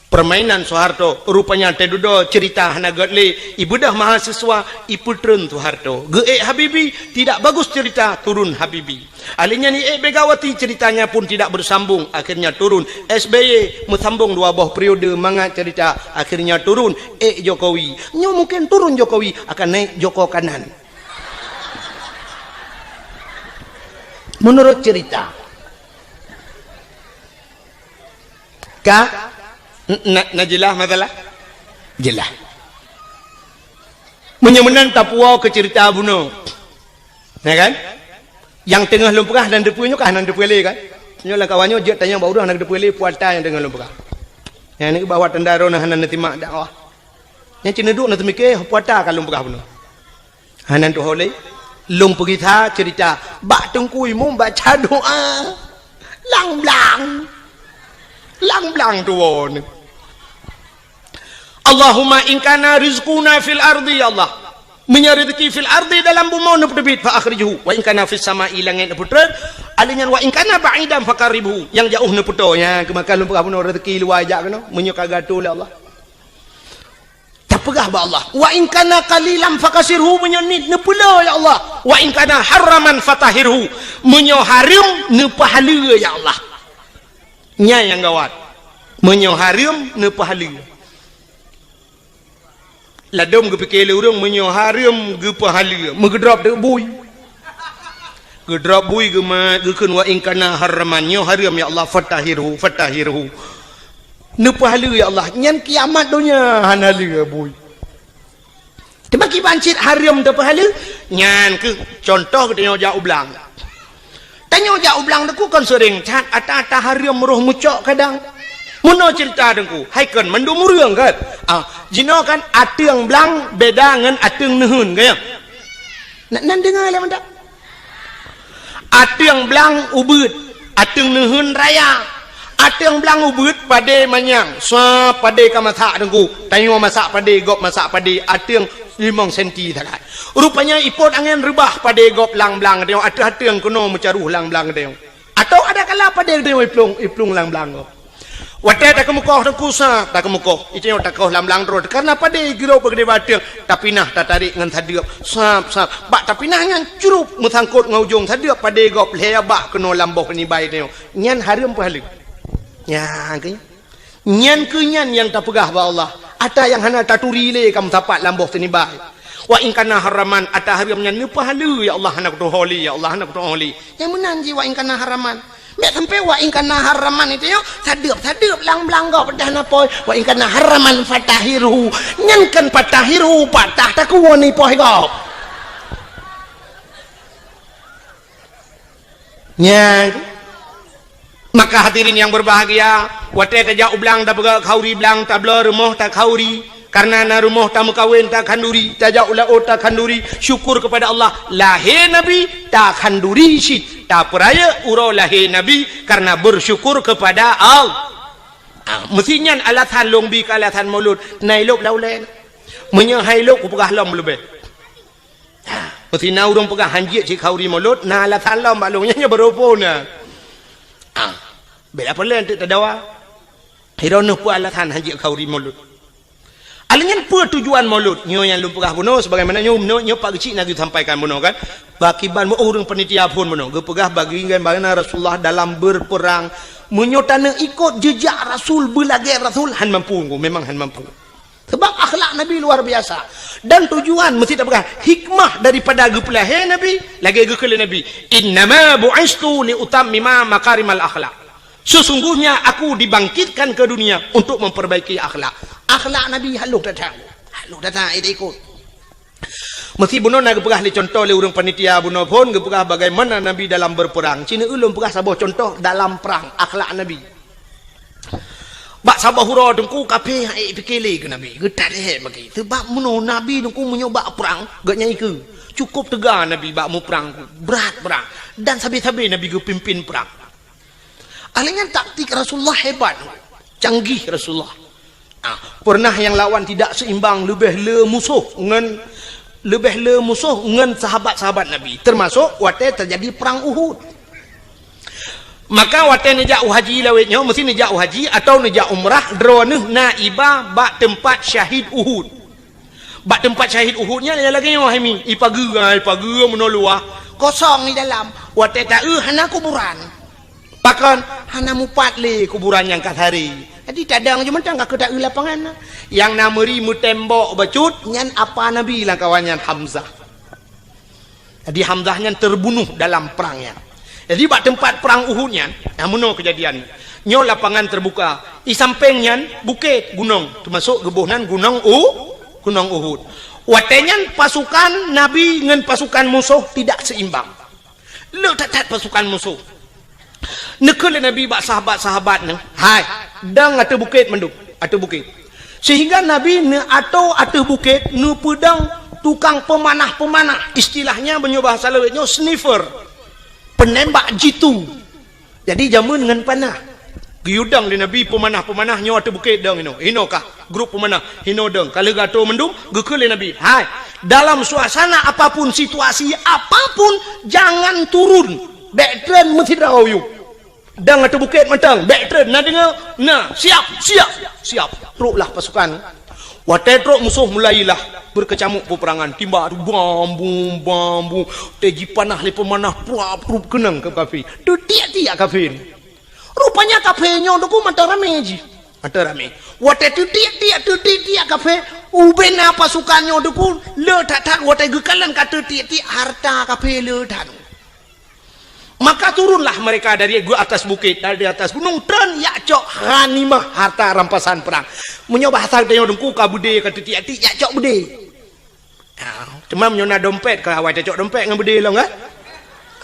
Permainan Soeharto, rupanya teududoe cerita hana gét lé, ibeudôh mahasiswa, ipeutreun Soeharto. Geuék Habibie, tidak bagus cerita, turun Habibie. Ahli nyan iék Megawati, ceritanya pun tidak bersambung, akhirnya turun. S B Y meusambong dua boh periode mangat cerita, akhirnya turun. Ék Jokowi. Nyoe mungkin turun Jokowi, akan naik Joko Kanan. Menurut cerita. Ka? N-, na, na jeulaih masalah? Jeulaih. Meunyoe meunan tapuwoe keu cerita bunoe. Ya kan? Nyang teungoh lôn peugah hana teupeue nyoe kah, hana teupeue lé kan? Nyoe lam kawan nyoe jeuet tanyong bak ureuëng hana teupeue lé puata nyang teungoh lôn peugah. Nyang ni bahwa tanda droeneuh hana neutimak dakwah. Nyang cit neuduek na teumike puata ka lôn peugah bunoe. Hana tuho lé. Lôn peugisa cerita bak Teungku Imum baca doa. Lang blang. Lang blang tuwo ni. Allahumma in kana rizquna fil ardi, ya Allah. Meunyoe rezeki fil ardi dalam bumoe neupeuteubiet, fa akhrijhu. Wa in kana fis sama'i, langét neupeutreun. Alèh nyan wa in kana ba'idan faqarribhu. Nyang jaoh neupeutoe. Nyan keumakan lôn peugah bunoe rezeki luwa jak keunoe. Meunyoe ka geuatoe lé Allah. Tapeugah bak Allah, "Wa in kana qalilan fakasirhu," meunyoe nit neupeule, ya Allah. "Wa in kana haraman fatahhirhu," meunyoe hareuem neupeuhaleue, ya Allah. Nyan nyang gawat. Meunyoe hareuem neupeuhaleue. Ladôm geupike lé ureuëng meunyoe hareuem geupeuhaleue, meugeudrop teuk bui. Geudrop bui geumat, geukheun, "Wa in kana haraman," nyoe hareuem, ya Allah, "fatahhirhu, fatahhirhu." Neupeuhaleue, ya Allah, nyan kiamat donya hana lé bui. Teuma kiban cit hareuem teupeuhaleue, nyan keuh contoh geutanyoe jak u blang. Tanyoe jak u blang teungku kon seuring that ata-ata hareuem roh meucok kadang. Meunoe cerita teungku, hai kon mandum ureuëng kan? Ah, jinoe kan ateueng blang beda ngon ateueng neuheun kan? Nan, nan deungoe lé mantap. Ateueng blang ubeuet, ateueng neuheun raya. Ateueng blang ubeuet padé manyang, sa padé ka masak teungku. Tanyoe masak padé, gob masak padé, ateueng limong senti sagai. Rupanya ipot angén reubah padé gob lam blang tanyoe, ateueh ateueng keunoe meucaroh lam blang tanyoe. Atau ada kala padé tanyoe iplueng, iplueng lam blang gob. Watée takeumeukoh teungku sa, takeumeukoh. Itanyoe takoh lam blang droe. Karena padé giro peugedé bateueng, tapinah tatarék ngon sadeueb. Sab, sab. Bak tapinah nyan curup meusangkot ngon ujong sadeueb padé gob lhée bak keunoe lam boh nibai tanyoe. Nyan hareuem peuhaleue. Nyan keuh. Nyan keuh nyan nyang tapeugah bak Allah. Ata nyang hana taturi lé ka meusapat lam boh teunibai. Wa in kana haraman, ata hareuem nyan neupeuhaleue, ya Allah, hana kutuho lé, ya Allah, hana kutuho lé. Nyang meunan jih wa in kana haraman. Meusampé wa in kana haraman itu yo, sadeueb-sadeueb lam blang gob dah na poi. Wa in kana haraman fatahhirhu. Nyan kan fatahhirhu, patah takuwoe ni poi gob. Nyan. Maka hadirin yang berbahagia, watée tajak u blang tapeugah khauri blang, tabloe rumoh takhauri, karena na rumoh tameukawen takhanduri, tajak u laôt takhanduri, syukur kepada Allah, lahé Nabi takhanduri cit, tapeurayeuk uroe lahé Nabi karena bersyukur kepada Allah. Ah, meusi nyan alasan lôn bi keu alasan mulod, na ilôb lam ulée. Meunyoe hai lôb kupeugah lom leubeh. Ha, meusi na ureuëng peugah hanjeuet cit khauri mulod, na alasan lom bak lôn nyan, nyan baroe phon na. Ha, bela peulén teuk tadawa. Hiroe neuh peue alasan hanjeuet khauri mulod. Nyan peue tujuan Maulud? Nyoe nyang lôn peugah bunoe, sebagaimana nyoe, nyoe, nyoe Pak Geuchik na geusampaikan bunoe kan. Bak kiban meu ureuëng panitia phon bunoe, geupeugah bagi bagaimana Rasulullah dalam berperang. Meunyoe taneuk ikot jejak Rasul, beulagée Rasul, han mampu, memang han mampu. Sebab akhlak Nabi luar biasa. Dan tujuan mesti tapeugah hikmah daripada geupeulahé Nabi, lagée geukheun lé Nabi, "Innama bu'istu li utammima makarimal akhlak." Sesungguhnya aku dibangkitkan ke dunia untuk memperbaiki akhlak. Akhlak Nabi haloh that-that. Haloh that-that, eh, ikot. Mesti bunoe na geupeugah lé contoh lé ureuëng panitia bunoe phon geupeugah bagaimana Nabi dalam berperang. Cina ulôn peugah saboh contoh dalam perang, akhlak Nabi. Bak saboh uroe teungku kafé hai pike lé keu Nabi, geutat hé bagi. Sebab meunoe Nabi teungku meunyoe bak perang, geuh nyang ikeu. Cukup teuga Nabi bak muprang, brat perang. Dan sabe-sabe Nabi geupimpin perang. Ahli nyan taktik Rasulullah hebat, canggih Rasulullah. Ah, pernah yang lawan tidak seimbang, leubeh le musoh ngon, leubeh le musoh ngon sahabat-sahabat Nabi, termasuk watée terjadi perang Uhud. Maka watée neujak u haji lawét nyoe, mesti neujak u haji atau neujak umrah, droeneuh na iba bak teumpat syahid Uhud. Bak teumpat syahid Uhud nyan lagée nyoe hai mi, ipageue, ipageue meunoe luwah, kosong di dalam. Watée taeu hana kuburan. Pakon? Hana mupat lé kuburan nyang ka saré. Jadi tadong jeuet mantong ka keu taeu lapangan na. Nyang na meuri meutembok bacut nyan apa Nabi lam kawan nyan Hamzah. Jadi Hamzah nyan terbunuh dalam perang nyan. Jadi bak teumpat perang Uhud nyan, nah meunoe keujadian. Nyoe lapangan terbuka. Di sampéng nyan bukét gunong, termasuk geuboh nan gunong U, gunong Uhud. Watée nyan pasukan Nabi ngon pasukan musoh tidak seimbang. Le that-that pasukan musoh. Neukheun lé Nabi bak sahabat-sahabat nyan, "Hai, dong ateueh bukét mandum, ateueh bukét." Sehingga Nabi neuatoe ateueh bukét, neupeudong tukang peumanah-peumanah. Istilahnya meunyoe bahasa lawét nyoe sniper. Penembak jitu. Jadi jameun ngon panah. Geuyue dong lé Nabi peumanah-peumanah nyoe ateueh bukét dong inoe. Inoe kah grup peumanah, inoe dong. Ka lheueh geuatoe mandum, geukheun lé Nabi, "Hai, dalam suasana apapun, situasi apapun, jangan turun. Bék treun meusidroe yue. Dong ateueh bukét mantong, bék treun. Na deungoe? Na. Siap, siap, siap." Troklah pasukan. Watée trok musoh mulailah beukeucamuk peperangan. Timbak tu bam bum, bam bum. Watée jipanah lé peumanah, pruap prup keunong keu kafé. Teutiek-tiek kafé. Rupanya kafé nyoe teungku mantong ramé jih. Mantong ramé. Watée teutiek-tiek, teutiek-tiek kafé, ubena pasukan nyoe teungku le that-that watée geukalon ka teutiek-tiek harta kafé le that. Maka turunlah mereka dari atas bukét, dari atas gunong, treun jak cok ghanimah, harta rampasan perang. Meunyoe bahasa geutanyoe teungku ka beudé ka teutiek-tiek, jak cok beudé. Ah, teuma meunyoe na dompet, ka awai tacok dompet ngon beudé lom, kan?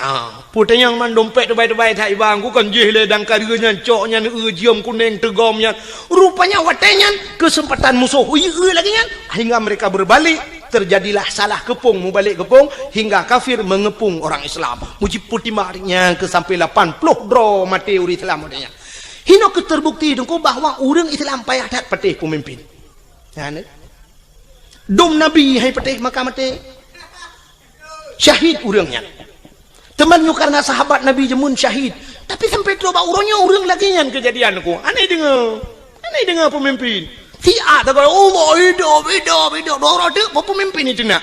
Ah, peue tanyong man dompet teubai-teubai that iba, ku kan jih lé dang kareue nyan, cok nyan, eu, jeuem kuneng teugom nyan. Rupanya watée nyan keuseumpatan musoh, ui, eu lagée nyan, hingga mereka berbalik, terjadilah salah keupong, mubalek keupong, hingga kafir mengeupong orang Islam. Mujib peutimang nyan keu sampai lapan ploh droe maté ureuëng Islam watée nyan. Hinoe keuh terbukti teungku bahwa ureuëng Islam payah that patéh peumimpin. Nyan, eh. Dum Nabi hai patéh maka maté. Syahid ureuëng nyan. Teuma nyoe karena sahabat Nabi jameun syahid. Tapi sampai trok bak uroe nyoe ureuëng lagée nyan keujadian ku. Aneh deungoe. Aneh deungoe peumimpin. Siat tagoe, "Allah hidup, hidup, hidup." Dua uroe teuk peumimpin itu nak.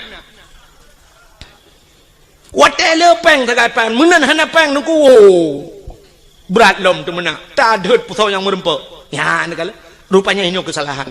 Watée le péng sagai péng, meunan hana péng teungku. Brat lom teumeunak, tadeuet pusoe nyang meureumpok. Nyan kala, rupanya inoe keusalahan.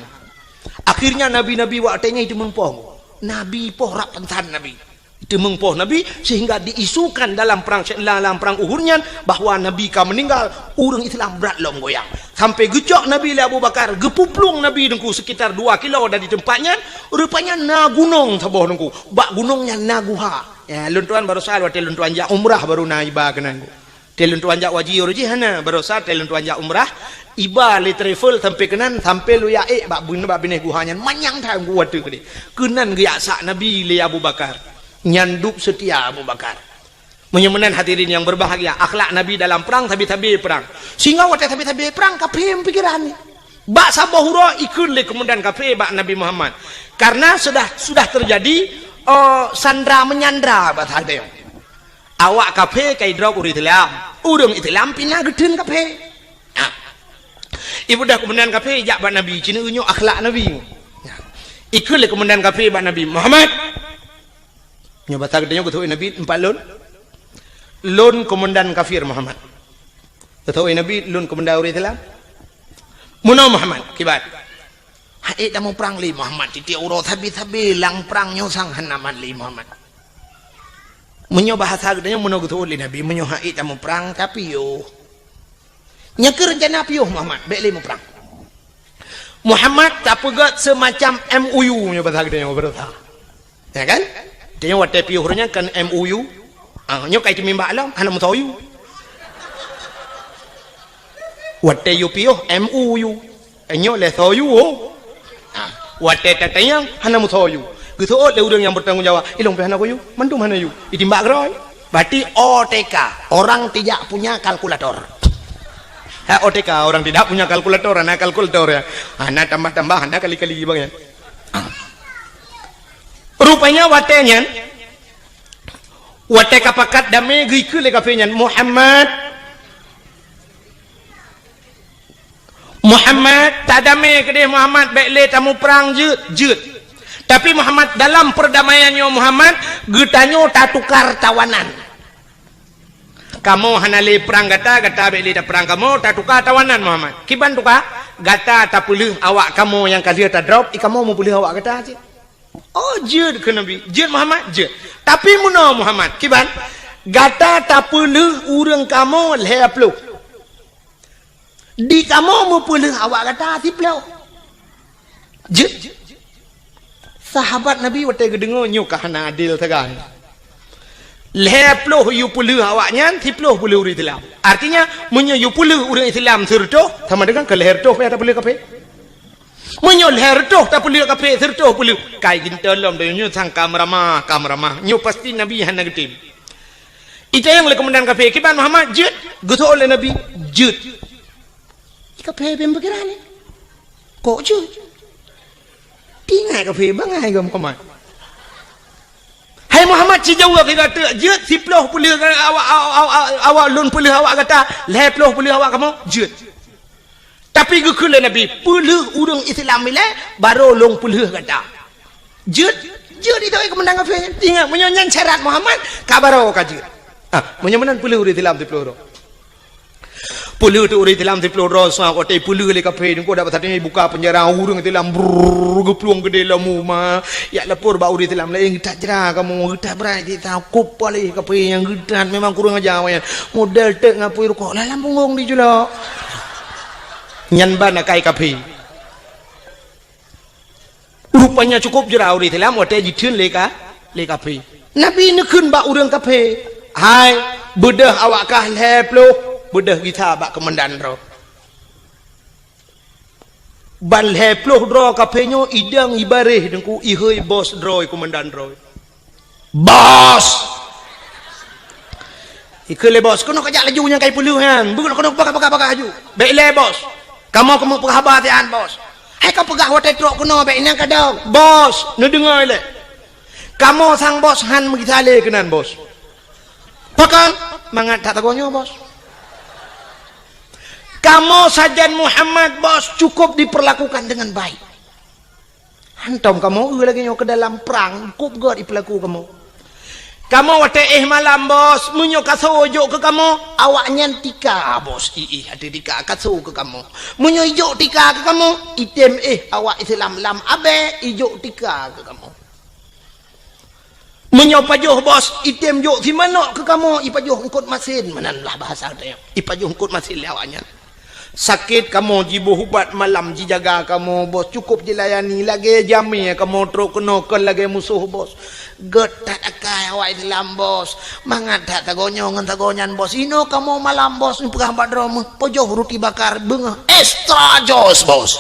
Akhirnya nabi-nabi watée nyan itu meupoh. Nabi poh rab pansan nabi. Itu meupoh nabi sehingga diisukan dalam perang dalam perang Uhud nyan bahwa nabi ka meninggal, ureuëng Islam brat lom goyang. Sampai geucok nabi lé Abu Bakar, geupuplueng nabi teungku sekitar dua kilo dari tempat nyan, rupanya na gunong saboh teungku. Bak gunong nyan na guha. Ya, lôn tuan barosa watée lôn tuan jak umrah baru na iba keunan. Watée lôn tuan jak haji uroe jih hana, barosa watée lôn tuan jak umrah, iba lé travel sampai keunan, sampai lôn jak ék bak bun-, bak binéh guha nyan, manyang that watée keudeh. Keunan geujak sak Nabi lé Abu Bakar. Nyan dub seutia Abu Bakar. Meunyoe meunan hadirin yang berbahagia, akhlak Nabi dalam perang, sabe-sabe perang. Sehingga watée sabe-sabe perang, kafé pikiran. Bak saboh uroe ikheun lé keumandan kafé bak Nabi Muhammad. Karena sudah sudah terjadi, eh, sandra menyandra bahasa dia. Awak kafé ka idrop ureuëng Islam, ureuëng Islam pih na geutheun kafé. Nah. Ibudah keumandan kafé jak bak Nabi, cina nyoe akhlak Nabi. Nah. Ikheun lé komandan kafé bak Nabi, "Muhammad!" Nyoe basa geutanyoe geutôk Nabi, "Empat lôn." "Lôn komandan kafir, Muhammad." Geutôk Nabi, "Lôn komandan ureuëng Islam." "Meunoe, Muhammad, kiban?" "Haiek tamuprang lé, Muhammad, tieb-tieb uroe sabe-sabe lam prang nyoe sang hana mat lé, Muhammad." Meunyoe bahasa geutanyoe, meunoe geutôk lé Nabi, "Meunyoe haiek tamuprang, tapiôh." "Nyan keuh reuncana piôh, Muhammad, bék lé muprang." Muhammad tapeugét seumacam M O U nyoe basa geutanyoe beureusa. Ya kan? Tanyoe watée piôh uroe nyan kan M O U. Ah, nyoe kai teumimbak lom, hana meusoe U. Watée yue piôh M O U. Eh, nyoe lé soe U, oh. Ah, watée tatanyong hana meusoe U. Geuseuôt lé ureuëng nyang beutanggung jawab, "Ilong pih hana soe U, mandum hana U." Itimbak keudroe. Berarti O T K, orang tidak punya kalkulator. Ha, O T K, orang tidak punya kalkulator, hana kalkulator ya. Hana tambah-tambah, hana kali-kali bang ya. Rupanya watée nyan, watée ka pakat damé geukheun lé kafé nyan, "Muhammad, Muhammad, tadamé keudeh Muhammad, bék lé tamuprang jeuet, jeuet. Tapi Muhammad, dalam perdamaian nyoe Muhammad, geutanyoe tatukar tawanan. Kamoe hana lé prang gata, gata bék lé taprang kamoe, tatuka tawanan Muhammad. Kiban tuka? Gata tapeuleueh awak kamoe nyang ka lheueh tadrop, i kamoe meupeuleueh awak gata cit." "Oh, jeuet," kheun Nabi. "Jeuet Muhammad, jeuet. Tapi meunoe Muhammad, kiban? Gata tapeuleueh ureuëng kamoe lhée ploh. Di kamoe meupeuleueh awak gata siploh." Jeuet. Sahabat Nabi watée geudeungoe nyoe ka hana adil sagai. Lhée ploh yue peuleueh awak nyan, siploh peuleueh ureuëng Islam. Artinya, meunyoe yue peuleueh ureuëng Islam sireutôh, sama dengan keu lhée reutôh payah tapeuleueh kafé. Meunyoe lhée reutôh tapeuleueh kafé, sireutôh peuleueh, kai geuntôi lom donya nyoe sang ka meuramah, ka meuramah. Nyoe pasti Nabi hana geutem. Itanyong lé komandan kafé, "Kiban Muhammad, jeuet?" Geuseuôt lé Nabi, "Jeuet." Kafé beupikiran ni. "Kok jeuet?" Tingai kafé bangai gom komat. "Hai Muhammad, sijaweueb lé gata, jeuet siploh peuleueh awak, awak, awak, awak lôn peuleueh awak gata, lhée ploh peuleueh awak kamoe, jeuet. Tapi geukheun lé Nabi, peuleueh ureuëng Islam ilée, barô lôn peuleueh gata." Jeuet, jeuet itu komandan kafé. Ingat, meunyoe nyan syarat Muhammad, ka barô ka jeuet. Ah, meunyoe meunan peuleueh ureuëng Islam siploh droe. Peuleueh teuh ureuëng Islam siploh droe, sa watée peuleueh lé kafé, nyoe dak satéh ibuka peunjara, ureuëng Islam brrrr geuplueng keudeh lom uma. Jak lapor bak ureuëng Islam laén, "Geutak jra kamoe, geutak brat jih, sa kup paléh kafé nyang geutak, memang kurang aja awaknyan. Model teuk ngapui rukok, lam punggong dijulok." Nyan ban akai kafé. Rupanya cukup jra ureuëng Islam watée jitheun lé ka, lé kafé. Nabi neukheun bak ureuëng kafé, "Hai, beudôh awak kah lhée ploh, beudôh gisa bak keumandan droe." Ban lhée ploh droe kafé nyoe idong ibaréh deungku ihôi bos droe, keumandan droe. "Bos!" Ikheun lé bos, "Keunoe kajak laju nyang kai peuleueh nyan. Beuh, keunoe peugah-peugah-peugah laju." "Bék lé, bos. Kamoe keumeung peugah haba siat, bos." "Hai kapeugah watée trok keunoe, bék inong kadong." "Bos, neudeungoe lé. Kamoe sang bos han meugisa lé keunan, bos." "Pakon?" "Mangat that sagoe nyoe, bos. Kamoe sajan Muhammad, bos, cukup diperlakukan dengan baik. Hantom kamoe eu lagée nyoe keu dalam prang, kup gét ipeulaku kamoe. Kamoe watée éh malam, bos, meunyoe kasoe jok keu kamoe, awaknyan tika, bos, iéh ateueh tika kasoe keu kamoe. Meunyoe ijok tika keu kamoe, item éh awak Islam lam abée ijok tika keu kamoe. Meunyoe pajoh, bos, item jok simanok keu kamoe, ipajoh eungkot masen, meunan lah bahasa tanyoe. Ipajoh eungkot masen lé awaknyan. Sakét kamoe jiboh ubat malam jijaga kamoe, bos, cukup jilayani, lagée jamé kamoe trok keunoe kon lagée musoh, bos. Gét that akai awak Islam, bos. Mangat that sagoe nyoe ngon sagoe nyan, bos. Inoe kamoe malam, bos, neupeugah bak droe meuh, pajoh ruti bakar beungoh extra jos, bos."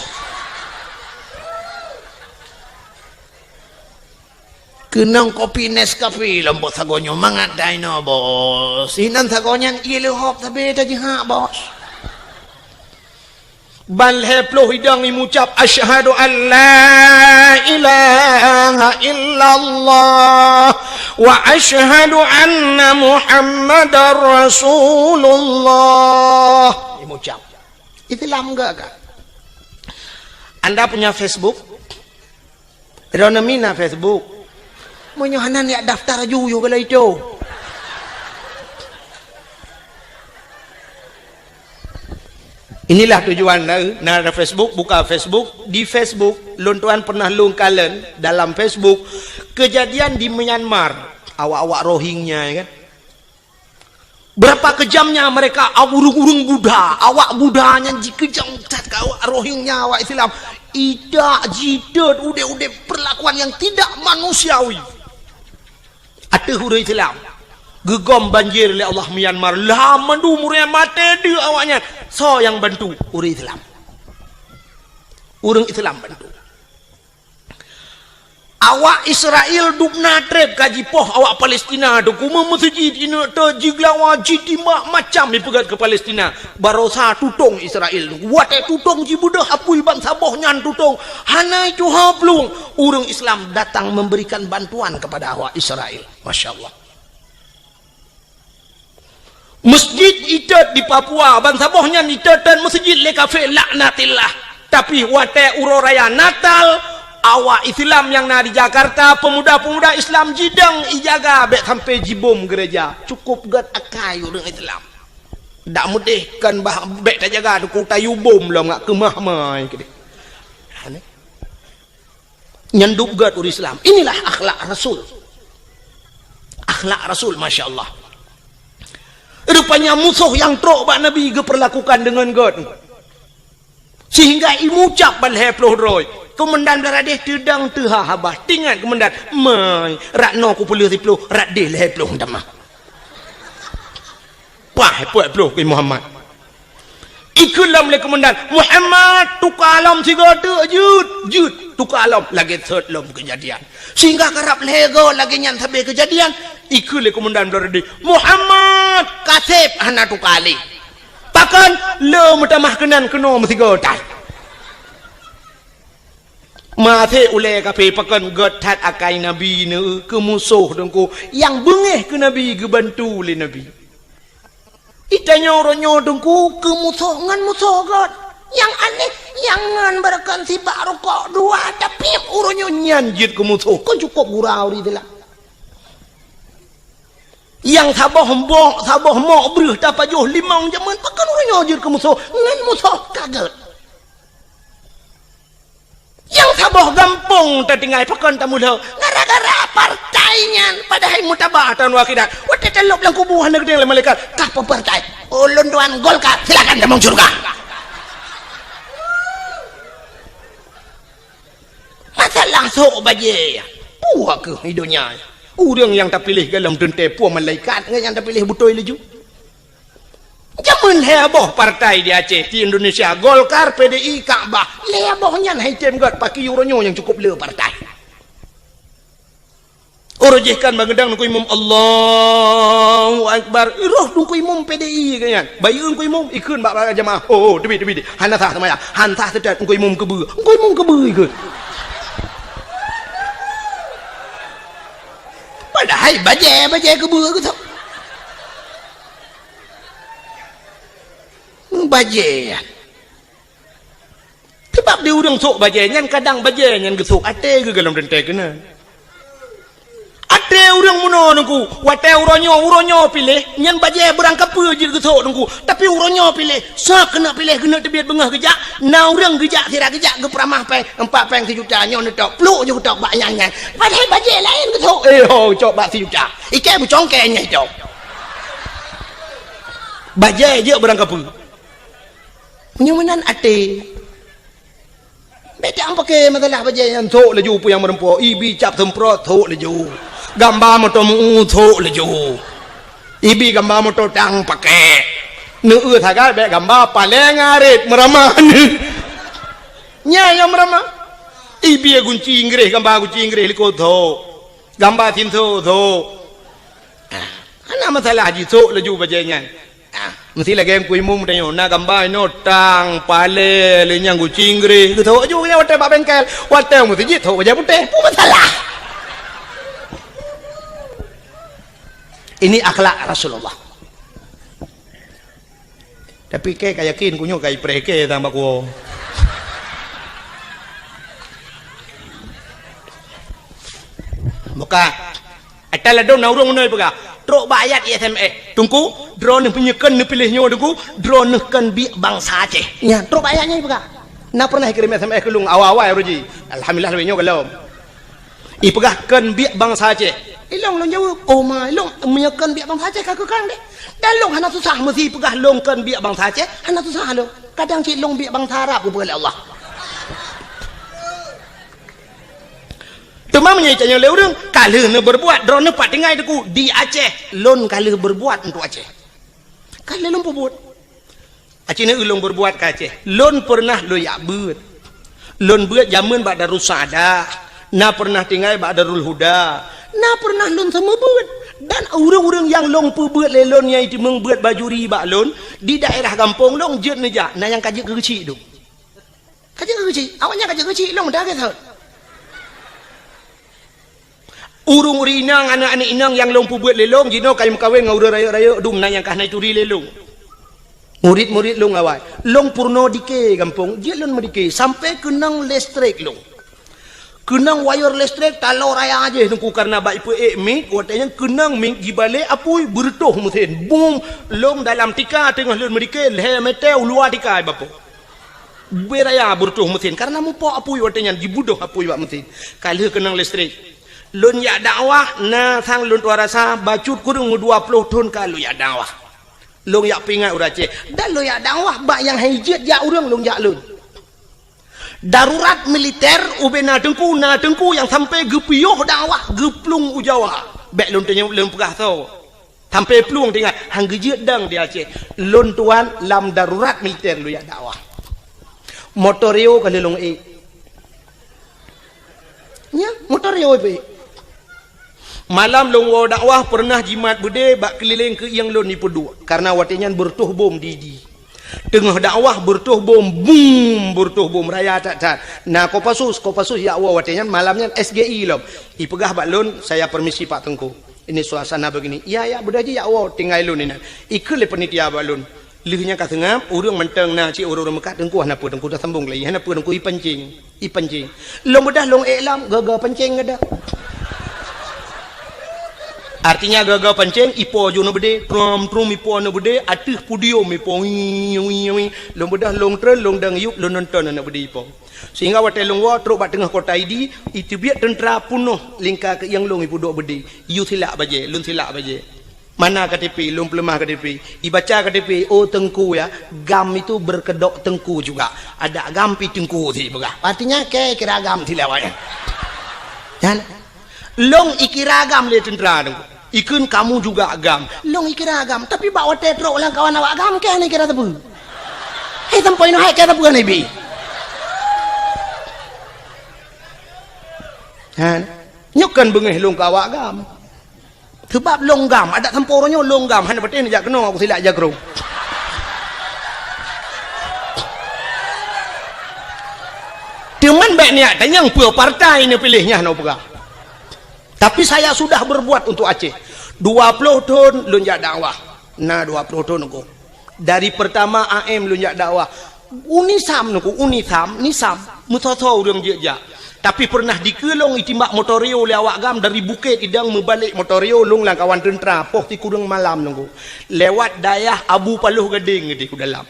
Keunong kopi Nescafe lom bos sagoe nyoe, mangat that inoe, bos. Inan sagoe nyan ié leuhop sabe tajihak, bos. Ban lhée ploh idong imucab, "Asyhadu an la ilaha illallah wa asyhadu anna Muhammadar Rasulullah." Imucab. Islam enggak kan? Anda punya Facebook? Droeneuh mi na Facebook. Meunyoe hana, neujak daftar laju yoh kala itu. Inilah tujuan na, na ada Facebook, buka Facebook. Di Facebook, lôn tuan pernah lôn kalon dalam Facebook kejadian di Myanmar. Awak-awak Rohingya, ya kan? Berapa kejamnya mereka, ureuëng-ureuëng Buddha, awak Buddha nyan jikeujam that keu awak Rohingya, awak Islam. Idak, jitot, udeb-udeb, perlakuan yang tidak manusiawi ateueh ureuëng Islam. Geugom banjir lé Allah Myanmar, lam mandum ureuëng maté deuek awaknyan. Soe nyang bantu? Ureuëng Islam. Ureuëng Islam bantu. Awak Israel dubna treb ka jipoh awak Palestina tu, kume meuseujid ineuk te jigeulawa, jitimbak macam jipeugét keu Palestina. Barosa tutong Israel tu. Watée tutong jibeudôh apui bansaboh nyan tutong. Hana tuha plueng. Ureuëng Islam datang memberikan bantuan kepada awak Israel. Masya Allah. Masjid itot di Papua, bansaboh nyan itot dan masjid lé kafé, laknatillah. Tapi watée uroe raya Natal, awak Islam nyang na di Jakarta, pemuda-pemuda Islam jidong ijaga bék sampai jibom gereja. Cukup gét akai ureuëng Islam. Dak meudeh kan bah bék tajaga teungku, tayue bom lom ngak keumah mai keudeh. Nyan dub gét ureuëng Islam. Inilah akhlak Rasul. Akhlak Rasul, masya Allah. Rupanya musoh nyang trok bak Nabi geupeurlakukan deungon gét. Sehingga imucab ban lhée ploh droe. Keumandan Blaradeh teudong teuha haba. Tingat keumandan, "Mai, rot noe kupeuleueh siplôh, rot deh lhée ploh tamah." Pah, peuet ploh keu Muhammad. Ikheun lom lé keumandan, "Muhammad, tuka lom sigoe teuk jeuet, jeuet, tuka lom." Lagée sot lom keujadian. Sehingga karab lhée goe lagée nyan sabe keujadian, ikheun lé keumandan Blaradeh, "Muhammad, kaseb hana tuka lé." Pakon? Le meutamah keunan keunoe meusigoe that. Maté ulée kafé pakon gét that akai Nabi neu keu musoh teungku, nyang beungéh keu Nabi geubantu lé Nabi. Itanyoe uroe nyoe teungku keu musoh ngon musoh gét. Nyang aneh, nyang ngon beureukan sibak rukok dua, tapi uroe nyoe nyan jeuet keu musoh, kon cukop gura ureuëng Islam. Nyang saboh mbok, saboh mok breuh tapajoh limong jameun, pakon uroe nyoe jeuet keu musoh ngon musoh ka gét. Nyang saboh gampông tatinggai pakon tamulhô gara-gara partai nyan, padahai mutaba taun akhirat. Watée talop lam kubu hana geudeng lé malaikat, "Kah peue partai?" "Ulôn tuan Golkar." "Silakan tamong syeuruga." Masalah sok bajée, peue kheueh di donya. Ureuëng nyang tapiléh golom teuntée peue malaikat ngon nyang tapiléh beutôi laju. Jameun lhée boh partai di Aceh, di Indonesia, Golkar, P D I, Kakbah. Lhée boh nyan hai tem gét, pakri uroe nyoe nyang cukop le partai. Uroe jih kan bangeudang ngon imum, "Allahu Akbar." Roh ngon imum P D I geuh nyan. Bayeue ngon imum, ikheun bak, bak jamaah. "Oh, oh, teubiet, teubiet. Hana sah seumayang. Han sah seutôt ngon imum keubeue." Ngon imum keubeue ikheun. Padahai bajée, bajée keubeue geuh. Bajée nyan. Sabab di ureuëng sôk bajée nyan, kadang bajée nyan geusôk até geuh golom teuntée keunan. Até ureuëng meunoe teungku, watée uroe nyoe, uroe nyoe piléh, nyan bajée beurangkapeue jeuet geusôk teungku. Tapi uroe nyoe piléh, soe keuneuk piléh, keuneuk teubiet beungoh geujak, na ureuëng geujak sira geujak geupeuramah péng, empat péng sijuta, nyoe neutok, pluek jeuet geutok bak nyang nyan. Padahai bajée laén geusôk, eh ho, cok bak sijuta. Ikée beucongkée nyang cok. Bajée jeuet beurangkapeue. Meunyoe meunan até. Bék tapaké masalah bajée nyan, sôk laju peue nyang meureumpok, ibi cap seumprot, sôk laju. Gamba moto meu-, sôk laju. Ibi gamba moto tang paké. Neueu sagai bék gamba paleng arit meuramah. Nyan nyang meuramah. Ibi gunci Inggréh, gamba gunci Inggréh likot, sôk. Gamba sinso, sôk. Ah, hana masalah jisôk laju bajée nyan. Ah, meusti lagée Teungku Imum tanyoe, na gamba inoe tang, palée, lé nyang gunci Inggréh, geusôk laju nyan watée bak bengkel, watée meuseujid sôk bajée putéh, peue masalah? Ini akhlak Rasulullah. Tapi kée ka yakin, ku nyoe ka ipreh kée sama ku. Ka. Ata ladom na ureuëng meunoi peugah, trok bak ayat S M S. Teungku, droeneuh meunyoe kön neupiléh nyoe Teungku, droeneuh kön biek bansa Aceh. Nya, trok bak ayat nyan peugah. Na pernah kirim S M S keu lôn awai-awai uroe jih. Alhamdulillah lagée nyoe gohlom. Ipeugah kön biek bansa Aceh. Ilong lôn jaweueb, "Oh ma, ilong meunyoe kön biek bansa Aceh ka keu kang deh. Dan lôn hana susah meusi peugah lôn kön biek bansa Aceh, hana susah lôn. Kadang cit lôn biek bansa Arab geupeugah lé Allah." Teuma meunyoe itanyoe lé ureuëng, ka lheueh neubeurbuat, droeneuh pat tinggai Teungku di Aceh, lôn ka lheueh beurbuat untuk Aceh. Ka lheueh lôn peubuet. Aci neu lôn beurbuat ka Aceh. Lôn pernah lôn jak beuet. Lôn beuet jameun bak Darussaada, na pernah tinggai bak Darul Huda, na pernah lôn seumeubeuet. Dan ureuëng-ureuëng nyang lôn peubeuet lé lôn nyang iteumeueng beuet bajuri bak lôn, di daerah gampông lôn jeuet neujak, na nyang ka jeuet keu geuchik dum. Ka jeuet keu geuchik, awaknyan ka jeuet keu geuchik, lôn meuda gét that. Ureuëng-ureuëng inong, aneuëk-aneuëk inong nyang lôn peubeuet lé lôn, jinoe ka meukawen ngon ureuëng rayeuk-rayeuk dum na nyang ka hana ituri lé lôn. Murit-murit lôn awai. Lôn peurunoe dike gampông, jeuet lôn meudike, sampoe keunong listrik lôn. Keunong wayeur listrik taloe raya jih Teungku, kareuna bak ipeuék mic, watée nyan keunong mic jibalek apui, beureutoh meusén. Bum, lôn dalam tika teungoh lôn meudike, lhée meuté u luwa tika bapo. Bui raya beureutoh meusén, kareuna mupok apui watée nyan, jibudoh apui bak meusén. Ka lheueh keunong listrik. Lôn jak dakwah, na sang lôn tuan rasa, bacut kureueng meudua ploh thon ka lôn jak dakwah. Lôn jak peuingat ureuëng Aceh. Dan lôn jak dakwah, bak nyang hai jeuet jak ureuëng lôn jak lôn. Darurat militer, ubena teungku, na teungku nyang sampai geupiôh dakwah, geuplueng u Jawa. Bék lôn teunyeb lôn peugah soe. Sampai plueng teuingat, han geujeuet dang di Aceh. Lôn tuan lam darurat militer lôn jak dakwah. Motor Rio ka lheueh lôn ék. Nya, motor Rio ék. Malam lôn woe dakwah peureunah jimat beudé bak keulileng keuieng lôn jipeuduek. Kareuna watée nyan beureutoh bom di, di. Teungoh dakwah beureutoh bom, bum, beureutoh bom raya that-that. Na Kopassus, Kopassus jak woe watée nyan malam nyan S G I lom. Ipeugah bak lôn, "Saya permisi Pak Teungku. Ini suasana begini." "Iya, ya, beudôh jih jak woe, tinggai lôn inan." Ikheun lé panitia bak lôn. Lheueh nyan ka seungab, ureuëng mantong na cit ureuëng-ureuëng meukat, "Teungku hana peue, Teungku dah sambong lé, hana peue, Teungku ipancing, ipancing." Lôn beudôh lôn ék lom, gaga pancing geudah. Artinya gaga pancing, ipo ju aneuk beudé, trom, trom ipo aneuk beudé, ateueh podium ipo, wii, wii, wii. Lôn beudôh lôn treun, lôn dang yup, lôn nonton aneuk beudé ipo. Sehingga watée lôn woe trok bak teungoh kota Idi, iteubiet teuntra peunoh lingka keuieng lôn ipeuduek beudé. Yue silak bajée, lôn silak bajée. Mana K T P, lôn peuleumah K T P. Ibaca K T P, "Oh Teungku ya, GAM itu berkedok Teungku juga. Ada GAM pi Teungku," si peugah. Artinya, kei kira GAM si lewat nyan. Nyan. Lôn ikira GAM lé teuntra Teungku. Ikheun, "Kamu juga GAM." Lôn ikira GAM, tapi bak watée trok lam kawan awak GAM, kei hana ikira sapeue. Hei, sampoe nyoe hai kei sapeue hana ibi. Ha. Nyoe kan beungéh lôn keu awak GAM. Seubab lôn GAM, adak sampoe uroe nyoe lôn GAM, hana patéh neujak keunoe, aku silak jakrong. Teuma bék niat tanyong peue partai neupiléh nyan, nyoe peugah. Tapi saya sudah berbuat untuk Aceh. Dua ploh thon lôn jak dakwah. Na dua ploh thon Teungku. Dari pertama A M lôn jak dakwah. UNISAM Teungku, UNISAM, NISAM, meusoe-soe ureuëng jeuet jak. Tapi peureunah dikeue lôn itimbak motor Rio lé awak GAM dari Bukét Idong meubalek motor Rio lôn lam kawan teuntra poh sikureueng malam Teungku. Lewat dayah Abu Paloh Gadeng geudeh u dalam.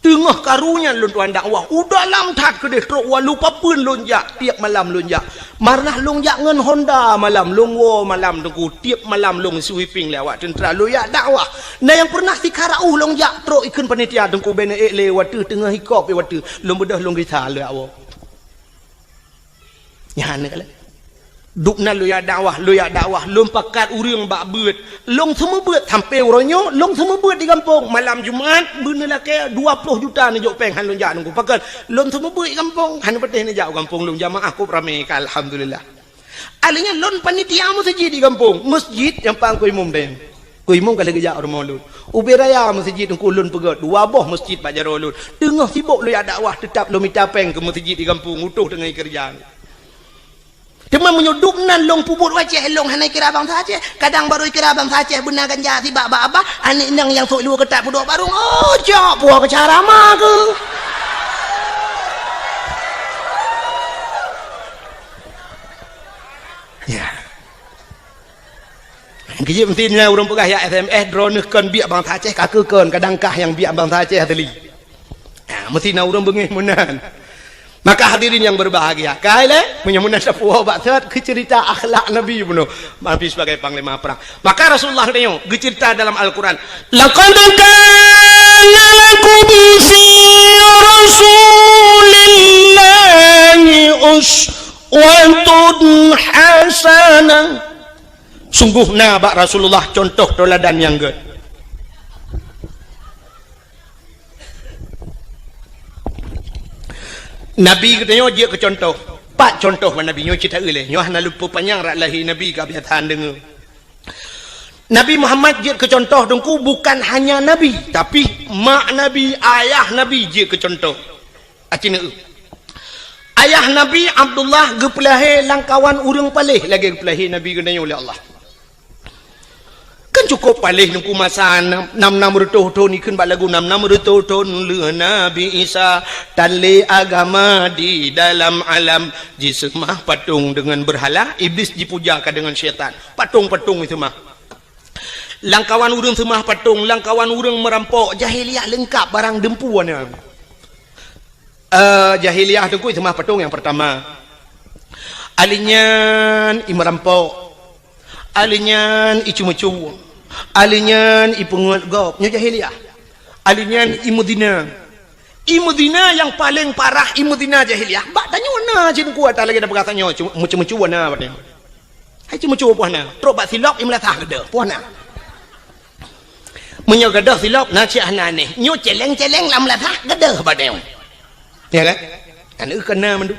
Teungoh karu nyan lôn tuan dakwah, u dalam that keudeh trok walu papeuen lôn jak, tiep malam lôn jak. Maranah lôn jak ngon Honda malam, lôn woe malam Teungku, tiep malam lôn sweeping lé awak teuntra lôn jak dakwah. Na nyang peureunah sikara uh lôn jak trok ikheun panitia Teungku bèk neuék lé watèe teungoh ikop watèe lôn beudôh lôn gisa lé awak. Nyan keuh lé. Dubna lôn jak dakwah, lôn jak dakwah, lôn pakat ureueng bak beuet. Lôn seumeubeuet sampoe uroe nyoe, lôn seumeubeuet di gampông. Malam Jumat, beuneulakèe dua ploh juta neujok péng han lôn jak Teungku. Pakon? Lôn seumeubeuet di gampông, hana patéh neujak u gampông lôn, jamaah kôb ramé ka, alhamdulillah. Alèh nyan lôn panitia meuseujid di gampông, meuseujid nyang pang keu imum dèh. Keu imum ka lheueh geujak u rumoh lôn. Ubé raya meuseujid Teungku lôn peugöt, dua boh meuseujid bak jaroe lôn. Teungoh sibok lôn jak dakwah, teutap lôn mita péng keu meuseujid di gampông, utoh teungoh ikeureuja. Teuma meunyoe dubnan lôn peubuet u Aceh, lôn hana ikira bansa Aceh. Kadang barô ikira bansa Aceh beuna ganja sibak bak babah, aneuk inong nyang sôk lue keutat peuduek barông, oh, cok puwoe keu cara ma keuh. Ya. Keujeuet meusti na ureuëng peugah, "Ya S M S, droeneuh kon biak bansa Aceh, ka keu kon, kadang kah nyang biak bansa Aceh asli." Ha, meusti na ureuëng beungéh meunan. Maka hadirin yang berbahagia, kai lé, meunyoe meunan sapeue bak sot keu cerita akhlak Nabi bunoe, Nabi sebagai panglima perang. Maka Rasulullah geutanyoe geucerita dalam Al-Quran, "Laqad kana lakum fi Rasulillahi uswatun hasanah." Sungguh na bak Rasulullah contoh teuladan nyang gét. Nabi geutanyoe jeuet keu contoh. Pat contoh bak Nabi nyoe cit taeu lé. Nyoe hana luput panyang rak lahé Nabi ka biasa deungoe. Nabi Muhammad jeuet keu contoh Teungku bukan hanya Nabi, tapi mak Nabi, ayah Nabi jeuet keu contoh. Aci neu. Ayah Nabi Abdullah geupeulahé lam kawan ureuëng paléh lagée geupeulahé Nabi geutanyoe lé Allah. Kan cukup paléh Teungku masa nam, nam, nam reutôh thon, ikheun bak lagu nam, nam reutôh thon lheueh Nabi Isa, tan lé agama di dalam alam, jiseumah patong deungon beurhala, Iblis jipuja ka deungon syaitan. Patong-patong jiseumah. Lam kawan ureuëng seumah patong, lam kawan ureuëng meurampok, jahiliah leungkap barang deumpu na. Eh, jahiliah Teungku seumah patong nyang peurtama. Alinyan i meurampok. Alinyan i ceumeucue. Alinyan i peungeut gob. Nyoe jahiliah. Alinyan i meuzina. I meuzina nyang paleng parah, i meuzina jahiliah. Bak tanyoe na cit Teungku ata lagée tapeugah tanyoe, ceu-, meuceumeucue na bak tanyoe. Hai ceumeucue puih na. Trok bak silop i meulasah gadôh, puih na. Meunyoe gadôh silop na cit hana anéh. Nyoe celeng-celeng lam meulasah gadôh bak tanyoe. Ya kan? Aneuk keu na mandum.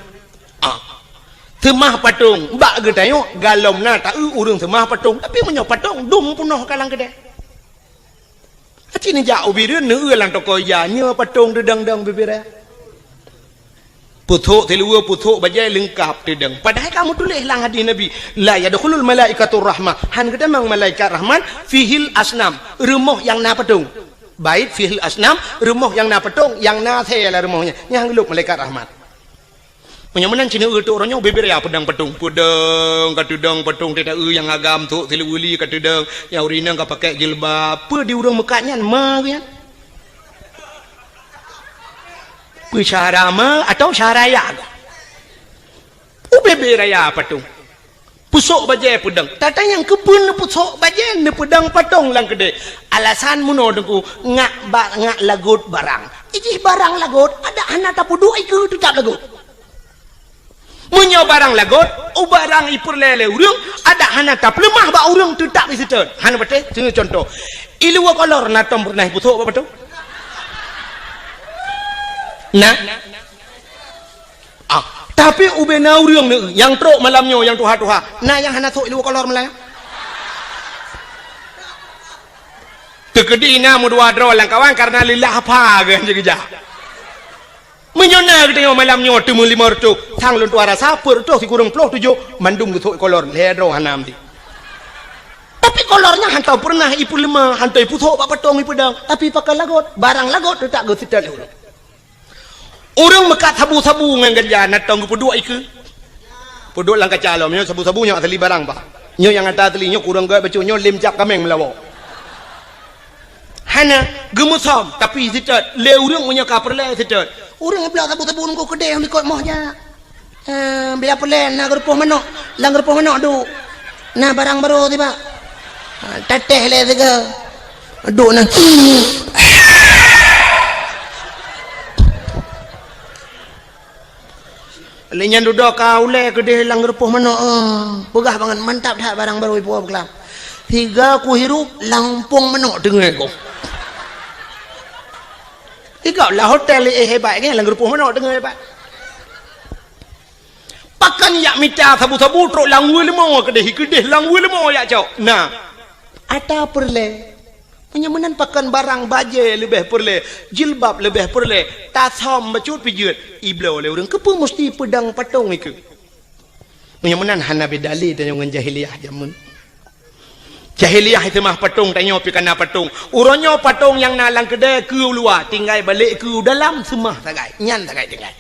Ah. Seumah patong, bak geutanyoe galom na taeu ureuëng seumah patong. Tapi meunyoe patong dum peunoh ka lam keudée. Aci neujak u Bireuen, neueu lam toko ija, nyoe patong teudong-dong bibiraya. Pusok siluweue, pusok bajée leungkap teudong. Padahai ka meutuléh lam hadis Nabi, "La yadkhulul malaikatur rahmah." Han geutamong malaikat rahmat, "fihil asnam," rumoh nyang na patong. Bait fihil asnam, rumoh nyang na patong, nyang na asée lam rumoh nyan, nyang geulop malaikat rahmat. Meunyoe meunan cit neueu teuh uroe nyoe bibiraya peudong patong. Peudong ka teudong patong, teuta eu nyang agam, sôk siluweue li ka teudong, nyang ureuëng inong ka pakai jilbab. Peue di ureuëng meukat nyan ma geuh nyan? Peue syahara ma atau syahara ya geuh? U bibiraya patong. Pusok bajée peudong. Tata nyang keupeue neupusok bajée neupeudong patong lam keudée. Alasan meunoe Teungku, ngak ba-, ngak lagot barang. Ijih barang lagot, adak hana tapeuduek ikeue teutap lagot. Meunyoe barang lagot, u barang ipeureulée lé ureuëng, adak hana tapeuleumah bak ureuëng teutap iseutôt. Hana patéh, seuneu contoh. Iluwa kolor na tom peureunah ipusok bak patong? Na? Ah, tapi ubena ureuëng ni nyang trok malam nyoe nyang tuha-tuha, na nyang hana sôk iluwa kolor malam nyoe? Teukeudi na meudua droe lam kawan karena leulah apa geuh jeuet geujak. Meunyoe na geutanyoe malam nyoe teumeu lima reutôh, sang lôn tuha rasa peuet reutôh sikureueng ploh tujoh mandum geusôk kolor, lhée droe hana meuti. Tapi kolor nyan hantom peureunah ipeuleumah, hantom ipusok bak patong ipeudong, tapi pakon lagot, barang lagot teutap geuseutôt lé ureuëng. Ureuëng meukat sabu-sabu ngon ganja na tom geupeuduek ikeue. Peuduek lam kaca lom, nyoe sabu-sabu nyoe asli barang bah. Nyoe nyang ata asli nyoe kureueng gét bacut nyoe lem cap kaméng meulawa. Hana geumeusom tapi seutôt lé ureuëng meunyoe ka peureulée seutôt. Ureuëng bloe sabu-sabu nunggu keudeh likot moh jak. Eh, biar peureulée na geurupoh manok, lam geurupoh manok duek. Na barang barô tibak. Ha, tatéh lé sigoe. Duek na. Lé nyan dudoe ka ulée keudeh lam geurupoh manok, eh. Peugah bangat mantap that barang barô ipuwoe beukelam. Sigoe kuhirup lam umpung manok teungoh gob. Sigoe lam hotel, eh, hebat kan lam geurupoh manok teungoh hebat. Pakon jak mita sabu-sabu trok lam weue leumo keudeh, keudeh lam weue leumo jak cok. Nah, ata peureulée. Meunyoe meunan pakon barang bajée leubeh peureulée, jilbab leubeh peureulée, tasam bacut pijeuet, ibloe lé ureuëng. Keupeue musti peudong patong ikeue? Meunyoe meunan hana beda lé tanyoe ngon jahiliyah jameun. Jahiliyah seumah patong, tanyoe pih kana patong. Uroe nyoe patong nyang na lam keudée keu u luwa, tinggai balek keu u dalam seumah sagai. Nyan sagai tinggai.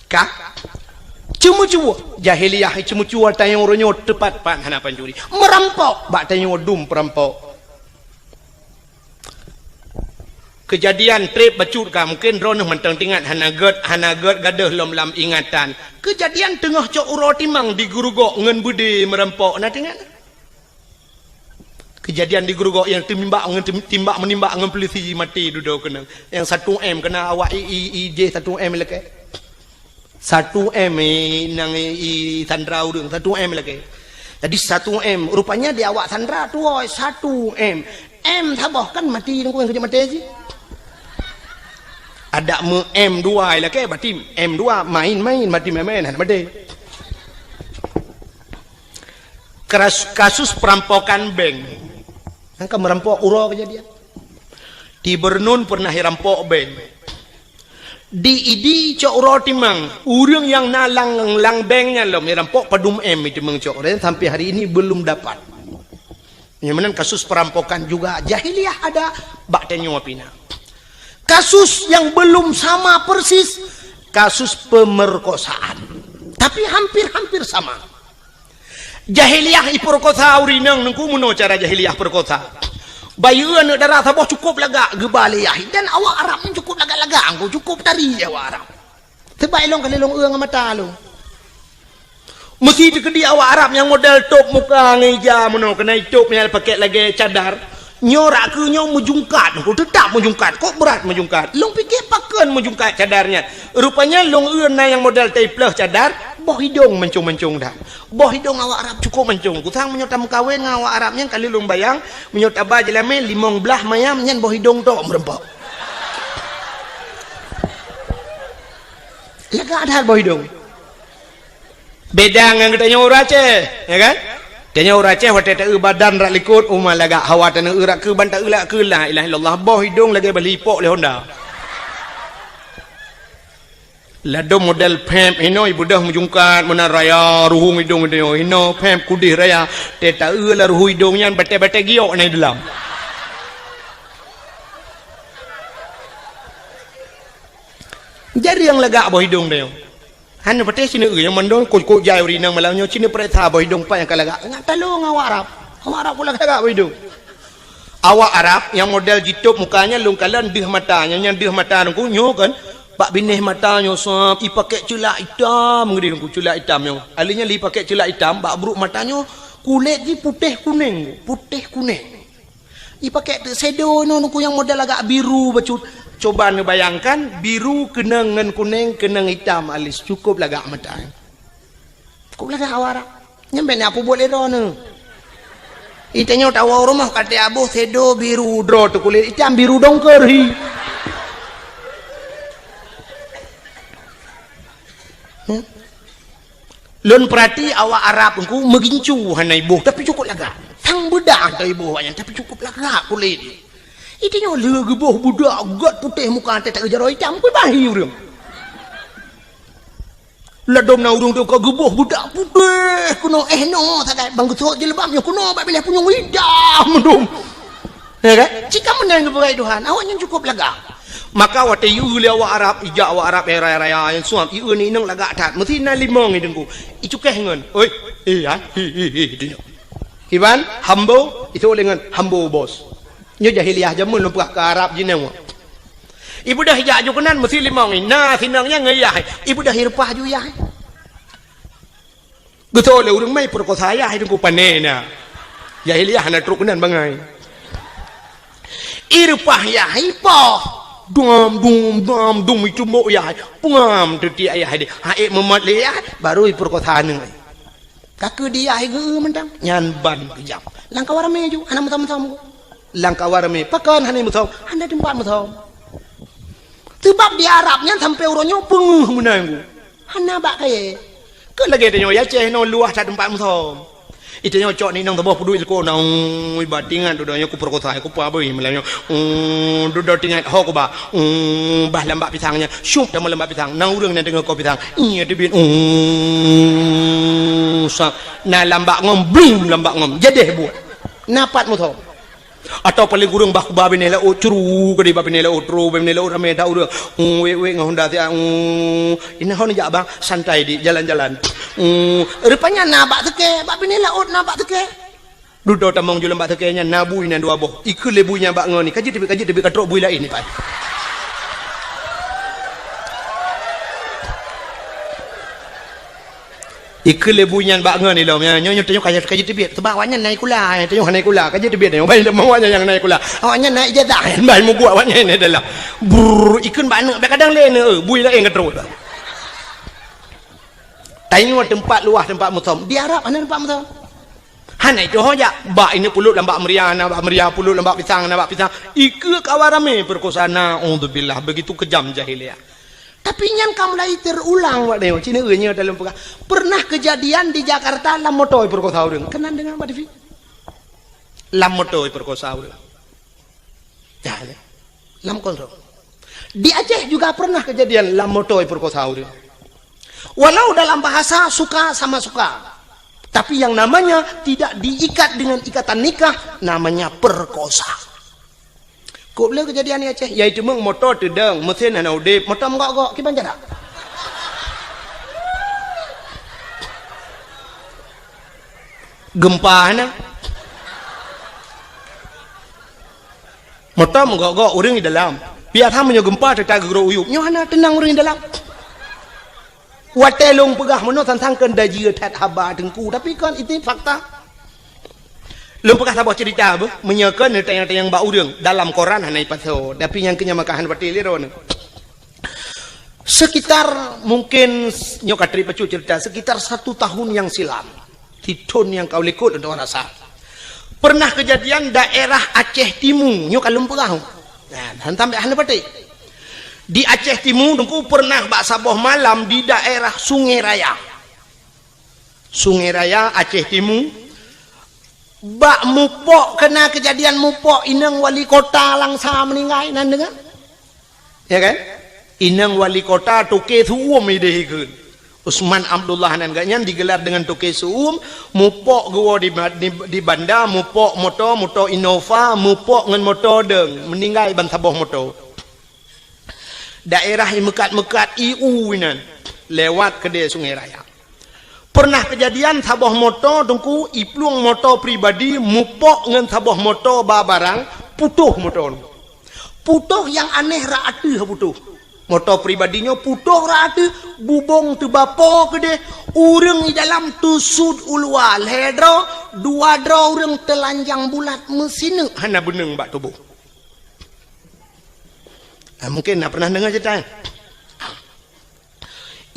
Ka? Ceumeucue, jahiliyah ceumeucue tanyoe uroe nyoe teupat-pat hana pancuri. Meurampok, bak tanyoe dum peurampok. Keujadian treb bacut ka, mungken droeneuh mantong teuingat, hana gét, hana gét gadôh lom lam ingatan. Keujadian teungoh cok uroe timang di Geurugok ngon beudé meurampok, na teuingat? Keujadian di Geurugok nyang teumimbak ngon tem-, timbak meunimbak ngon peulisi maté dudoe keunong. Nyang satu M keuna awak i, i, i jih satu M lakée. Satu M i, nang i, i sandra ureuëng, satu M lakée. Jadi satu M, rupanya di awak sandra tuwoe satu M. M saboh kan maté nungku nyang keujeuet maté cit. Adak meu M dua lakée, berarti M dua main-main, maté main-main, hana maté. Keras-, kasus perampokan bank. Nyang ka meurampok uroe keujadian. Di Bernun pernah irampok bank. Di Idi cok uroe timang, ureuëng nyang na lam, lam bank nyan lom irampok padum M itu meung cok, dan sampai hari ini belum dapat. Nyang meunan kasus perampokan juga jahiliyah ada, bak tanyoe pih na. Kasus yang belum sama persis, kasus pemerkosaan. Tapi hampir-hampir sama. Jahiliyah ipeurkosa ureuëng inong nungku, meunoe cara jahiliyah peurkosa. Bayeue aneuëk dara saboh cukup lagak geuba lé yah, dan awak Arab nyan cukup lagak-lagak, nungku cukup tari awak Arab. Teuma ilong kali long eu ngon mata lôn. Meusi teukeudi awak Arab nyang model tôb muka ngon ija meunoe, keunai tôb nyang pakai lagée cadar. Nyoe rak keu nyoe meujungkat, nungku teutap meujungkat, kok brat meujungkat. Lôn pike pakon meujungkat cadar nyan. Rupanya lôn eu na nyang model taipleuh cadar, boh idong mancong-mancong dah. Boh idong awak Arab cukup mancong. Kusang meunyoe tameukawen ngon awak Arab nyan, kali lôn bayang, meunyoe taba jeulamé limong blaih mayam nyan boh idong tok meureumpok. Lagak that boh idong. Beda ngon geutanyoe ureuëng Aceh, ya kan? Tanyoe ureuëng Aceh watée taeu badan rak likot, uma lagak hawa tanyoe eu rak keu ban taeu lak keu la ilaha illallah, boh idong lagée bali ipok lé honda. Ladom model pep hinoe ibeudôh meujungkat meunan raya ruhueng idong tanyoe, hinoe pep kudeh raya, tée taeu lam ruhueng idong nyan batée-batée giok na i dalam. Jareueng lagak boh idong tanyoe. Hana patéh sineuk eu nyang mandum kok-kok jai ureuëng inong malam nyoe, sineuk peuriksa boh idong pat nyang ka lagak. Ngat talong awak Arab. Awak Arab kok lagak-lagak boh idong. Awak Arab nyang model jitôb muka nyan lôn kalon deuh mata, nyang nyan deuh mata nungku nyoe kan. Bak binéh mata nyoe sab ipakék ceulak itam, ngeudeh nungku ceulak itam nyoe. Aleuh nyan lé ipakék ceulak itam, bak brok mata nyoe kulét jih putéh kunéng, putéh kunéng. Ipakék teuk shadow nyoe nungku nyang model agak biru bacut. Coba neubayangkan, biru keunong ngon kunéng, keunong itam alis, cukup lagak mata. Cukup lagak awak Arab. Nyan bèk na peubuet lé droeneuh. Itanyoe tawoe rumoh ka teuaboh shadow biru droe teuh kulét itam biru dongker hi. Hmm? Lôn peurati awak Arab nungku meugincu hana iboh, tapi cukup lagak. Sang beudang teuh iboh awaknyan, tapi cukup lagak kulét. Itanyoe lheueh geuboh budak gét putéh muka teuh jaroe itam, peue bahi ureuëng. Ladom na ureuëng teuh ka geuboh budak putéh keunoe, eh, noe sagai bang geusot jilbab nyoe keunoe bak biléh punyueng itam dum. Ya kan? Cit ka meunan geupeugah Tuhan, awaknyan cukup lagak. Maka watée ieu lé awak Arab, ijak awak Arab nyang raya-raya nyang suam, ieu ni inong lagak that. Meusi na limong i deungku. Icukéh ngon, "Oi, eh, ya, hi, hi, hi," di nyoe. Iban, hambo, itu lé ngon hambo bos. Nyoe jahiliah jameun lôn peugah keu Arab jinoe. Ibeudôh ijak ju keunan meusi limong i. Na sinong nyan ngon yah. Ibeudôh ireupah ju yah. Geutoe lé ureuëng mai peurekosa yah, i deungku pané na. Jahiliah hana trok keunan bangai. Ireupah yah, ipoh. Dum, dum, dum, dum, icumbok yah. Pengam teutiek yah deh. Haék meumot lé yah, baru ipeurekosa aneuk. Ka keu di yah geu mantong. Nyan ban keujam. Lam kawan ramé ju, hana meusom-som. Lam kawan ramé, pakon hana meusom? Hana teumpat meusom. Sebab di Arab nyan sampai uroe nyoe peungeuh meunan. Hana bak kayée. Keu lagée tanyoe i Aceh nyoe luwah that teumpat meusom. Itanyoe cok ni nang saboh peuduek ilko na, ui, ba tingat dudoe nyoe kupeurekosa, kupa beuh malam nyoe. Ui, dudoe tingat ho kuba. Ui, bah lambak pisang nyan. Syup teuma lambak pisang. Na ureuëng nyang teungoh ko pisang. Iya teubiet. Ui, sa. Na lambak ngom, blum lambak ngom. Jadeh buet. Na pat meusom. Atawa paleng kureueng bah, bah binéh laôt, curu keudéh bah binéh laôt, trôh bah binéh laôt, ramé that ureueng. Hmm, wék-wék ngon honda siat, hmm, "Inan hon jak bang?" "Santai dik, jalan-jalan." Hmm, rupanya na bak seukée, bak binéh laôt na bak seukée. Dudoe tamong ju lam bak seukée nyan na bui nyan dua boh. Ikheun lé bui nyan bak ngon ni, "Ka jeuet teubiet, ka jeuet teubiet, ka trok bui laén ni, pai." Ikheun lé bui nyan bak ngon ilom, nyoe, nyoe, nyoe tanyoe ka, ka jeuet teubiet. Sabab awaknyan na sikula, eh, tanyoe hana sikula, ka jeuet teubiet tanyoe. Bai lom awaknyan nyang na sikula. Awaknyan na ijazah, bai mubuet awaknyan di dalam. Brrr, ikheun bak aneuk, bak kadang lé aneuk, eh, bui laén ka trok. Tanyoe teumpat luwah teumpat musom. Di Arab hana teumpat musom. Hana itu ho jak. Bak ini puluk lam bak meuria, na bak meuria, puluk lam bak pisang, na bak pisang. Ikheun kawan ramé perkosa, naudzubillah. Begitu kejam jahiliyah. Tapi nyan ka mulai teurulang, Pak Neo. Cina nyoe dalam peugah. Pernah kejadian di Jakarta lam moto perkosa ureueng. Keunan deungoe bak T V. Lam moto perkosa ureueng. Ya, ya. Lam kontrol. Di Aceh juga pernah kejadian lam moto perkosa ureueng. Walau dalam bahasa suka sama suka, tapi yang namanya tidak diikat dengan ikatan nikah, namanya perkosa. Kok le kejadian di Aceh, yaitu meng moto teudong, mesin hana udeb, moto meugok-gok, kiban cara? Gempa hana. Moto meugok-gok, ureueng di dalam. Biasa meunyoe gempa teuta geugrok uyueb, nyoe hana teunang ureueng di dalam. Watée lôn peugah meunoe sang-sang keu dajie that haba teungku, tapi kon itu fakta. Lôn peugah saboh cerita beuh, meunyoe kon tanyong-tanyong bak ureueng, dalam koran hana ipasoe, tapi nyang keu nyan maka hana patéh lé droeneuh. Sekitar mungkin nyoe ka trép bacut cerita, sekitar satu tahun yang silam, di thon nyang ka u likot untuk rasa. Pernah kejadian daerah Aceh Timu, nyoe ka lôn peugah. Nah, han sampai hana patéh. Di Aceh Timu, Teungku, pernah bak saboh malam di daerah Sungai Raya. Sungai Raya, Aceh Timu. Bak mupok, kena kejadian mupok, inong wali kota Langsa meninggai, nan deungoe? Ya kan? Inong wali kota Toke Su'um ideh ikheun. Usman Abdullah nan geuh nyan digelar dengan Toke Su'um, mupok geuwoe di, di, di banda, mupok moto, moto Innova, mupok ngon moto dong, meninggai ban saboh moto. Daerah i meukat-meukat i u inan, lewat keudeh Sungai Raya. Pernah kejadian saboh moto Teungku, i plueng moto pribadi mupok ngon saboh moto ba barang, putôh moto nyoe. Putôh nyang aneh rot ateueh putôh. Moto pribadi nyoe putôh rot ateueh, bubông teubapo keudeh, ureueng di dalam teusut u luwa lhée droe, dua droe ureueng teulanjang bulat meusineuk hana beuneueng bak tuboh. Nah, mungkin na pernah deungoe cerita nyan.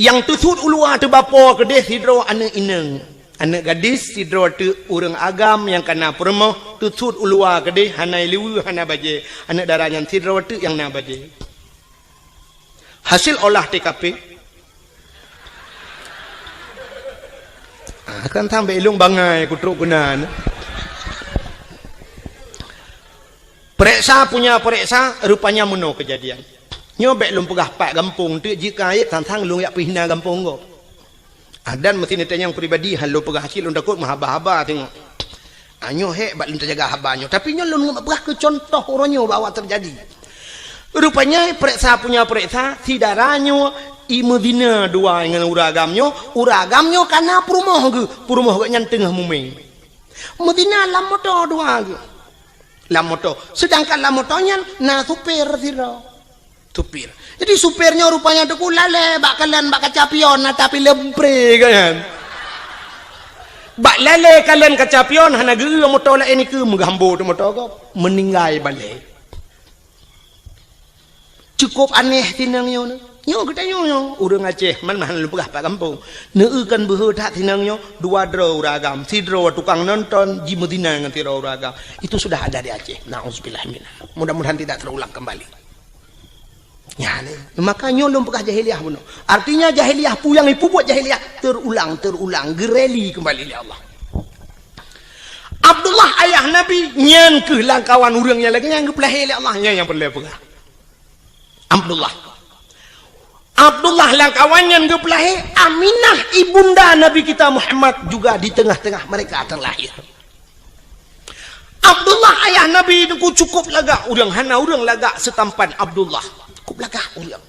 Nyang teusut u luwa teubapo keudeh sidroe aneuëk inong, aneuëk gadis sidroe teuk ureuëng agam nyang kana peurumoh teusut u luwa keudeh hana liweue hana bajée, aneuëk dara nyan sidroe teuk nyang na bajée. Hasil olah T K P, ah, kan sampai ilong bangai kutrok keunan. Pereksa punya pereksa, rupanya meunoe kejadian. Nyoe bék lôn peugah pat gampông teuk jika ayat tantang lôn yak pihna gampông gob. Ah, dan meusti neutanyong pribadi, han lôn peugah cit lôn takot meuhaba-haba teungoh. Ah, nyoe hék bak lôn teujaga haba nyoe. Tapi nyoe lôn peugah keu contoh uroe nyoe bahwa terjadi. Rupanya pereksa punya pereksa, si dara nyoe i meuzina dua ngon ureuëng agam nyoe, ureuëng agam nyoe kana peurumoh geuh, peurumoh geuh nyan teungoh mumé. Meuzina lam moto dua geuh. Lam moto. Sedangkan lam moto nyan na supir sidroe. Supir. Jadi supir nyoe rupanya teungku lalée bak kalon bak kaca pion na tapi lempré kan. Bak lalée kalon kaca pion hana geu moto laén nikeue meugambo teuh moto gob. Meuninggai balée. Cukup aneh sinong nyoe. Nyoe geutanyoe nyoe, ureuëng Aceh, man mahan lôn peugah pat gampông. Neueu kan beuhe that sinong nyoe, dua droe ureuëng agam, sidroe tukang nonton, jimeuzina ngon sidroe ureuëng agam. Itu sudah ada di Aceh. Nauzubillah min. Mudah-mudahan tidak terulang kembali. Ya, ni. Maka nyoe lôn peugah jahiliyah bunoe. Artinya jahiliyah pu nyang ipubuet jahiliyah terulang, terulang, geureli kembali lé Allah. Abdullah ayah Nabi, nyan keuh langkawan ureuëng nyang lagée nyang geupeulahé lé Allah, nyan nyang peureulée peugah. Abdullah. Abdullah langkawan nyan geupeulahé, Aminah ibunda Nabi kita Muhammad juga di tengah-tengah mereka terlahir. Abdullah ayah Nabi Teungku cukup lagak ureuëng, hana ureuëng lagak seutampan Abdullah. Cukup lagak ureuëng.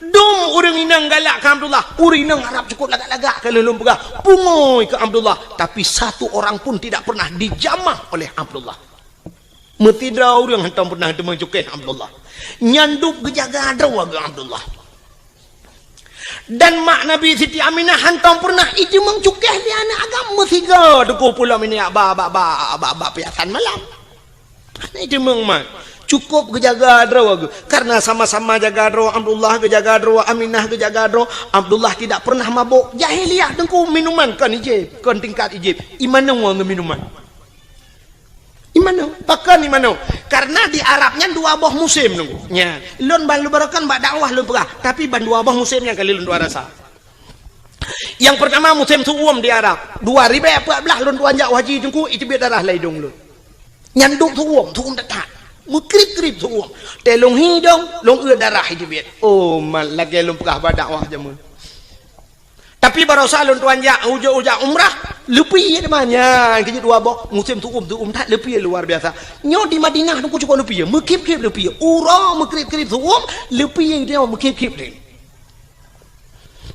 Dum ureuëng inong galak keu Abdullah, ureuëng inong Arab cukup lagak-lagak keu lôn peugah, pungui keu Abdullah, tapi satu orang pun tidak pernah dijamah oleh Abdullah. Meusidroe ureuëng hantom pernah teumeucukéh Abdullah. Nyan dub geujaga droe geuh Abdullah. Dan mak Nabi Siti Aminah hantom pernah iteumeucukéh lé aneuëk agam meusigoe Teungku pulo minyak ba, ba, ba, ba, ba piasan malam. Hana iteumeumat. Cukup geujaga droe geuh. Karena sama-sama jaga droe, Abdullah geujaga droe, Aminah geujaga droe. Abdullah tidak pernah mabok. Jahiliyah Teungku minuman kon ijép, kon tingkat ijép. Imanoe ngon minuman. Imanoe, pakon imanoe? Karena di Arab nyan dua boh musim Teungku. Nya, lôn ban lôn barokan bak dakwah lôn peugah, tapi ban dua boh musim nyang kali lôn tuan rasa. Nyang pertama musim su'um di Arab. Dua ribèe empat belas lôn tuan jak haji Teungku, iteubiet darah lam idong lôn. Nyan dub su'um, su'um that-that. Meukrib-krib su'um. Teuh lôn hi idong, lôn eu darah iteubiet. Oh, mat lagèe lôn peugah bak dakwah jameun. Tapi barosa lôn tuan jak, ujak-ujak umrah, leupie teuma nyan, keu jeuet dua boh, musim su'um, su'um that leupie luar biasa. Nyoe di Madinah Teungku cukup leupie, meukrib-krib leupie. Uroe meukrib-krib su'um, leupie nyoe meukrib-krib lé.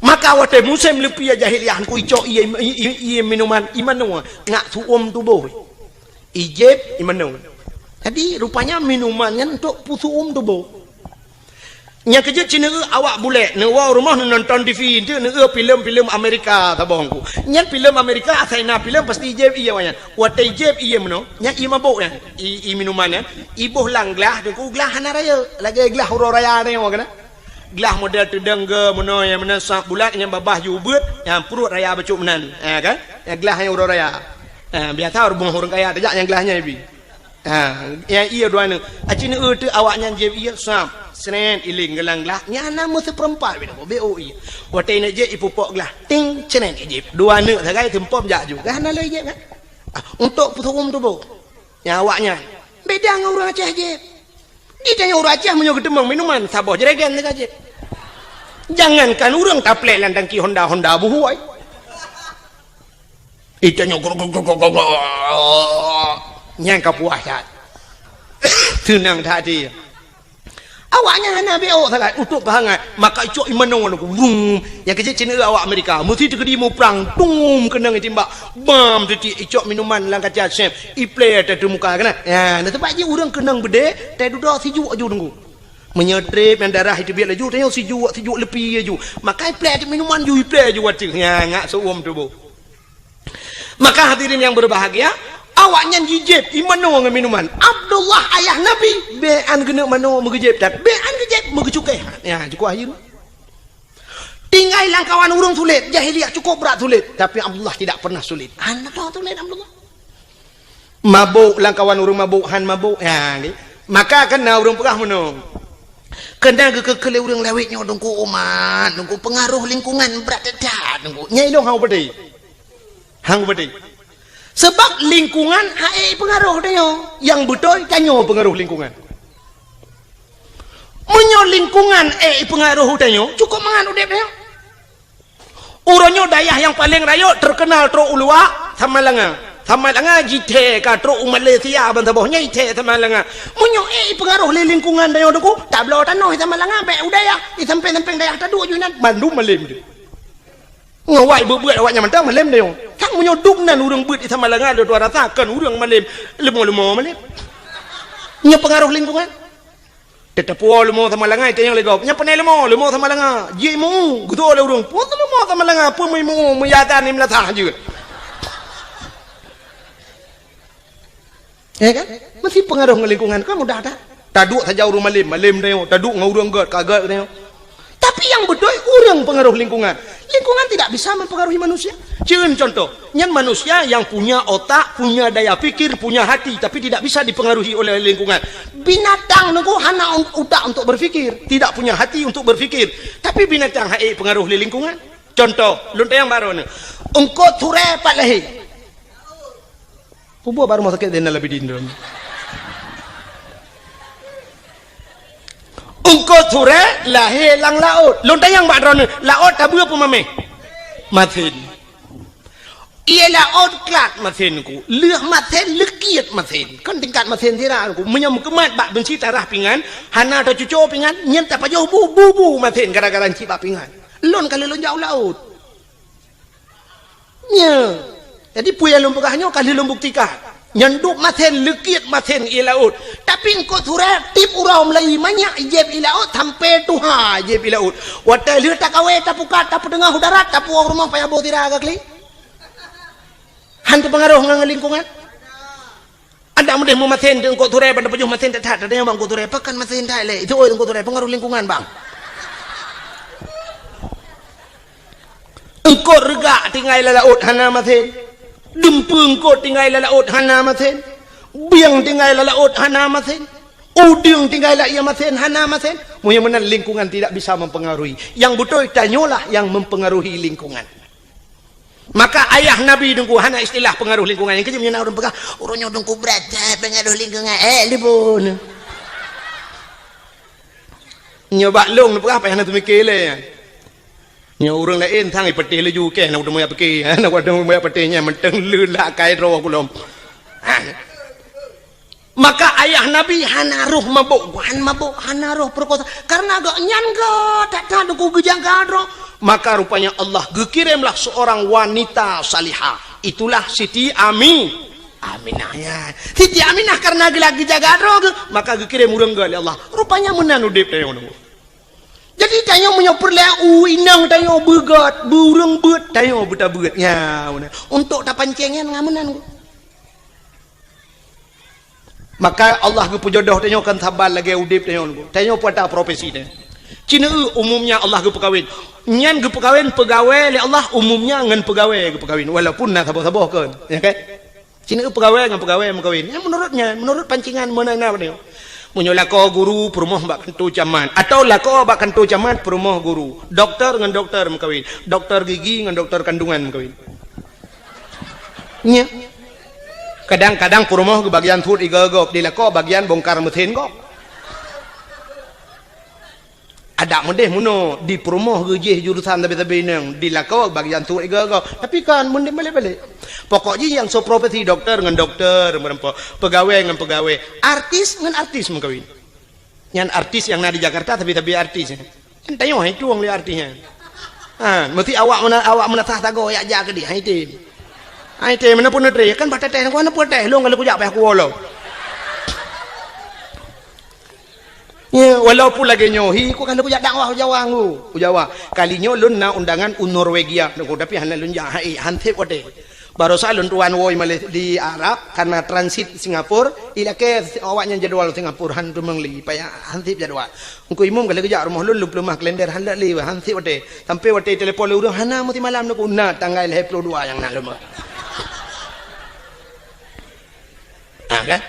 Maka watèe musim leupie jahiliyah Teungku icok ié, ié, ié, ié minuman, imanoe, ngat su'um tuboh. Ijép, imanoe. Jadi rupanya minuman nyan untuk peusu'um tuboh. Nyang keujeuet cit neueu awak bulèk, neuwoe rumoh neunonton T V, enteuk neueu filem-filem Amerika saboh Teungku. Nyan filem Amerika, asai na filem pasti ijép ié awak nyan. Watèe ijép ié meunoe, nyan ié mabok nyan, ié, ié minuman nyan, iboh lam glah Teungku, glah hana rayeuk, lagèe glah uroe raya nyoe keunan. Glah model teudong geuh meunoe, nyang meunan sab bulat, nyang babah ju beuet, nyang pruet raya bacut meunan. Ha kan? Nyang glah nyang uroe raya. Ha, biasa ureuëng, ureuëng kaya tajak nyang glah nyan ibi. Ha, nyang ié dua neuk. Aci neueu teuk awak nyan jép ié, sab, srét, iléng geuh lam glah. Nyan na meuseupeurempat bit, beu ié. Watèe neuk jép ipupok glah, ting, srét ijép. Dua neuk sagai seumpom jak ju. Kan hana lé ijép kan? Ah, untuk peusu'um tuboh. Nyang awak nyan. Beda ngon ureuëng Aceh jép. Di tanyoe ureuëng Aceh meunyoe geuteumeung minuman, saboh jerigen teuka jép. Jangankan ureuëng taplek lam tangki Honda, Honda buhôi. Di tanyoe grok, grok, grok, grok, grok. Nyan ka puas that. Seunang that até. Awaknyan hana beuôt sagai, utok peuhangat. Maka icok imanoe ngon aku. Wum. Nyang keujeuet cit neueu awak Amerika. Meusi teukeudi muprang. Tum keunong itimbak. Bam teuti icok minuman lam kaca sép. Iplé ateueh muka keunan. Ya, na teumpat jih ureuëng keunong beudé, teududoe sijuek ju Teungku. Meunyoe trép nyang darah iteubiet laju, tanyoe sijuek, sijuek leupie ju. Maka iplé ateueh minuman ju, iplé ju ateueh. Ya, ngat seuuem tuboh. Maka hadirin yang berbahagia, awaknyan jijép imanoe ngon minuman. Abdullah ayah Nabi, bèk an geuneuk manoe meugeujép that. Bèk an geujép meugeucukéh. Ya, cukup akhir. Tinggai lam kawan ureuëng sulet, jahiliyah cukup brat sulet, tapi Abdullah tidak pernah sulit. Hana tho sulit Abdullah. Mabok lam kawan ureuëng mabok, han mabok. Ya, nggih. Maka kan na ureuëng peugah meunoe. Keunan geukeu lé ureuëng lawét nyoe Teungku umat, Teungku pengaruh lingkungan brat that, Teungku. Nyai lôn hang peudeh. Hang peudeh. Sebab lingkungan hak ék pengaruh tanyoe. Nyang beutôi tanyoe pengaruh lingkungan. Meunyoe lingkungan ék pengaruh tanyoe, cukup mangat udép tanyoe. Uroe nyoe dayah nyang paleng rayeuk teukeunal trok u luwa, Samalanga. Samalanga jithèe ka trok u Malaysia ban saboh nyan jithèe Samalanga. Meunyoe ék pengaruh lé lingkungan tanyoe Teungku, tabloe tanoh Samalanga bèk u dayah, di sampéng-sampéng dayah taduek ju inan, bandum malém ju. Ngon wai beuet-beuet awaknyan mantong malém tanyoe. Sang meunyoe dum nan ureuëng beuet di Samalanga lôn tuan rasa kon ureuëng malém, leumo-leumo malém. Nyoe pengaruh lingkungan. Teutapuwoe leumo Samalanga, itanyong lé gob, "Nyan pane leumo?" "Leumo Samalanga." Jimeu, geutô lé ureuëng, "Peue leumo Samalanga? Peue meumeu, meuyakan ni meulasah jeuet." Ya kan? Meusti pengaruh ngon lingkungan, kan mudah that. Taduek saja ureuëng malém, malém tanyoe. Taduek ngon ureuëng gét, ka gét tanyoe. Tapi nyang beutôi ureuëng pengaruh lingkungan. Lingkungan tidak bisa mempengaruhi manusia. Cen contoh, nyan manusia yang punya otak, punya daya pikir, punya hati, tapi tidak bisa dipengaruhi oleh lingkungan. Binatang Teungku hana un-, utak untuk berpikir, tidak punya hati untuk berpikir. Tapi binatang hak ék pengaruh lé lingkungan. Contoh, lôn tanyong baroe nyoe. Eungkôt surée pat lahé. Peue buet bak rumoh sakét Zainal Abidin tu? Eungkôt surée lahé lam laôt. Lôn tanyong bak droeneuh, laôt tabeue peue maméh? Masin. Ie laôt klat masen ku, lheueh masen leukiet masen. Kon tingkat masen sira ku. Meunyoe meukeumat bak beunsi tarah pingan, hana tacuco pingan, nyan tapajoh bu, bu, bu masen gara-gara cit bak pingan. Lôn ka lheueh lôn jak u laôt. Nya. Jadi peue nyang lôn peugah nyoe ka lheueh lôn buktikan. Nyan duek masen, leukiet masen ie laôt. Tapi eungkôt surée tiep uroe mulai manyak jieb ie laôt sampoe tuha jieb ie laôt. Watée lheueh takawé, tapukat, tapeuteungoh u darat, tapuwoe rumoh payah boh sira ka klik. Han teupeungaroh ngon lingkungan. Adak meudeh meumasen eungkôt surée, ban tapajoh masen that-that, tanyong bak eungkôt surée, pakon masen that lé? Itu oi eungkôt surée, peungaroh lingkungan, bang. Eungkôt reugak tinggai lam laôt hana masen. Dumpeue eungkôt tinggai lam laôt hana masen. Bieng tinggai lam laôt hana masen. Udeueng tinggai lam ie masen hana masen. Meunyoe meunan lingkungan tidak bisa mempengaruhi. Yang beutôi tanyoe lah yang mempengaruhi lingkungan. Maka ayah Nabi Teungku hana istilah pengaruh lingkungan. Nyang keujeuet meunyoe na ureuëng peugah, "Ureuëng nyoe Teungku brat that pengaruh lingkungan." Eh, libun. Nyoe bak lôn neupeugah payah na teumiké lé. Nyoe ureuëng laén sang ipeuteh laju keh na kuteumé pike. Na kuteumé pike nyan mantong leulah kai droe kulom. Maka ayah Nabi hana roh mabök, han mabök, hana roh peurekosa. Karena gobnyan geuh that-that Teungku geujaga droe. Maka rupanya Allah geukiremlah seorang wanita salihah. Itulah Siti Ami-, Aminah nyan. Siti Aminah karena geula geujaga droe geuh, maka geukirém ureuëng geuh lé Allah. Rupanya meunan udeb tanyoe. Jadi tanyoe meunyoe peureulée u inong tanyoe beugét, beu ureuëng beuet, tanyoe beutabeuet. Nya, meunan. Untuk tapancéng nyan ngon meunan. Maka Allah geupeujodoh tanyoe kon saban lagée udeb tanyoe. Tanyoe peue ata profesi tanyoe. Ci neueu umumnya Allah geupeukawén. Nyan geupeukawén peugawée lé Allah umumnya ngon peugawée geupeukawén. Walaupun na saboh-saboh kon. Ya kan? Ci neueu peugawée ngon peugawée meukawén. Nyan menurut nyan, menurut pancingan meunan na tanyoe. Meunyoe lakoe guru peurumoh bak kantô camat. Atau lakoe bak kantô camat peurumoh guru. Doktor ngon doktor meukawén. Doktor gigi ngon doktor kandungan meukawén. Nya. Kadang-kadang peurumoh geubagian suet igoe gob, di lakoe bagian bongkar mesin gob. Adak meudeh meunoe, di peurumoh geujih jurusan sabe-sabe inong, di lakoe bagian suet igoe gob. Tapi kan meudeh balek-balek. Pokok jih nyang soe profesi doktor ngon doktor meureumpok, peugawée ngon peugawée, artis ngon artis meukawén. Nyan artis nyang na di Jakarta, tapi-tapi artis. Nyan tanyoe hai tueng lé artis nyan. Ha, meusti awak meuna-, awak meunasah sagoe yak jak keudeh, hai tem. Hai tem, meunan pun neutre, kan bah teuteh, kan pun teh, lôn kalau kujak payah kuwoe lom. Ya, walaupun lagée nyoe, hi, ku kalau kujak dakwah u Jawa ngu, u Jawa. Kali nyoe lôn na undangan u Norwegia, tapi hana lôn jak, hai, han sép watée. Barosa lôn tuan woe malée di Arab, karena transit Singapura, ilakée awaknyan jadwal Singapura, han teumeung lé, payah han sép jadwal. Teungku Imum ka lheueh geujak rumoh lôn, lôn peuleumah kalender, han lé, han sép watée. Sampai watée telepon lé ureuëng, hana meusimalam Teungku, na tanggai lhée ploh dua nyang na lôn. Ha, kan?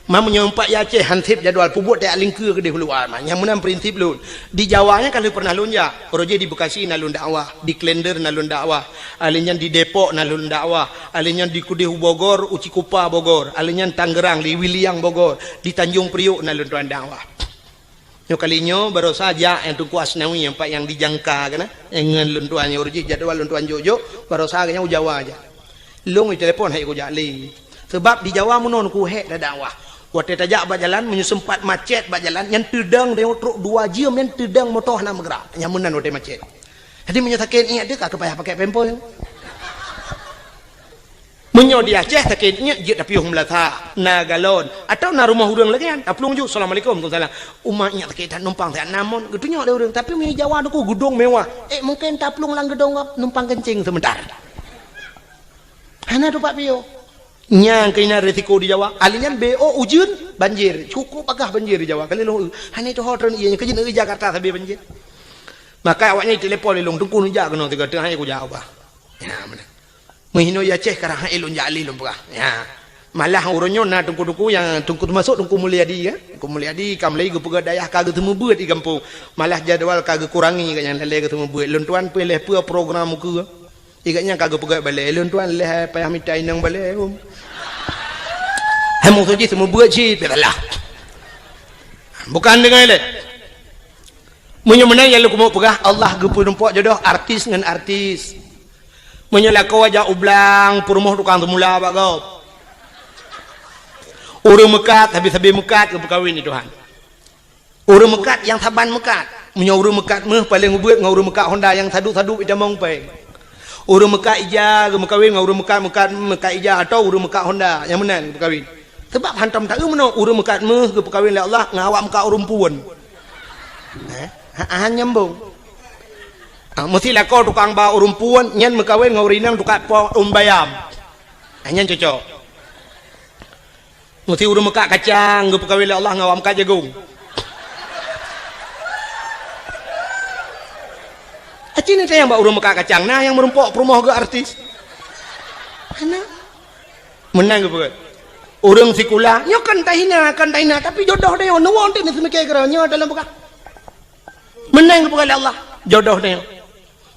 Ma meunyoe umpat i Aceh han sép jadwal, peubuet tajak lingkeue keudeh u luwa, ma. Nyang meunan prinsip lôn. Di Jawa nyan ka lheueh pernah lôn jak. Uroe jih di Bekasi na lôn dakwah, di Klender na lôn dakwah, alèh nyan di Depok na lôn dakwah, alèh nyan di keudeh u Bogor, u Cikupa Bogor, alèh nyan Tangerang, di Wiliang Bogor, di Tanjung Priok na lôn tuan dakwah. Nyoe kali nyoe barosa jak nyang Teungku Asnawi nyang pat nyang di Jangka keunan. Nyang ngon lôn tuan nyoe uroe jih jadwal lôn tuan jok-jok, barosa geuh nyan u Jawa jak. Lôn itelepon hai kujak lé. Sebab di Jawa meunoe Teungku hék tadakwah. Watée tajak bak jalan, meunyoe seumpat macet bak jalan, nyan teudong tanyoe trok dua jeuem nyan teudong moto hana meugerak. Nyan meunan watée macet. Jadi meunyoe sakét iék teuh ka payah pakai pempol. Meunyoe di Aceh sakét iék jeuet tapiôh meulasa, na galon, atawa na rumoh ureuëng lagée nyan, taplueng ju, "Assalamualaikum." "Waalaikumsalam." "Uma iék sakét that numpang siat na mon," geutunyok lé ureuëng. Tapi meunyoe Jawa Teungku geudong mewah, eh, mungken taplueng lam geudong gob, numpang keuncing seumeuntar. Hana tupat piôh. Nyang keunan risiko di Jawa, alèh nyan B O ujeuen, banjir. Cukup bagah banjir di Jawa. Kali lôn, hana itu ho treun ié, keujeuen di Jakarta sabe banjir. Maka awaknyan telepon lé lôn, "Teungku neujak keunoe tiga teungoh hai kujak ubah." Ya, beuna. Meuhinoe i Aceh karang hai lôn jak lé lôn peugah. Ya. Malah uroe nyoe na teungku-teungku nyang teungku teumasok Teungku Mulyadi, ya. Teungku Mulyadi ka mulai geupeugah dayah ka geuseumeubeuet di gampông. Malah jadwal ka geukurangi ka nyang lé geuseumeubeuet. Lôn tuan peureulèe peue program ukeue. Igat nyan ka geupeugah balée, lôn tuan lé hai payah mita inong balée, um. Hai meusoe jih seumeubeuet cit, biasalah. Bukan deungon lé. Meunyoe meunan nyang lôn keumeung peugah, Allah geupeurumpok jodoh artis ngon artis. Meunyoe lakoe jak u blang, peurumoh tukang seumula bak gob. Ureuëng meukat, sabe-sabe meukat geupeukawen lé Tuhan. Ureuëng meukat nyang saban meukat. Meunyoe ureuëng meukat méuh paleng ubeuet ngon ureuëng meukat Honda nyang sadu-sadu itamong pèng. Ureuëng meukat ija geumeukawen ngon ureuëng meukat, meukat, meukat ija atawa ureuëng meukat Honda nyang meunan geupeukawen. Sabab hantom taeu meunoe ureuëng meukat méuh geupeukawen lé Allah ngon awak meukat ureuëng puon. Eh, ha, ha, nyambung. Ah, meusti lakoe tukang ba ureuëng puon nyan meukawen ngon ureuëng inong tukang po ureuëng bayam. Ah, nyan cocok. Meusti ureuëng meukat kacang geupeukawen lé Allah ngon awak meukat jagong. Aci ni tayang bak ureuëng meukat kacang, na nyang meurumpok peurumoh geuh artis. Hana. Meunan geupeukawen. Ureuëng sikula, nyoe kan tahina, kan tahina, tapi jodoh dia, nuwon teuh neuseumiké keudroe, nyoe dalam peugah. Meunan geupeukawen lé Allah, jodoh dia.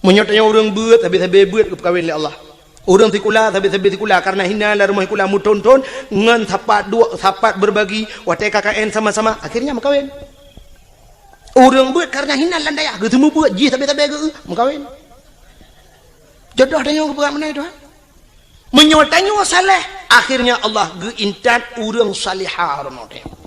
Meunyoe tanyoe ureuëng beuet, sabe-sabe beuet geupeukawen lé Allah. Ureuëng sikula, sabe-sabe sikula, karena hina lam rumoh sikula meuthon-thon, ngon sapat duek, sapat berbagi, watèe K K N sama-sama, akhirnya meukawen. Ureuëng beuet karena hina lam dayah, geuseumeubeuet jih sabe-sabe geu, meukawen. Jodoh tanyoe geupeukawen meunan, Tuhan. Meunyoe tanyoe saleh, akhirnya Allah geuintat ureuëng salihah droeneuh.